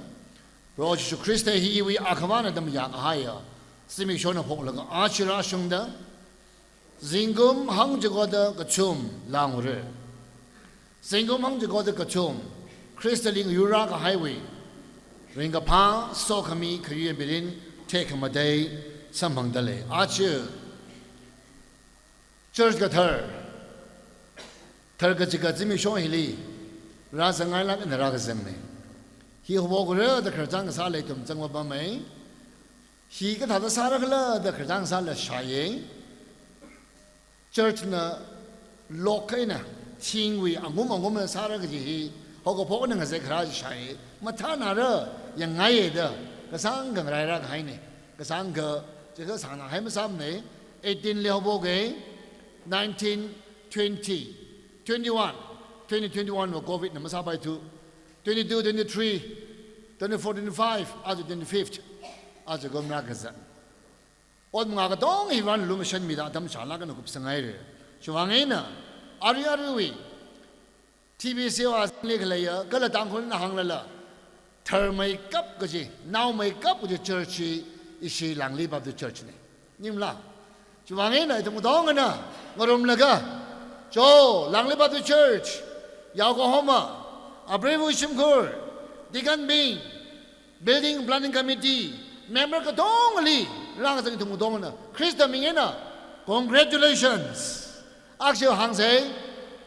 Proho Jishu Khrista hi iwui akhavana da mayā kahaiya zimikshona phoklaga aja rāshungda, zingkum hangchikoda kachum lāngra. Zingkum hangchikoda kachum Khristali ngayurrā kahaiwui ringkaphā sokhami khayui mirin tekhamatei samphangda lei. Aja church kathar, thar kachika zimiksho hili rāzangngailāk eina rākazangna. Hi haophokra da khararchān kasāli ithum zangvā pamei. Hi kathāda sāra khala da khararchān kasāla shāya. Church na lok eina thingwui angum angumna sāra kaji hi haokaphokna ngazek kharā chi shāya. Mathānara yangngaiya da kasāngkha ngaraira kahaina. Kasāngkha chikha sāngnā hai masāmana. Eighteen li haophoka, nineteen, twenty, twenty-one, twenty twenty-one va covid na masāpaithu, twenty-two, twenty-three, twenty-four, twenty-five, aja twenty-fifth, aja kum rākazat. Ot mangā katonga hi Varena lumashanmida atam shālāk eina kupsanghaira. Chiwuivang eina arui aruiwui T B C azingli khaleiya, kala Tangkhulna hānglala, tharmeikap kaji, naomeikap kaji church hi ishi Langli Baptist Church na. Ningla. Chiwuivang eina ithum katongana ngarumlaga, cho, Langli Baptist Church, yaokahoma, apreiva shimkhur, deacon bing, building planning committee member katongali rākazang ithum katongana Khrista ming eina congratulations. Aksheo hāngsa,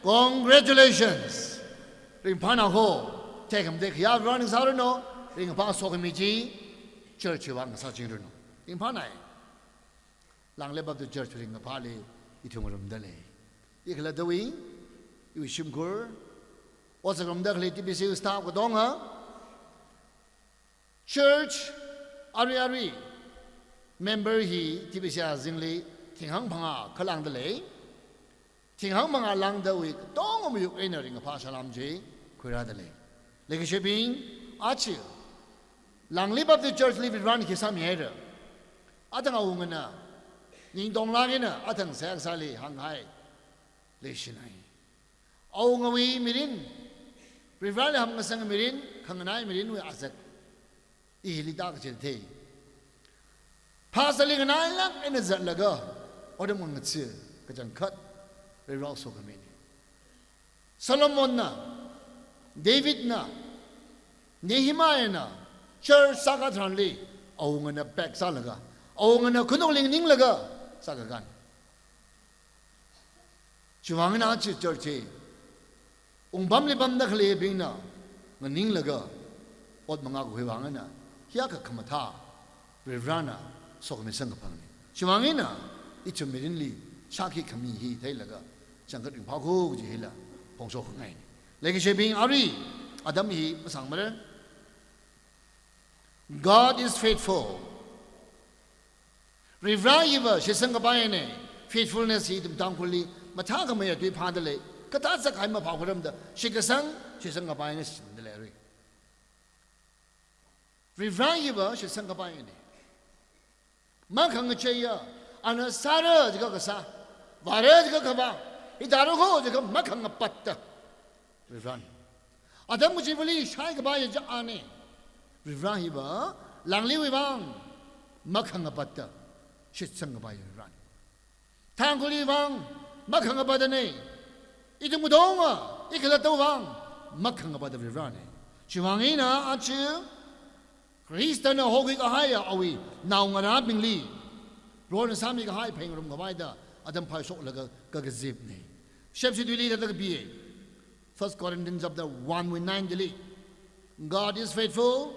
congratulations. Ringphāna ho, tekhamatei khayā Varena sāranu, ringphā sokhami chi church hiwui vang sāchingranu. Ringphānai. Langli Baptist Church ringkaphāli ithum ngarumda lei. Ikhalattawui, iwui shimkhur, ot sāngarumda khalei T B C staff katonga, church arui arui member hi T B C azingli thinghāng phangā khalāngda lei. Thinghāng phangā lāngdawui katonga mayuk eina ringkaphā salām chi khuirāda lei. Leikashibing, aja Langli Baptist Church li Varena khi sāmihaira. Athang awungana, ningtonglāk eina athang seihā kasāli hānghai leishinai. Awungawui mirin, Vareli hamngasang mirin, khanganai mirinwui azak, i hili tākachithei. Phasāli nganailāk eina zatlaga, otram ngatsi, kachangkhat, Varewui sokhamina. Solomonna, Davidna, Nehemiahna, church sākā tharanli, awungana pek sālaga, awungana khanungli nganinglaga, sākākana. Chiwuivang eina aja church hi, wungpamli pamda khaleibingna nganinglaga ot mangā kahui vang eina, hiyākha khamathā Varena sokhami samkaphangna. Chiwuivang eina ithum mirinli shākhi khami hi theilaga, changkhat ringphākhui kaji hila phongshok khangaina. Leikashibing, arui atam hi masāngmara. God is faithful. Vare hiva shitsang kapaina, faithfulness hi ithum Tangkhulli mathākhameiya tui phāda lei, kathā zakhai maphākhuiramda, shitkasang, shitsang kapaina shitsangda leira. Vare hiva shitsang kapaina. Makhangacheiya, ana sāra jiakha kasā, vāra jiakha kavā, hithāra kho jiakha makhangapatta Varena. Atam kachivali shaikapaiya chi ana. Vare hiva, Langliwui vang makhangapatta shitsang kapaiya Varena. Tangkhulwui vang makhangapattana. Ithum katonga, ikhalattawui vang makhangapatta Varena. Chiwuivang eina aja Khristana hokhui kahaiya awui naongarābingli, Prohona sāmi kahai pheingarum khavai da atam phaishoklaga kakazipna. Shepshi tuili hithāda kapiya. First Corinthians chapter one wui nine dili, God is faithful,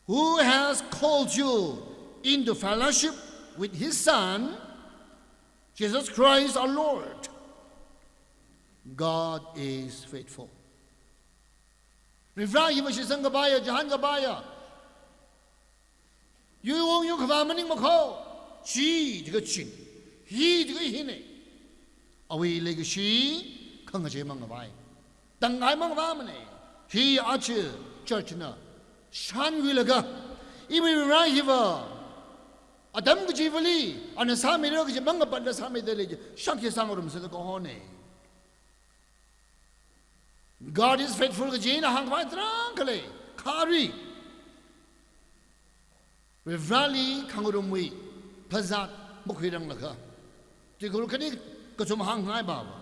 who has called you into fellowship with his Son, Jesus Christ our Lord. God is faithful. Vare hiva shitsang kapaiya, chihān kapaiya, yuiwung yukhavā maningmakho, chi jiakha china, hi jiakha hina. Awui leikashi khangachei mang khavai, tangai mang khavāmana. Hi aja church na shānkhuilaga, iwui Vare hiva Atam kachivali, ana sāmira kaji mangapatla sāmida lei ji, shākhi sāngarumsa da kahona. God is faithful kaji ina hāngkhavai tarākha lei, kha arui Varivarali khangarumwui phazāt makhuiranglaga, tuikhur khani kachum hāngngai baba,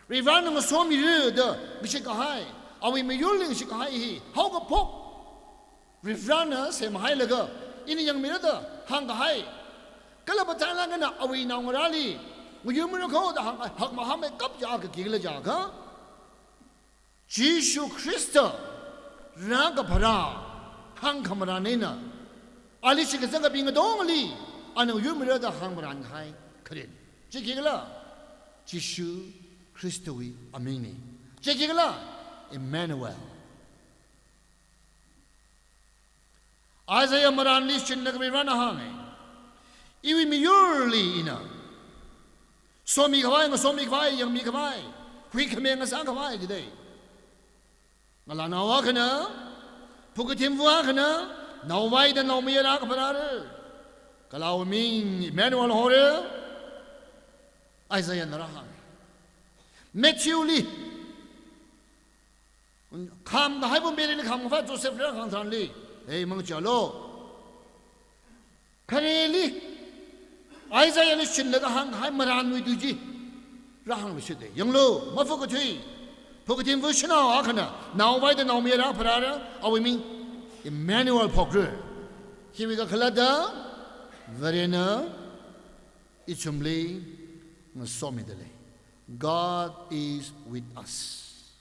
Varivarana ngasomira da ngashit kahai, awui miyurli ngashit kahai hi haokaphok Varivarana semhailaga ina yangmira da hāngkahai, kala matailāk eina awui naongarāli ngayurmira kho da hāng, hakmahāmeikap chi akha khikhala jiakha, Jishu Khrista rākapharā hāngkhamarān eina, ali shitkasangabing katongali ana ngayurmira da hāngmarān kahai kharin. Chi khikhala? Jishu Khristawui amingna. Chi khikhala? Emmanuel. Isaiah marānli shichinlaga Varivarana hānga, iwui miyurli ina somikhavai, ngasomikhavai, yangmikhavai, huikhami ngasākhavai jidalei. Ngalānao akhana, phakathimva akhana, naovaida naomayara kapharāra, kala awui ming Emmanuel hora, Isaiahna rāhānga. Matthewli khamkahaiva Maryli khamkhavai Josephli rāhāng tharanli, ei, mangacheealu. Khareli Isaiahli shichinlaga hāngkahai marānwui tui chi rāhāngluishita. Yanglu, mafuk kathui, phakathimva shanao akhana naovaida naomayara pharāra, awui ming Emmanuel phokra. Hiwui kakhalatva Varena ithumli ngasomida lei. God is with us.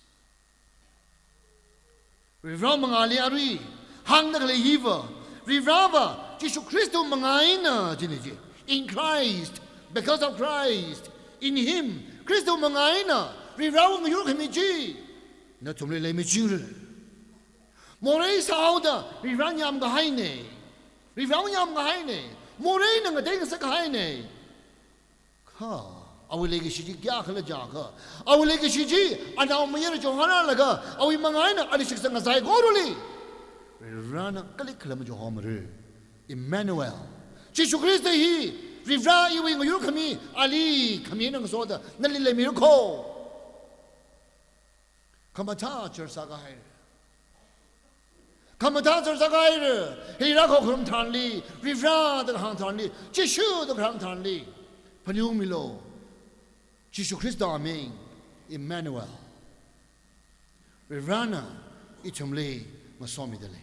Varivarawui mangāli arui hāngda khalei hiva, Varivarava Jishu Khristawui mangā eina jina ji. In Christ, because of Christ, in Him, Khristawui mangā eina Varivarawui ngayurkhami chi nathumli leimichingra. Morei sāhaoda Varivara yamkahaina. Varivara yamkahaina. Moreina ngateingasak kahaina. Kha, awui leikashi chi kayākhala jiakha, awui leikashi chi anaomayara chihorālaga, awui mangā eina ali shitkasang saikorawui Varivarana kali khala machihomara. Emmanuel. Jishu Khrista hi Varivara iwui ngayurkhami, ali khami eina ngasoda nali leimira kho. Khamathā church sākahaira. Khamathā church sākahaira. Hili rākakhurum tharanli, Varivara da kahāng tharanli, Jishu da kahāng tharanli, phaningungmilu. Jishu Khristawui aming Emmanuel. Varivarana ithumli ngasomida lei.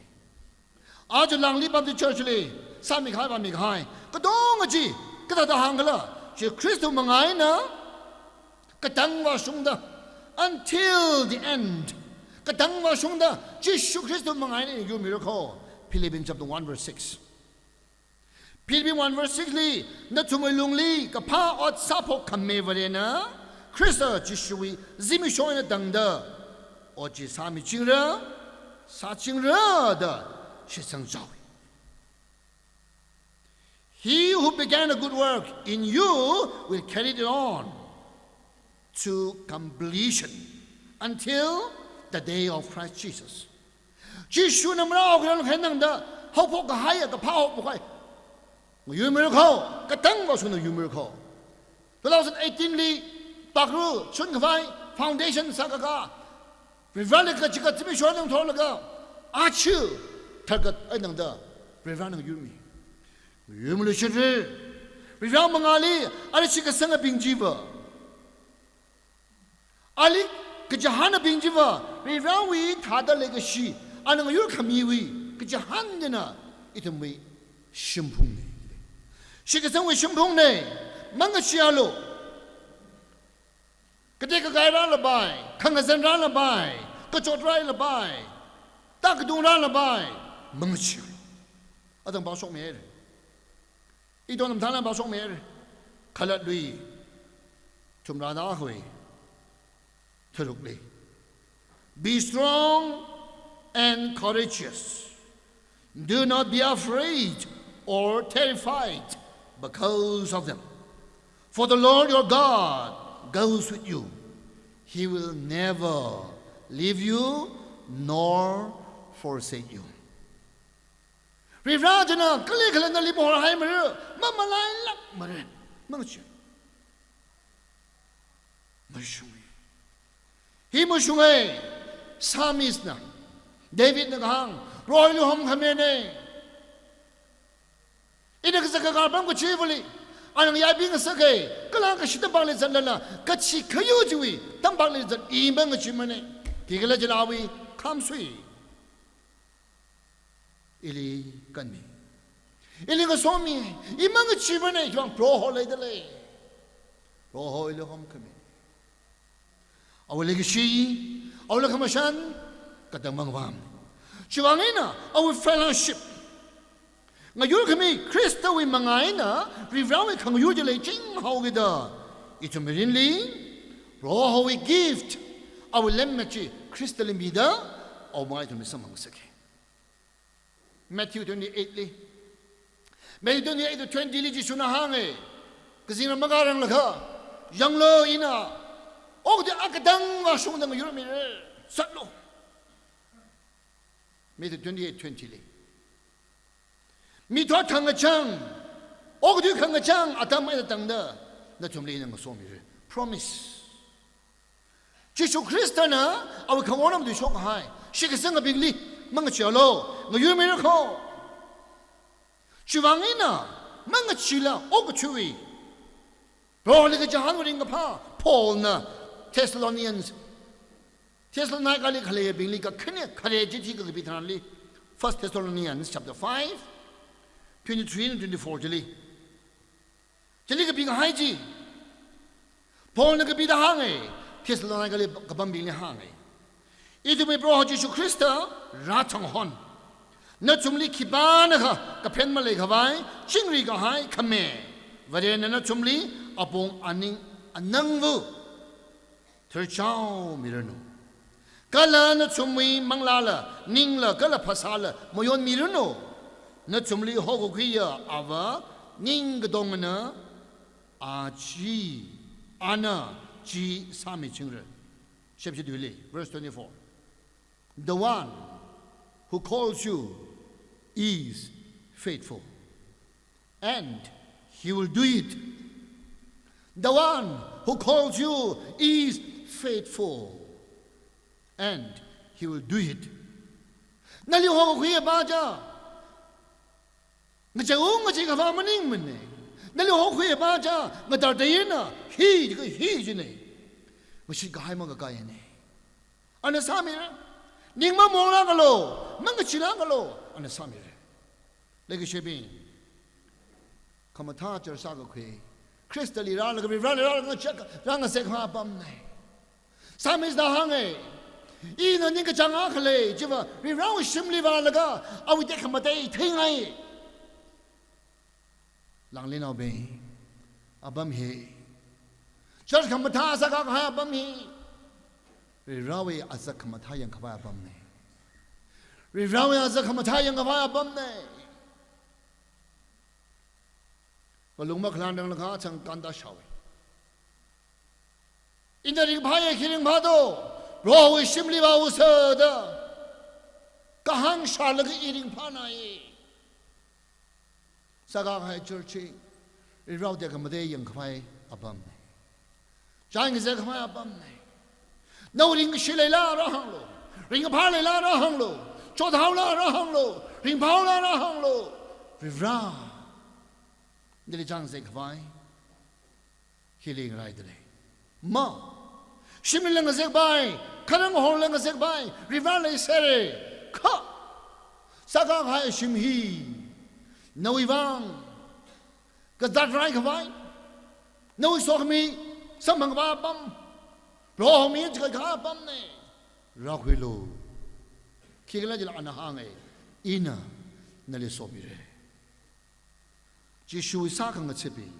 Aja Langli Baptist Church li sāmikahai vāmikahai katonga chi kathāda hāngkhala, Jishu Khristawui mangā eina katang vāshungda, until the end, katang vāshungda Jishu Khristawui mangā eina yurmira kho. Philippians chapter one verse six. Philippians one verse six li, nathumwui lungli kaphā ot sāphok khami Varena Khrista Jishuwui zimiksho eina tangda ot chi sāmichingra, sāchingra da shitsang chaowa. He who began a good work in you will carry it on to completion until the day of Christ Jesus. Jishuna marāhaokhararwui eina tangda haophok kahaiya kaphā haophok kahai ngayurmira kho, katang vāshungda yurmira kho. Two thousand eighteen li pakru shunkhavai foundation sākaka, Varivarali kachikat zimiksho eina ngathorlaga, aja tharkat eina tangda Varivarana ngayurmi. Ngayurmilu shiri. Varivarawui mangāli ali shitkasangabing chiva, ali kachihānabing chiva, Varivarawui thāda leikashi, ana ngayurkhamiwui kachihān china ithumwui shimphungna. Shitkasangwui shimphungna, mangacheealu. Katek kakai rālapai, khangazan rālapai, kachot rālapai, tākatung rālapai, mangacheealu. Atang pāshokmihaira. Ithum mathālāk eina pāshokmihaira. Khalatlui thumrada akhawui tharukli, be strong and courageous. Do not be afraid or terrified because of them. For the Lord your God goes with you. He will never leave you nor forsake you. Varivara china kali khalei nali mahorhaimara, mamalailākmara. Mangachi. Mashunga. Hi mashunga, Psalmist na, David na kahāng, Proholi homkhamina. Ina kazak kakar pam kachivali, ana ngayābing sāka, kala kashi tampakli zatlala, kachi khayu chiwui tampakli zat i mangachimana. Khikhalajila awui khamsui ili kanmi. Ili ngasomi, i mangachimana, iwang Proho leidalei. Proholi homkhami. Awui leikashi, awui lakhamashan, katang mangvām. Chiwuivang eina, awui fellowship. Ngayurkhami Khristawui manga eina, Varivarawui khangayur chili chinghaokida, ithum mirinli, Prohowui gift, awui lemmet chi Khristali mida, awui manga ithumli samphang sāki. Matthew twenty-eight li. Matthew twenty-eight to twenty li Jishuna hānga. Kazingram makharanglakha, yanglu ina okathui akatang vāshungda ngayurmira. Zatlu. Matthew twenty-eight twenty li. Mi thot khangachang, okathui khangachang atam eina tangda, nathumli ina ngasomira. Promise. Jishu Khristana awui khangonam tui shokhai, shitkasangabingli mangacheealu, ngayurmira kho. Chiwuivang eina, mangacheela okathui. Proholi kachihānwui ringkaphā, Paulna Thessalonians, Thessalonicali khaleibingli kakhane khare chithi kakapi tharanli, First Thessalonians chapter five, twenty-three and twenty-four chili. Chili kapikahai chi. Paulna kapida hānga, Thessalonicali kapambingli hānga. Ithumwui Proho Jishu Khrista rāthang hon, nathumli khipānakha kaphen maleikhavai, chingri kahai khami Varena nathumli apong aning anangva tharchaomiranu. Kala nathumwui manglāla, ningla, kala phasāla mayonmiranu. Nathumli hokakhuiya ava ning katongana, a chi, ana chi sāmichingra. Shepshi duili, verse twenty-four. The one who calls you is faithful, and he will do it. The one who calls you is faithful, and he will do it. Nali hokakhuiya pa cha, ngachei-ung ngachei khavā maningmana. Nali hokakhuiya pa cha, ngatar tayena, hi, hi jina. Mashit kahai makakaiyana. Ana sāmira. Ning mamongla kalo, mangacheela kalo, ana sāmira. Leikashibing, khamathā char sākakhui, Khristali rālaga, Varivarali rālaga, chak, rāngasek kahai apamna. Psalmist na hānga, ina ningkachāng akha lei, chiva Varivarawui shimli vālaga, awui tekhamatei theingai. Langleinaobing, apam hi, church khamathā sākakahai apam hi, Varivarawui azak khamathā yangkhavai apamna. Varivarawui azak khamathā yangkhavai apamna. Kalung makhalanranglakha chang kanda shaowa. Ina ringphāya, khi ringphā do, Prohowui shimli vāusa da kahāng shālaga i ringphānai. Sākakahai church hi, Varivarawui tekhamatei yangkhavai apamna. Chāngazekkhavai apamna. Nawui ringkashi leila rāhānglu, ringkaphā leila rāhānglu, chothaola rāhānglu, ringphāola rāhānglu, Varivara nali chāngazekkhavai hili ngaraidalei. Ma, shimlila ngazekpai, kharang horla ngazekpai, Varivara leisera. Kha, sākakahai shim hi, nawui vang kazāt raikhavai, nawui sokhami samphangkhavai apam, Proho mi chikatkapai apamna. Rākhuilu. Khikhalajila ana hānga, ina nali somira. Jishu sākhangathabing,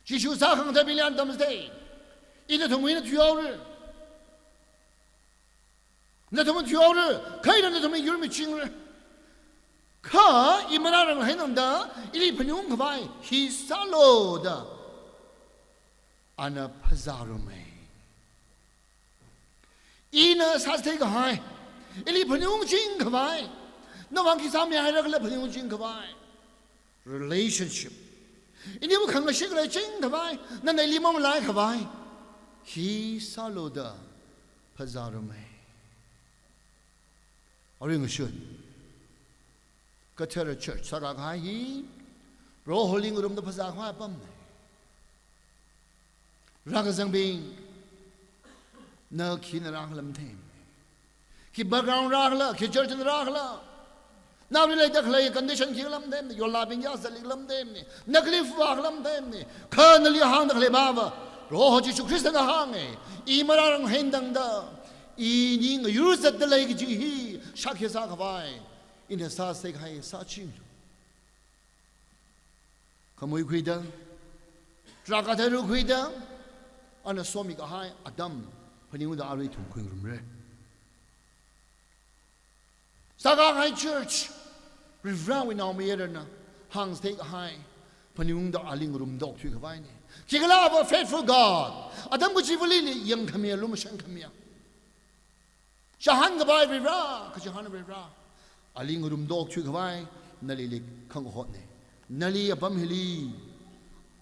Jishu sākhangathabingli ana tamchithei. Ina nathumwui eina thuihaora. Nathum thuihaora, kha ina nathumli yurmichingra. Kha i marāranglakha eina tangda, ili phaningungkhavai hi sālu da ana phazārumma. Ina sāchitheikahai, ili phaningungchingkhavai, Nawui vang khi sāmihaira khala phaningching khavai. Relationship. Iniwui khangashik leiching khavai, nana ili mamalai khavai. Khi sālu da phazārumai. Arui ngashun. Kathara church sākahai hi, Proholi ngarumda phazākhavai apamna. Rākazangbing, na khina rākhala matheimana. Khi background rākhala, khi church na rākhala. Nawui leida khalei condition khikhala matheimana, yolabing ya zatlikhala matheimana, na kali vākhala matheimana. Kha nali hāngda khalei mava, Proho Jishu Khristana hānga, i marārang haina tangda, ini ngayur zatda lei kaji hi, shākhi sākhavai, ina sāsai kahai sāchinglu. Khamui khuida, tarākha tharu khuida, ana somikahai atam phaningungda arui ithum khuingarumra. Sākahai church, Varivarāwui naomayarana hāngsai kahai phaningungda ali ngarumda okthui khavaina. Khikhalava faithful God, atam kachivali yangkhami, lumashan khami. Chihān khavai Varivarā, kachihān Varivarā. Ali ngarumda okthui khavai, nalili khangahotna. Nali apam hili,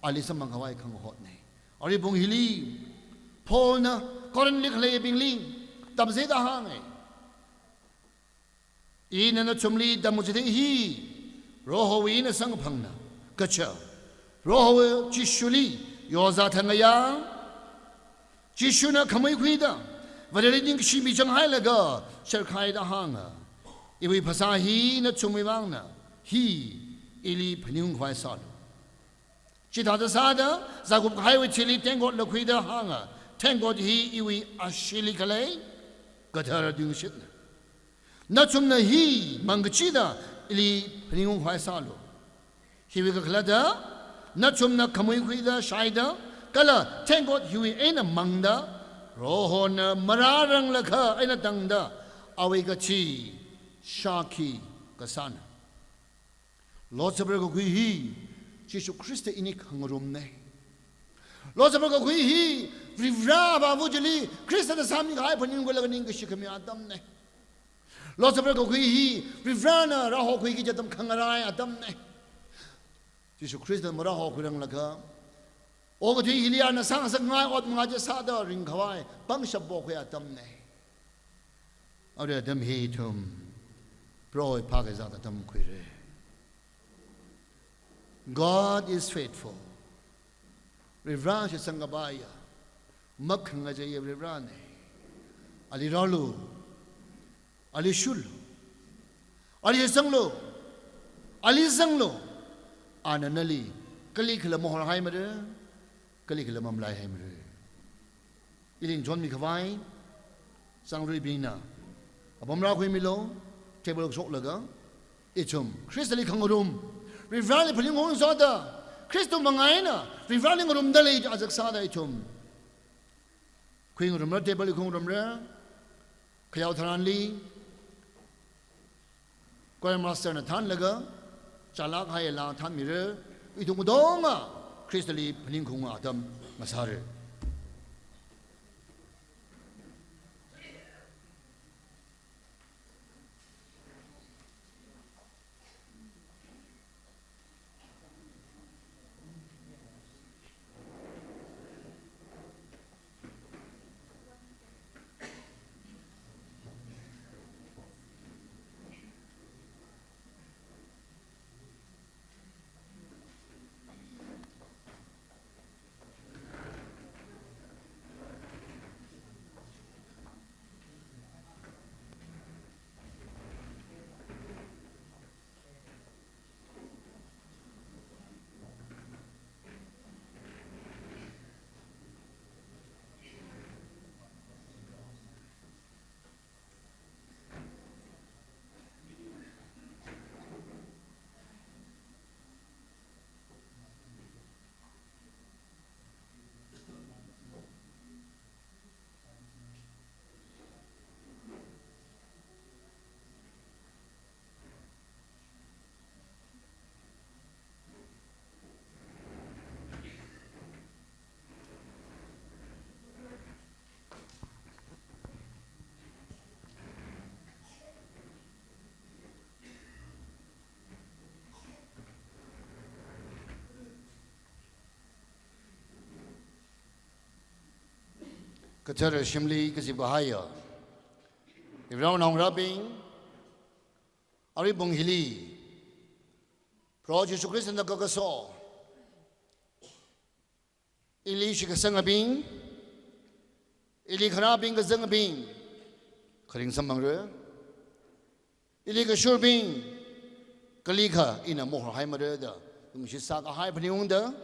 ali samphang khavai khangahotna. Arui pung hili, Paulna Corinthli khaleibingli tamchithei da hānga. Ina nathumli tamkachithei hi, Prohowui eina samkaphangna, kaja, Proho Jishuli yozā thangaya, Jishuna khamui khuida, Vareli ningshimi changhailaga, sharkhai da hānga. Iwui phasā hi nathumwui vangna, hi ili phaningung khavai sālu. Chithāda sāda, zākup kahaiwui thili tengkotla khuida hānga, tengkot hi iwui asheeli khalei, kathara tuingashitna. Nathumna hi mang kachida ili phaningung khavai sālu. Hiwui kakhalatda, nathumna khamui khuida shaida, kala tengkot hiwui eina mangda, Prohona marāranglakha eina tangda, awui kathi shākhi kasāna. Lord's Supper kakhui hi, Jishu Khrista ini khangarumna. Lord's Supper kakhui hi, Varivarā Avāva chili, Khristana sāmikahai phaningunglaga ningkashi khami atamna. Lord's Supper kakhui hi, Varivarāna rāhokhuiki kaji atam khangarai atamna. Jishu Khristana marāhokhuiranglakha, okathui hili ana sāngasakngai ot manga chi sāda ringkhavai pangshap pokhui atamna. Arui atam hi ithum, Prohowui phākazat atam khuira. God is faithful. Varivarā shitsang kapaiya, makhangacheiya Varivarāna. Ali rālu, ali shurlu, ali zanglu, ali zanglu. Ana nali kalikhala mahorhaimara, kalikhala mamalaihaimara. Ili ngachonmi khavai, sangruibingna apam rākhuimilu, table shoklaga, ithum Khristali khangarum, Varivarāli phaningungsoda, Khrista manga eina Varivarāli ngarumda lei, azak sāda ithum khuingarumra, table khuingarumra, khayao tharanli, choir master na thānlaga, chālak hai la thānmira, ithum katonga Khristali phaningkhaung atam ngasāra. Kathara shimli kazip kahaiya ivarao naongarābing, arui pung hili Proho Jishu Khristana kakaso, ili shitkasangabing, ili kharābing kazangabing, kharing samphangra. Ili kashurbing, kalikha ina mohorhaimara da, lungshit sākahai phaningungda,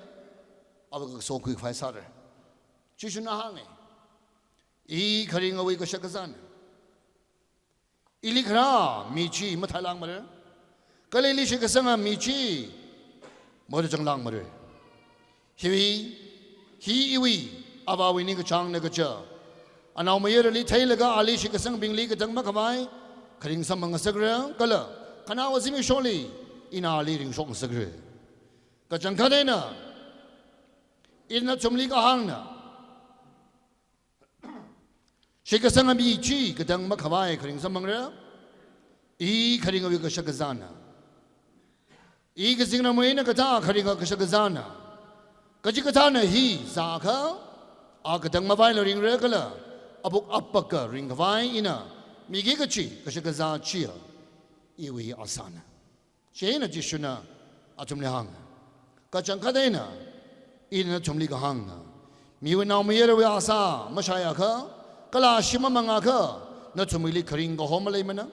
awui kakaso khuikhavai sāra. Jishuna hānga, I kharingawui kashakazāna. Ili kharā mi chi mathālāngmara, kala ili shitkasanga mi chi maruchanglāngmara. Hiwui, hi iwui Avāwui ningkachāngna kaja, anaomayarali theilaga ali shitkasangbingli katang makhavai kharing samphangngasakra, kala khanaowa zimiksholi ina ali ringshokngasakra. Kachangkhat eina ina nathumli kahāngna, shitkasanga mi chi katang makhavai kharing samphangra. I kharingawui kashakazāna. I kazingramwui eina kathā kharinga kashakazāna. Kachikathāna hi zākha, a katang mavaila ringra kala apuk apaka ringkhavai ina miki kachi kashakazā chiya iwui asāna. Chieina Jishuna athumli hānga, kachangkhat eina ina nathumli kahāngna, miwui naomayarawui asā mashaiakha, kala ashee mamangakha, nathumwuili kharing kaho maleimana.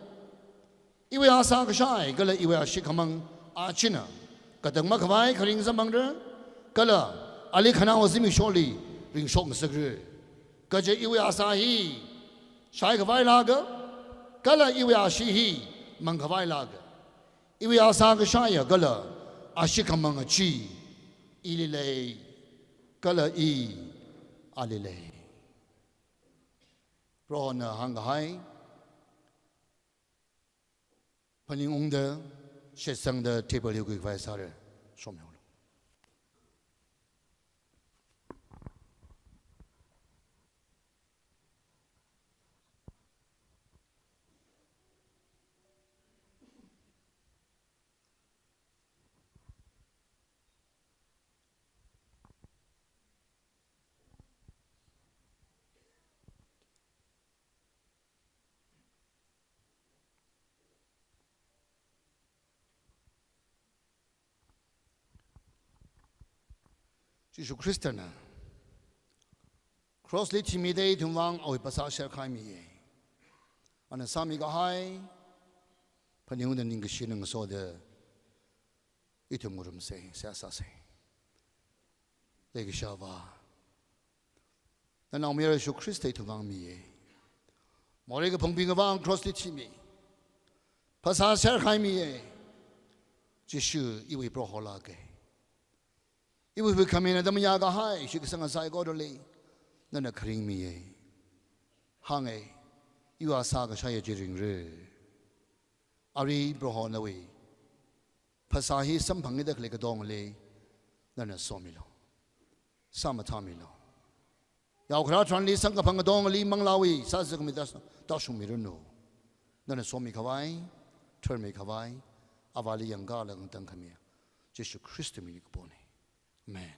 Iwui asā kashai kala iwui ashee khamang a china katang makhavai kharing samphangra, kala ali khanaowa zimiksholi ringshokngasakra. Kaja iwui asā hi shaikhavai lāka, kala iwui ashee hi mangkhavai lāka. Iwui asā kashaiya kala ashee khamanga chi ili lei, kala I ali lei. Prohona hāngkahai phaningungda, shitsangda table hi khuikhavai sāra. Shomyolo. Jishu Khristana cross li thimida ithumwui vang awui phasā sherkhaimiya. Ana sāmikahai phaningungda ningkashi ngasoda ithum ngarumsa, seihā sāsa. Leikashiya Avā, Nanaomayara Jishu Khrista ithum vang miya. Morei kaphungbingwui vang cross li thimi, phasā sherkhaimiya. Jishu iwui Proho lāka. Iwui huikhamina da mayākahai shitkasanga saikorali nana kharing miya. Hānga, iwui asā kashaiya chi ringra. Arui Proho nawui phasā hi samphangda khalei katongali nana somilu, sāmathāmilu. Yaokharā tharanli samkaphang katongali manglāwui sāzakhami tāshungmiranu. Nana somikhavai, tharmikhavai, Avāli yangkala ngatangkhamiya Jishu Khristawui mingli kapona. Amen.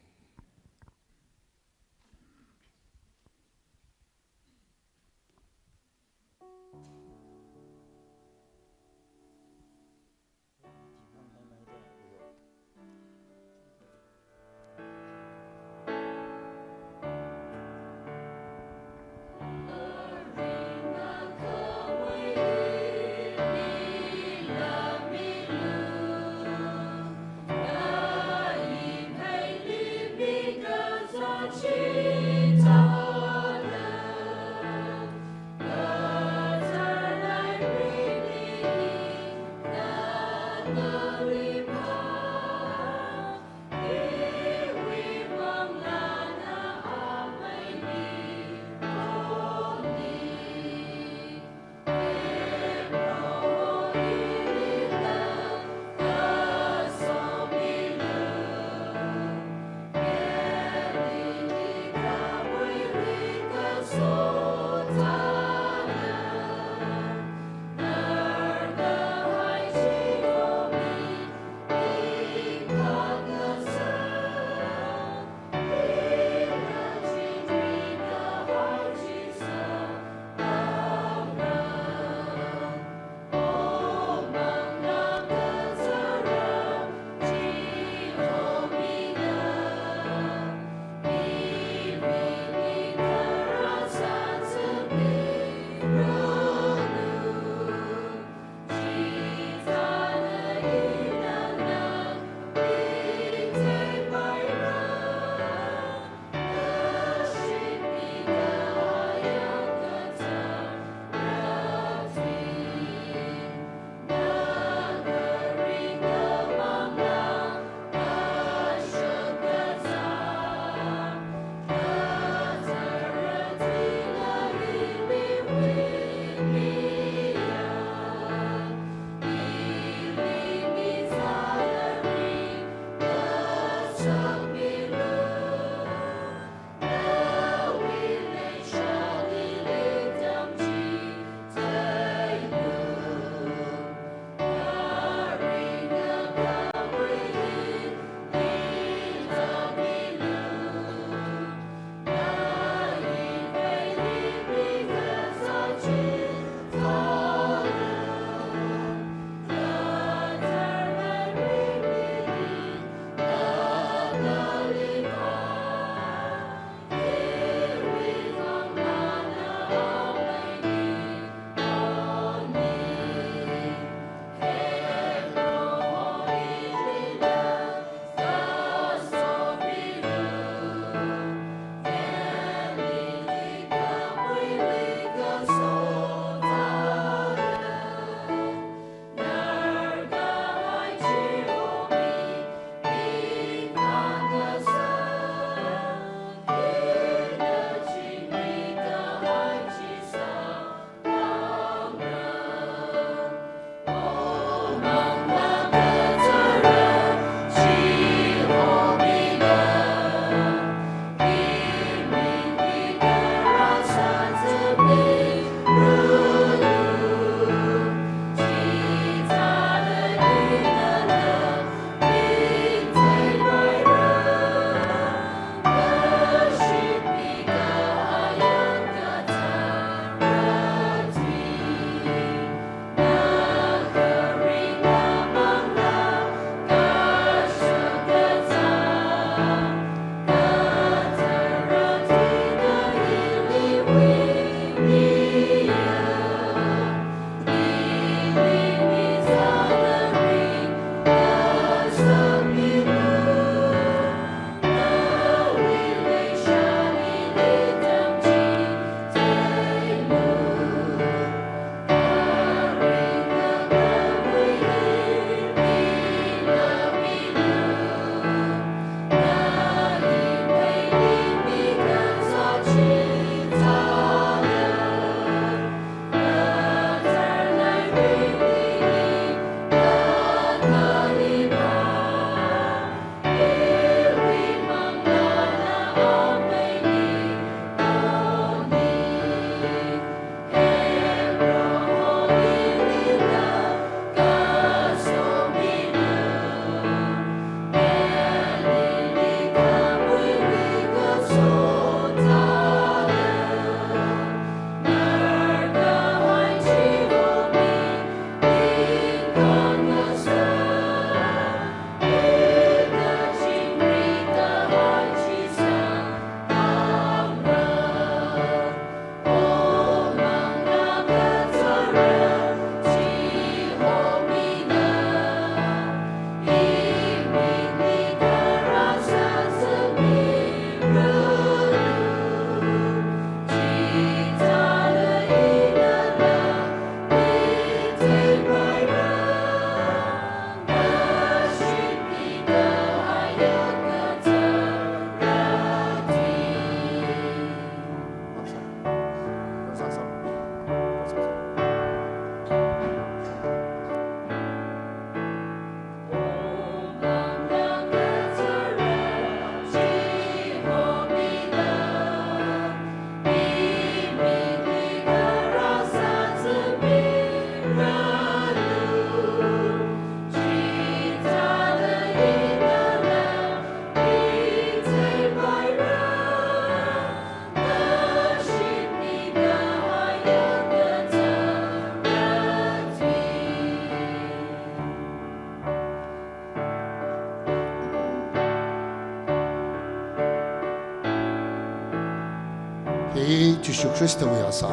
Hi Jishu Khristawui asā.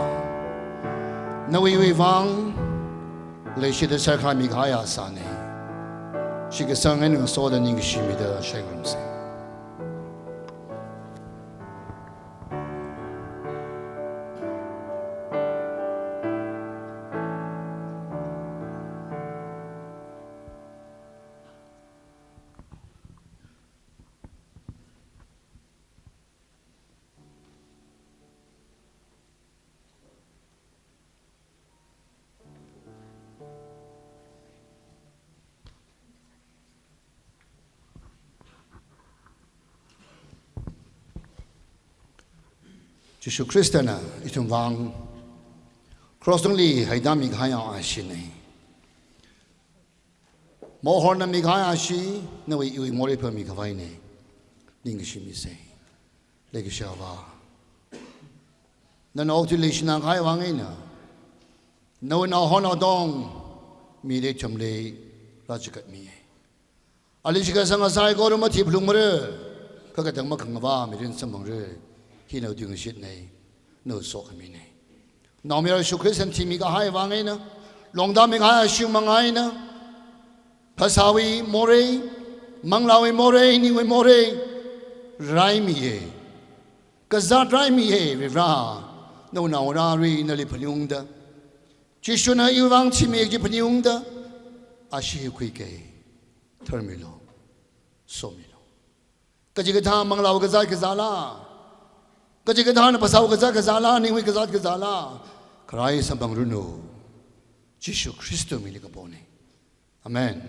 Nawui iwui vang leishida sākhami kahai asāna. Shitkasang eina ngasoda ningshimida shaigarumsa. Jishu Khristana ithum vang cross tungli haidami kahai ashina. Mohornami kahai ashi, nawui iwui morei phāmi khavaina. Ningshimisa. Leikashiya Avā, nana okathuili leishina kahai vang eina, nawui naohon naotong mili chomli rāchikatmiya. Ali shitkasang saikora mathiphalungmara, kha katang makhangavā mirin samphangra. Hi nawui tingshitna, nawui sokhamina. Naomayara Jishu Khristana thimi kahai vang eina, longdami kahai ashing mang eina, phasāwui morei, manglāwui morei, ningwui morei raimiya. Kazāt raimiya, Varivara, nawui naongarāwui nali phaningungda, Jishuna iwui vang thimi kaji phaningungda, ashi hi khuika, tharmilu, somilu. Kachikathā manglāwui kazāt kazāla, kachikathāna phasāwui kazāt kazāla, ningwui kazāt kazāla, kharai samphangranu. Jishu Khristawui mingli kapona. Amen.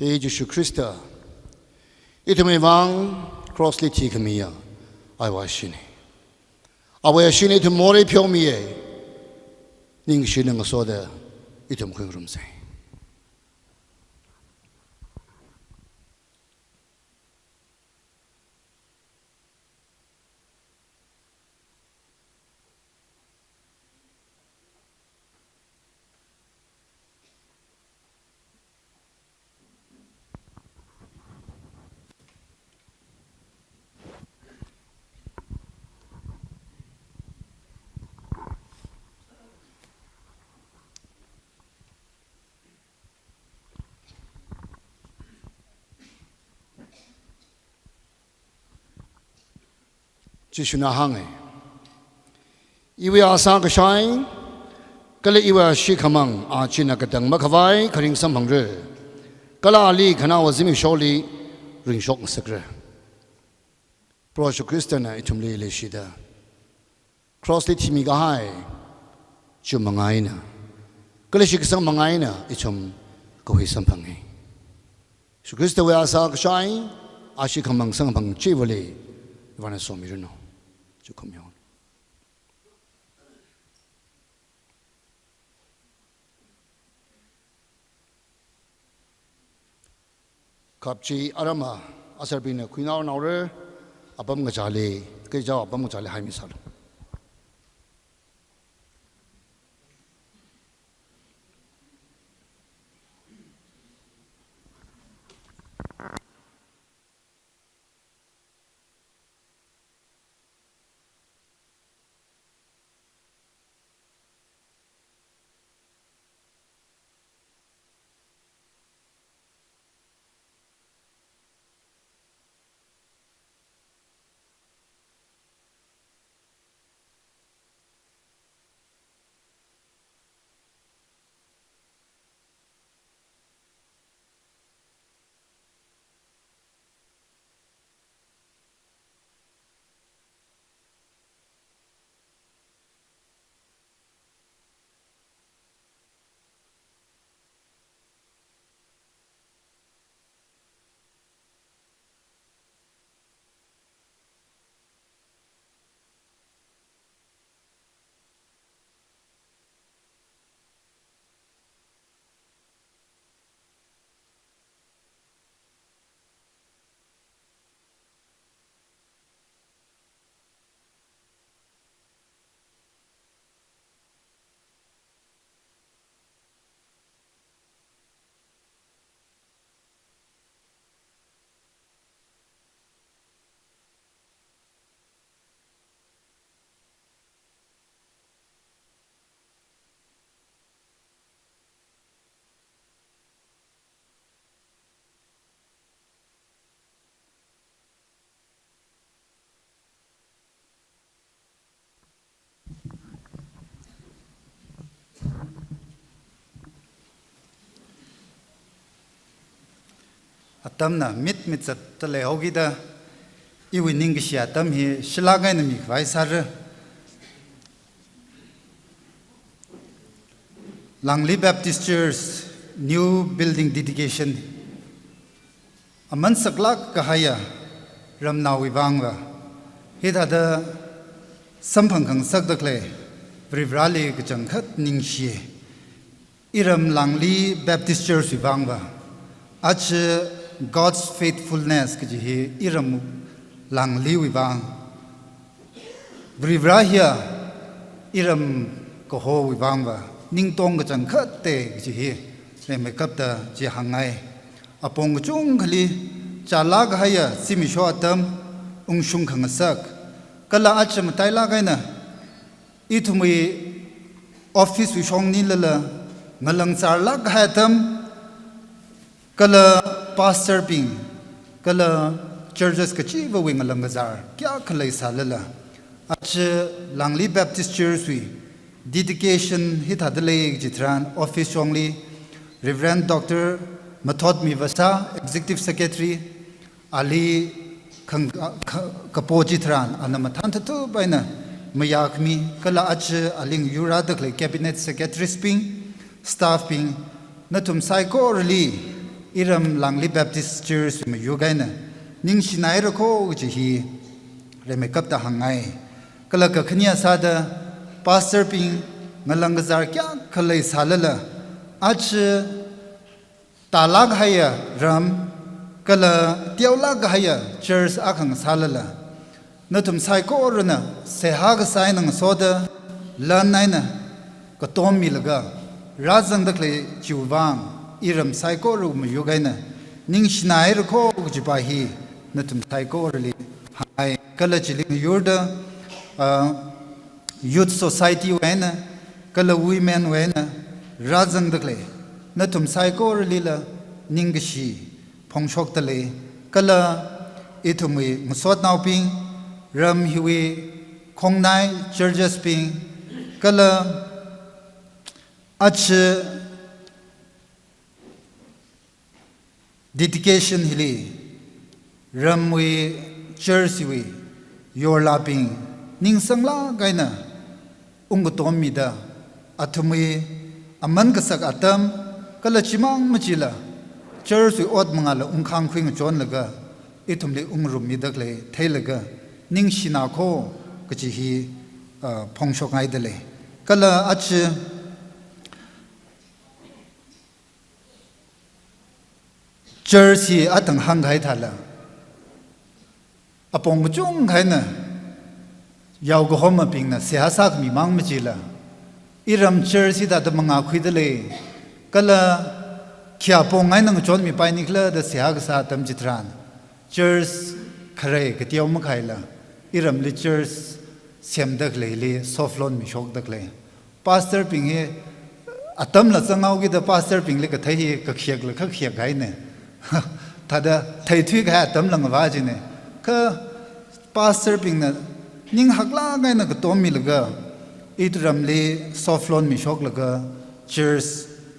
He Jishu Khrista, ithumwui vang cross li thikhamiya awui ashee ne. Awui asheena ithum morei pheomiya. Ningshina ngasoda ithum khuingarumsa. Jishuna hānga, "Iwui asā kashai, kala iwui ashee khamang, a china katang makhavai kharing samphangra. Kala ali khanaowa zimiksholi ringshok ngasakra." Proho Jishu Khristana ithumli leishida cross li thimi kahai chum manga eina, kala shitkasang manga eina ithum kahui samphanga. Jishu Khristawui asā kashai, ashee khamang samphang chiwuili ivana somiranu. Chukhum yon. Khapchi arama asarbingna khuinao naora, apam kachāli, kachao apam kachāli haimi sālu. Atamna mitmit zatda leihaokida, iwui ningkashi atam hi shilak eina mikhavai sāra. Langli Baptist Church new building dedication. Aman saklak kahaiya ramnaowui vangva, hithāda samphang khangasakda khalei Varivarali kachangkhat ningshi. Iram Langli Baptist Church wui vangva, aja God's faithfulness kaji hi iram Langliwui vang, Varivara hiya iram kahowui vangva ningtong kachangkhatta kaji hi rimeikapta chi hāngngai. Apong kachungkhali chālak kahaiya zimiksho atam ungshung khangasak, kala aja matailak eina ithumwui office wui shongnilala ngalang zārlak kahai atam, kala pastor bing, kala churches kachivawui ngalang kazār kayākha leisālala, aja Langli Baptist Church wui dedication hithāda lei kaji tharan office shongli Reverend Doctor Mathotmi Vasa, Executive Secretary, ali khang-, kha-, kapo chitharan ana mathān thathup eina mayākhami, kala aja aling yurada khalei Cabinet Secretaries bing, staff bing, nathum saikorali iram Langli Baptist Church mayur eina ningshinaira kho kaji hi rimeikapta hāngngai. Kala kakhane sāda pastor bing ngalang kazār kayākha leisālala, aja tālāk kahaiya ram kala teolāk kahaiya church akha ngasālala, nathum saikorana seihā kasā eina ngasoda lan eina katom milaga rāzangda khalei chiwui vang iram saikora mayur eina ningshinaira kho kajipa hi nathum saikorali hāngngai. Kala chili mayurda, ah, youth society wui eina kala women wui eina rāzangda khalei nathum saikoralila ningkashi phongshokda lei. Kala ithumwui ngasotnaobing, ram hiwui khongnai churches bing, kala aja dedication hili ramwui church wui yorlabing ningsanglāk eina ungkatommida, athumwui aman kasak atam kala chimang machila church wui ot mangāla ungkhangkhui ngachonlaga ithumli ungrummi da khalei theilaga ningshina kho kaji hi, ah, phongshokngaida lei. Kala aja church hi athang hāngkahai thāla, apong kachungkha eina yaokahomabingna seihā sākhami mang machila, iram church hithāda mangākhuida lei, kala khi apong eina ngachonmipaini khala da seihā kasā atam chitharan, church kharei kateo makhaila, iramli church semda khaleili soft launch mishokda khalei. Pastor bing hi atamla zanghaokida pastor bingli kathei hi kakhiakla kakhiak haina. Thāda theithui kahai atamla ngavā china. Kha pastor bingna ning haklāk eina katom milaga, ithum ramli soft launch mishoklaga church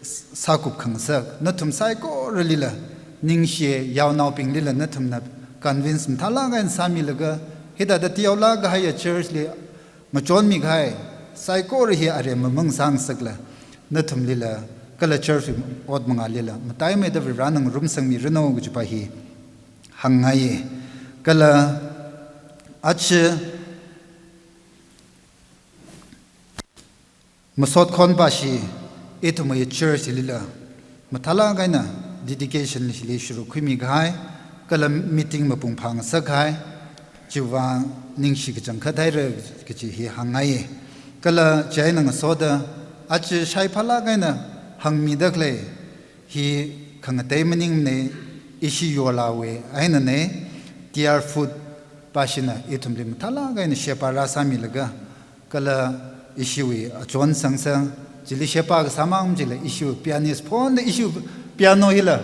sākup khangasak, nathum saikoralila ningshi, yaonaobinglila nathumna convince mathālāk eina sāmilaga, hithāda teolāk kahaiya church li ngachonmi kahai saikora hi aremma mang sāngasakla, nathumlila kala church ot mangālila mataimeida Varivarana ngarumsangmiranu kajipa hi hāngngai. Kala aja masot khonpashi ithumwui church lila mathālāk eina dedication hili shuruk khuimi kahai, kala meeting mapung phāngasak kahai, chiwui vang ningshi kachangkhat haira kaji hi hāngngai. Kala chieina ngasoda aja shaiphālāk eina hāngmida khalei hi khangatei maningmana, ishi yorlawui einana, T R Food pashina ithumli mathālāk eina sheba rāsāmilaga, kala ishiwui achon sangsang, chili sheba kasā mang machila ishiwui pianist phonda, ishiwui piano hila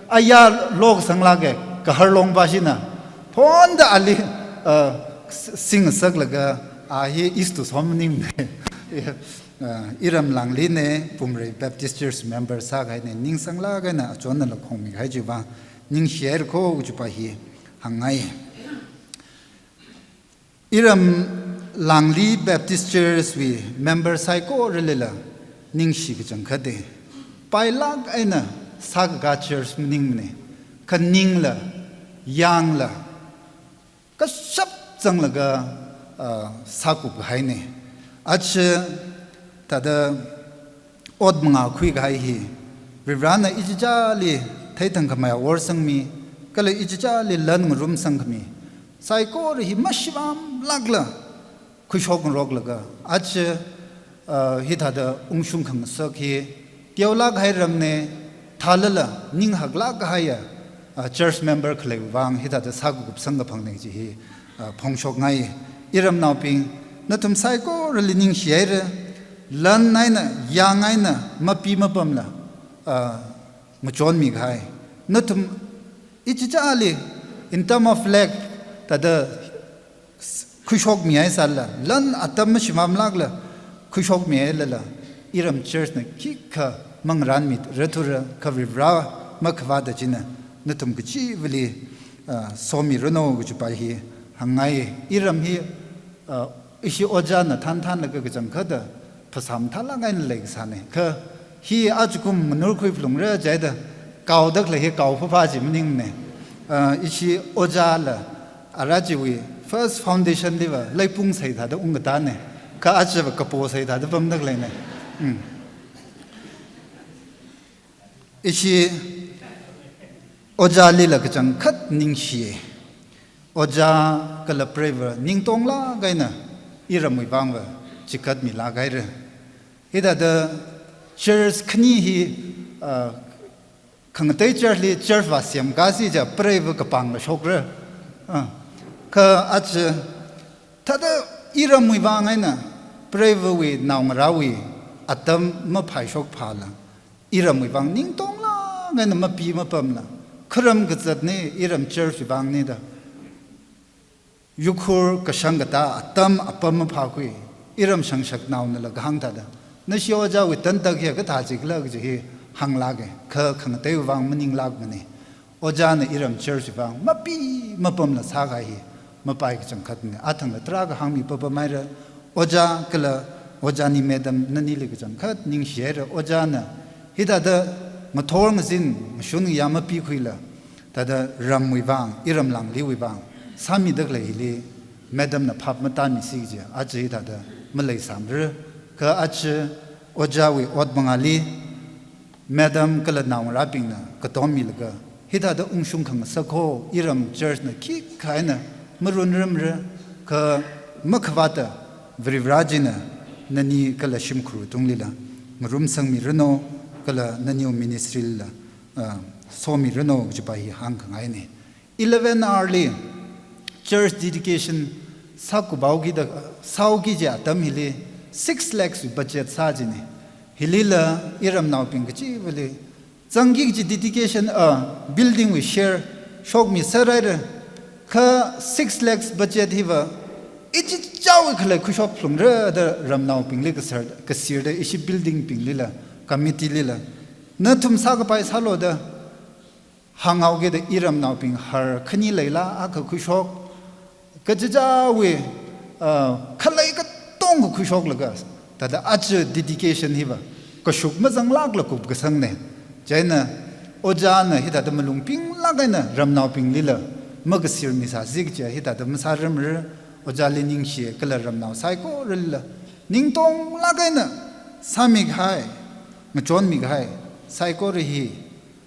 aya loksanglāka, Kaharlong pashina phonda ali, uh, s-, singsaklaga, a hi istu som maningmana. Uh, iram Langlina, Pumrei Baptist Church member sākahaina, ningsanglāk eina achonnala khongmi kahai chiwui vang ningshihaira kho kajipa hi hāngngai. Iram Langli Baptist Church wui member saikoralila ningshi kachangkhata. Pailāk eina sākakā church maningmana. Kha ningla, yangla, kashap zanglaga, ah, sākup kahaina. Aja thāda ot mangākhui kahai hi Varivarana ichichāli theithang khamei awor sangmi, kala ichichāli lan ngarumsang khami saikora hi mashivamlākla khuishok ngaroklaga, aja, ah, hithāda ungshung khangasak hi teolāk kahai ramna, thālala ning haklāk kahaiya, ah, church member khaleiwui vang hithāda sākakupsang kaphangna kaji hi, ah, phongshokngai. Iramnaobing, nathum saikorali ningshihaira, lan eina, yang eina, mapi mapamla, ah, ngachonmi kahai. Nathum ichichāli, in term of lack, thāda khuishokmihai sālala, lan atam mashivamlākla khuishokmihailala, iram church na khikha mangaranmirathura, kha Varivara makhavāta china nathum kachivali, ah, somiranu kajipa hi hāngngai. Iram hi, ah, ishi ojāna thānthanlaga kachangkhatta phasā mathālāk eina leikasāna. Kha hi ajakum nganurkhui phalungra jida, Kaoda khalei hi kao phapha chi maningne. Ah, ishi ojāla, ara chiwui first foundation liva leipung sai thāda ungkatāne. Kha achiva kapo sai thāda pamda khaleine. Mm. Ishi ojālila kachangkhat ningshiye. Ojā kala preiva ningtonglāk eina iramwui vangva chikatmilāk haire. Hithāda church khani hi, ah, khangatei church li church vā semkāsi chiakha preiva kapangla shokra. Ah, kha achi thāda iramwui vang eina preivawui naongarāwui atam maphaishokphāla, iramwui vang ningtonglāk eina mapi mapamla, kharam kazatne, iram church wui vangni da yukhur kashang katā atam apam maphākhui, iram shangshaknaonala kahāng thāda, nashi ojāwui tantak hi kathā chikhala kaji hi hānglāke, kha khangateiwui vang maninglākmane. Ojāna iram church wui vang mapi mapamla sākahai hi mapai kachangkhatne. Athangla tarākha hāngmi papamhaira, ojā kala ojāni madam nanili kachangkhat ningshihaira. Ojāna hithāda ngathor ngazin ngashun ngayā mapikhuila, thāda ramwui vang, iram Langliwui vang sāmida khalei hili madamna phap matāmisi kaji achi hithāda maleisāmara. Kha achi ojāwui ot mangāli madam kala naongarābingna katommilaga, hithāda ungshung khangasak ho, iram church na khikha eina marunrumra, kha makhavāta Varivarā china nani kala shimkhur tunglila ngarumsangmiranu, kala naniwui ministry lila, ah, somiranu kajipa hi hāngkhangaine. Eleven hour li church dedication sākuphaoki da, sāhaoki kaji atam hili six lakhs wui budget sā jine. Hilila iramnaobing kachivali zangki kaji dedication, ah, building wui share shokmiserhaira. Kha six lakhs budget hiva ichichāwui khalei khuishok phalungra da ramnaobingli kasir, kasirda ishi building binglila, committee lila, nathum sākapai sālu da hānghaoki da iramnaobing har khani leila akha khuishok, kachichāwui, ah, khalei katonga khuishoklaga, thāda achi dedication hiva kashuk mazanglākla kupkasangne. Chieina ojāna hithāda malung pinglāk eina ramnaobinglila makasirmisāsi kaji hithāda masārumra. Ojāli ningshi kala ramnao saikoralila ningtonglāk eina sāmikahai, ngachonmikahai saikora hi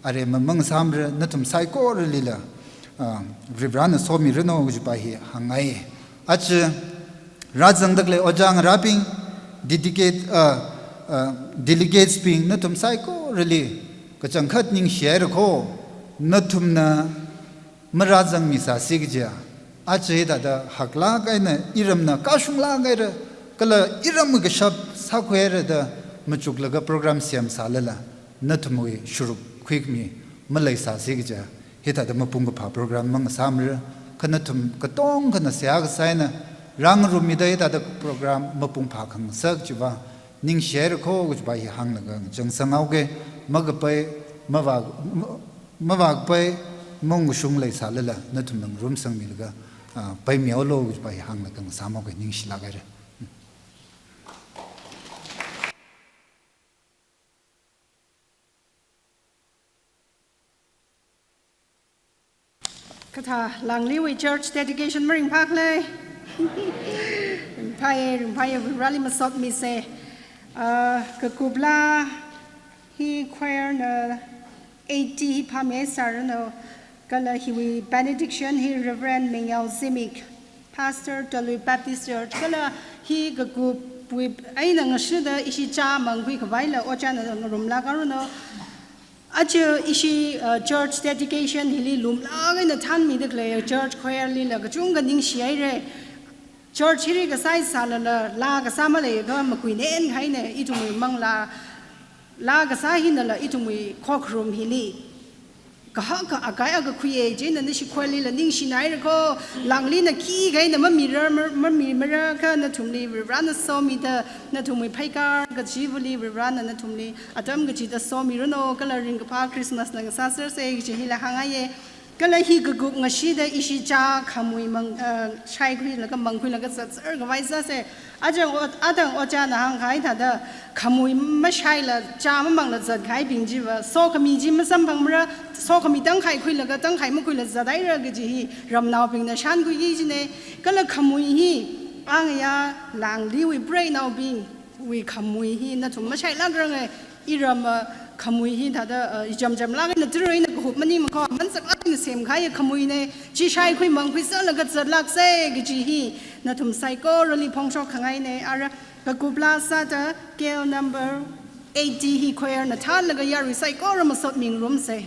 aremma mangasāmara, nathum saikoralila, ah, Varivarāna somiranu kajipa hi hāngngai. Achi rāzangda khalei ojā ngarābing, dedicate, ah, ah, delegates bing, nathum saikorali kachangkhat ningshihaira kho, nathumna marāzangmisāsi kaji, achi hithāda haklāk eina iramna kashunglāk haira, kala iramwui kashap sākhuihaira da machuklaga program semsālala, nathumwui sharuk khuikhami maleisāsi kaji, hithāda mapung kaphā program mangasāmara. Kha nathum katongkhana seihā kasā eina rāngarummida hithāda program mapung phākhangasak chiva ningshihaira kho kajipa hi hānglaga ngachangsanghaoke. Makapai, mavā, ma-, mavākapai maungkashung leisālala nathumna ngarumsangmilaga, ah, paimihaolu kajipa hi hānglaga ngasāmhaoke. Ningshilāk haira. Kathā Langliwui church dedication maringphākhala? Ringphāye, ringphāye, Varivarāli masotmise. Ah, kakupla hi choir na eighty hi phāmeisāranu, kala hiwui benediction hi Reverend Mingyao Zimik, Pastor Talui Baptist Church, kala hi kakupwui eina ngashida ishi chāmang khuikhavaila ojāna ngarumlāk hairanu. Aja ishi, uh, church dedication hili lumlāk eina thānmida khalei church choir lila kachungkha ningshihaira. Church hili kasā sālala, laa kasā maleiakha makuinenhaine, ithumwui manglā, laa kasā hinala ithumwui khokharum hili kahaka akai akha khuiya. Chieina nashi choir lila ningshinaira kho, Langlina khikha eina mamira, ma-, mamimara kha nathumli Varivarāna somida, nathumwui pheikar kachivali Varivarāna nathumli atam kachida somiranu, kala ringkaphā Christmas la ngasāsersa kaji hila hāngngaiya. Kala hi kakup ngashida ishi chā khamui mang, eh, shaikhuilaga mangkhuilaga zatser khavai sāsa. Ajang o-, adang ojāna hāngkahai thāda khamui mashaila chā mamangla zatkahaibing chiva sokhami chi masamphangmara, sokhami tangkhai khuilaga tangkhai makhuila zathaira kaji hi ramnaobingna shānkhuiki kajina. Kala khamui hi angayā Langliwui preinaobingwui khamui hi nathum mashailākranga. Iramva khamui hi thāda, uh, ichamchamlāk eina tira eina kahup maningmakho, amansaklāk eina semkahai khamuina. Chi shaikhui mangkhui sālaga zatlāksa kaji hi nathum saikorali phongshok khangaina. Ara kakup laa sāda K L number eighty hi choirna thānlaga yarui saikora masot mingarumsa.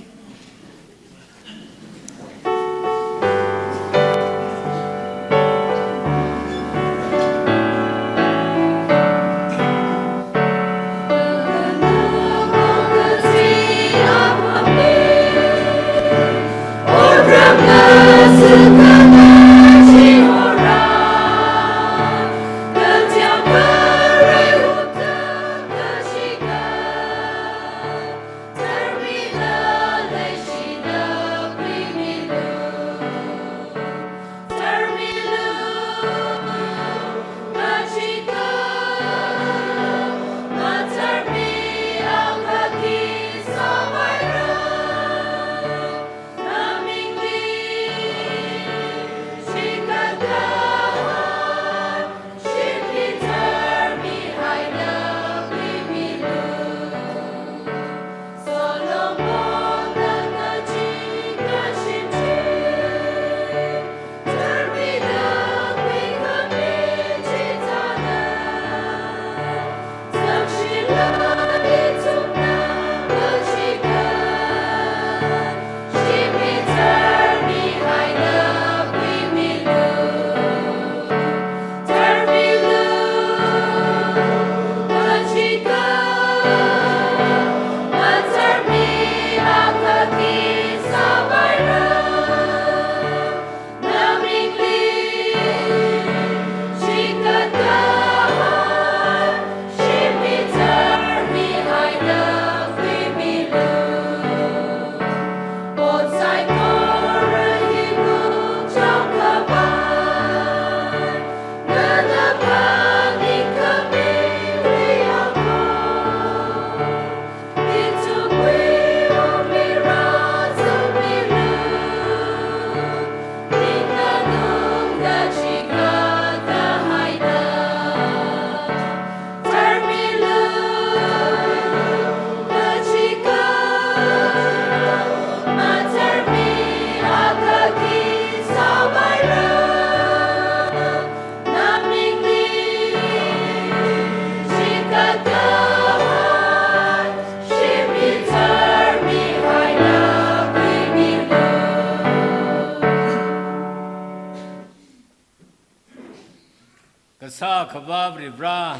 Kasā Akhava Varivara,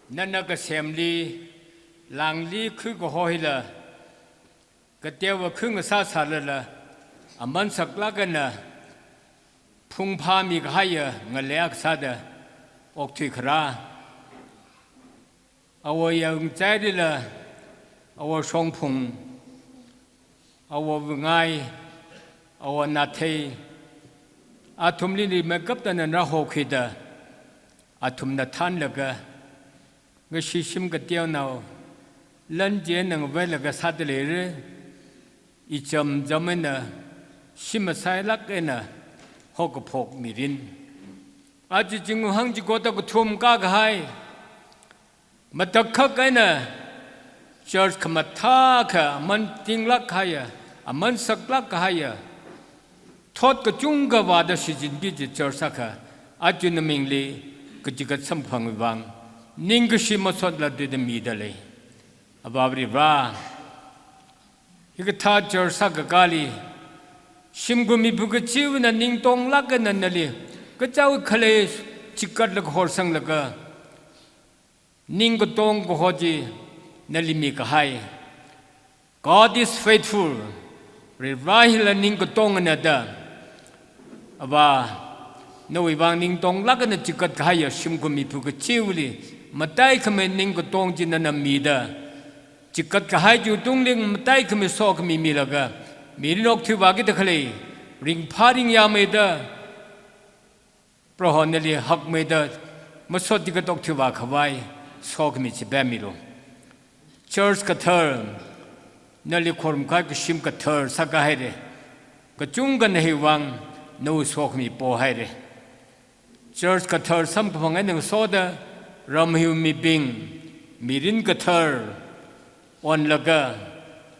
nana kasemli Langli khuikaho hila, kateowa khuingasā sālala, aman saklāk eina phungphāmi kahaiya ngalei akha sāda okthui kharā. Awo Yangchailila, Awo Shongphung, Awo Vangai, Awo Nathei, athumli rimeikapta nana hokhuida, athumna thānlaga, ngashi shim kateonao, lan chi eina ngaveilaga sāda leira, ichamcham eina, shim masailāk eina, hokaphok mirin. Aja chingwui hang chiko takathum kākahai, matakhak eina church khamathā akha, aman tinglāk kahaiya, aman saklāk kahaiya, thot kachungkha vāda shichinki kaji church akha, aja namingli kachigat samphangwui vang, ningkashi masotla tuida mida lei. Avā Varivara, hikathā church akha kali, shimkhur miphu kachiva̱na ningtonglāk eina nali, kachaowui khalei chikatlaga horsanglaga, ning katong kaho chi nali mikahai. God is faithful. Varivara hila ning katongna da. Avā, nawui vang ningtonglāk eina chikat kahaiya shimkhur miphu kachiva̱li, mataikhamei ning katong chi nana mida, chikat kahai chiwui tungli mataikhamei sokhami milaga, mirin okthuivākida khalei, ringphā ringyāmeida, Proho nali hakmeida, masot tiga okthuivā khavai, sokhami chipemmilu. Church kathar, nali khorumkahai kashim kathar sākahaire. Kachungkhana hiwui vang, nawui sokhami pohaire. Church kathar samkaphang eina ngasoda, ram hiwui mibing, mirin kathar onlaga,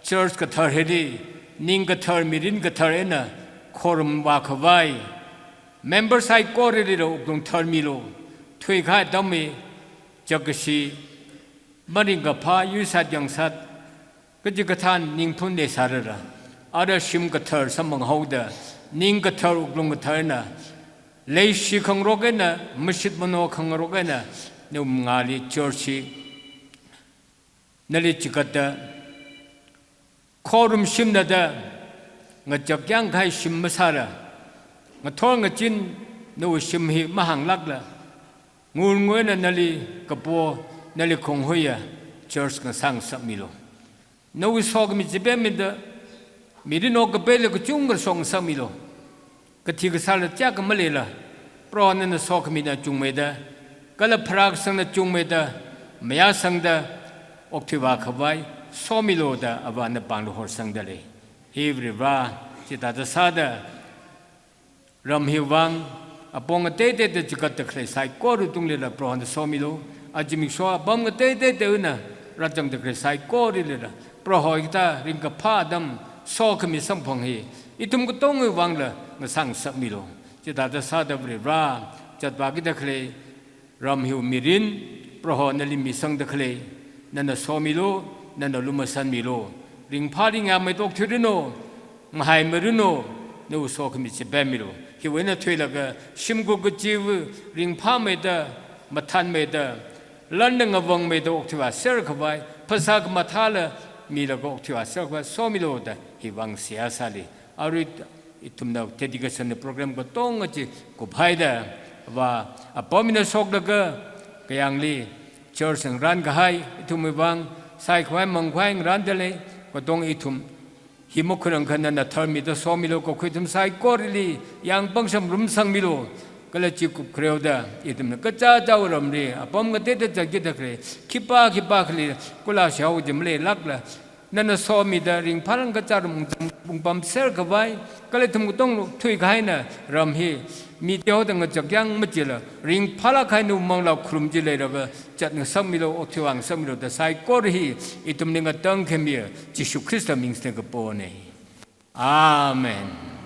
church kathar hili, ning kathar, mirin kathar eina khorumvā khavai, member saikoralila wuklung tharmilu. Thuikahai atam hi, chakkashi, maringkaphā, yuisat yangsat, kachikathān ningphun leisārala, ara shim kathar samphanghaoda, ning kathar, wuklung kathar eina, leishi khangarok eina, mashit mano khangarok eina, nawui mangāli church hi nali chigatda, khorum shimna da, ngachak yangkahai shim masāla, ngathor ngachin nawui shim hi mahānglākla, ngur nguina nali kapo, nali khonghuiya church ngasāngasakmilu. Nawui sokhami chipemmida, mirin okkapeila kachungkha shokngasakmilu. Kathi kasāla chiyākha maleila, Proho nana sokhamina chungmeida, kala pharākasangna chungmeida, mayāsangda, okthuivā khavai, somilu da Avāna pānglu horsangda lei. Hi Varivara, chithāda sāda, ram hiwui vang, apong ateiteida chigatda khalei saikora tunglila Prohona somilu, aja zimiksho apam ateiteida eina rāzangda khalei saikoralila, Proho hikathā ringkaphā atam sokhami samphang hi, ithum katongawui vangla ngasāngasakmilu. Chithāda sāda Varivara, zatvākida khalei, ram hiwui mirin, Proho nali misangda khalei, nana somilu, nana lumashanmilu. Ringphā ringyāmeida okthuiranu, mahaimaranu, nawui sokhami chipemmilu. Hiwui eina thuilaga, shimkhur kachiwui ringphāmeida, mathānmeida, lanna ngavangmeida okthuivāser khavai, phasā khamathāla milaga okthuivāser khavai, somilu da hiwui vang seihā sāli. Arui ithumna dedication program katonga chi kuphaida, Avā apam hina shoklaga, kayāngli church ngarānkahai, ithumwui vang, saikhavai mangkhavai ngarānda lei, katonga ithum hi makhurang kha nana tharmida somilu, kakhui ithum saikorali yāng pangshap ngarumsangmilu, kala chi kupkhareoda, ithumna kachāchāwui ramli, apam ateiteida zatkida khalei, khipā khipākhali, kula shao jimle lakla, nana somida ringphālāk kachā ram ungpamser khavai, kala ithum katonglu thuikahaina ram hi, mi teoda ngachak yang machila, ringphālāk kahai nawui manglā kharum chi leilaga, zatngasakmilu, okthuivāngasakmilu da saikora hi, ithumli ngatangkhami, Jishu Khrista ming singda kapona. Amen.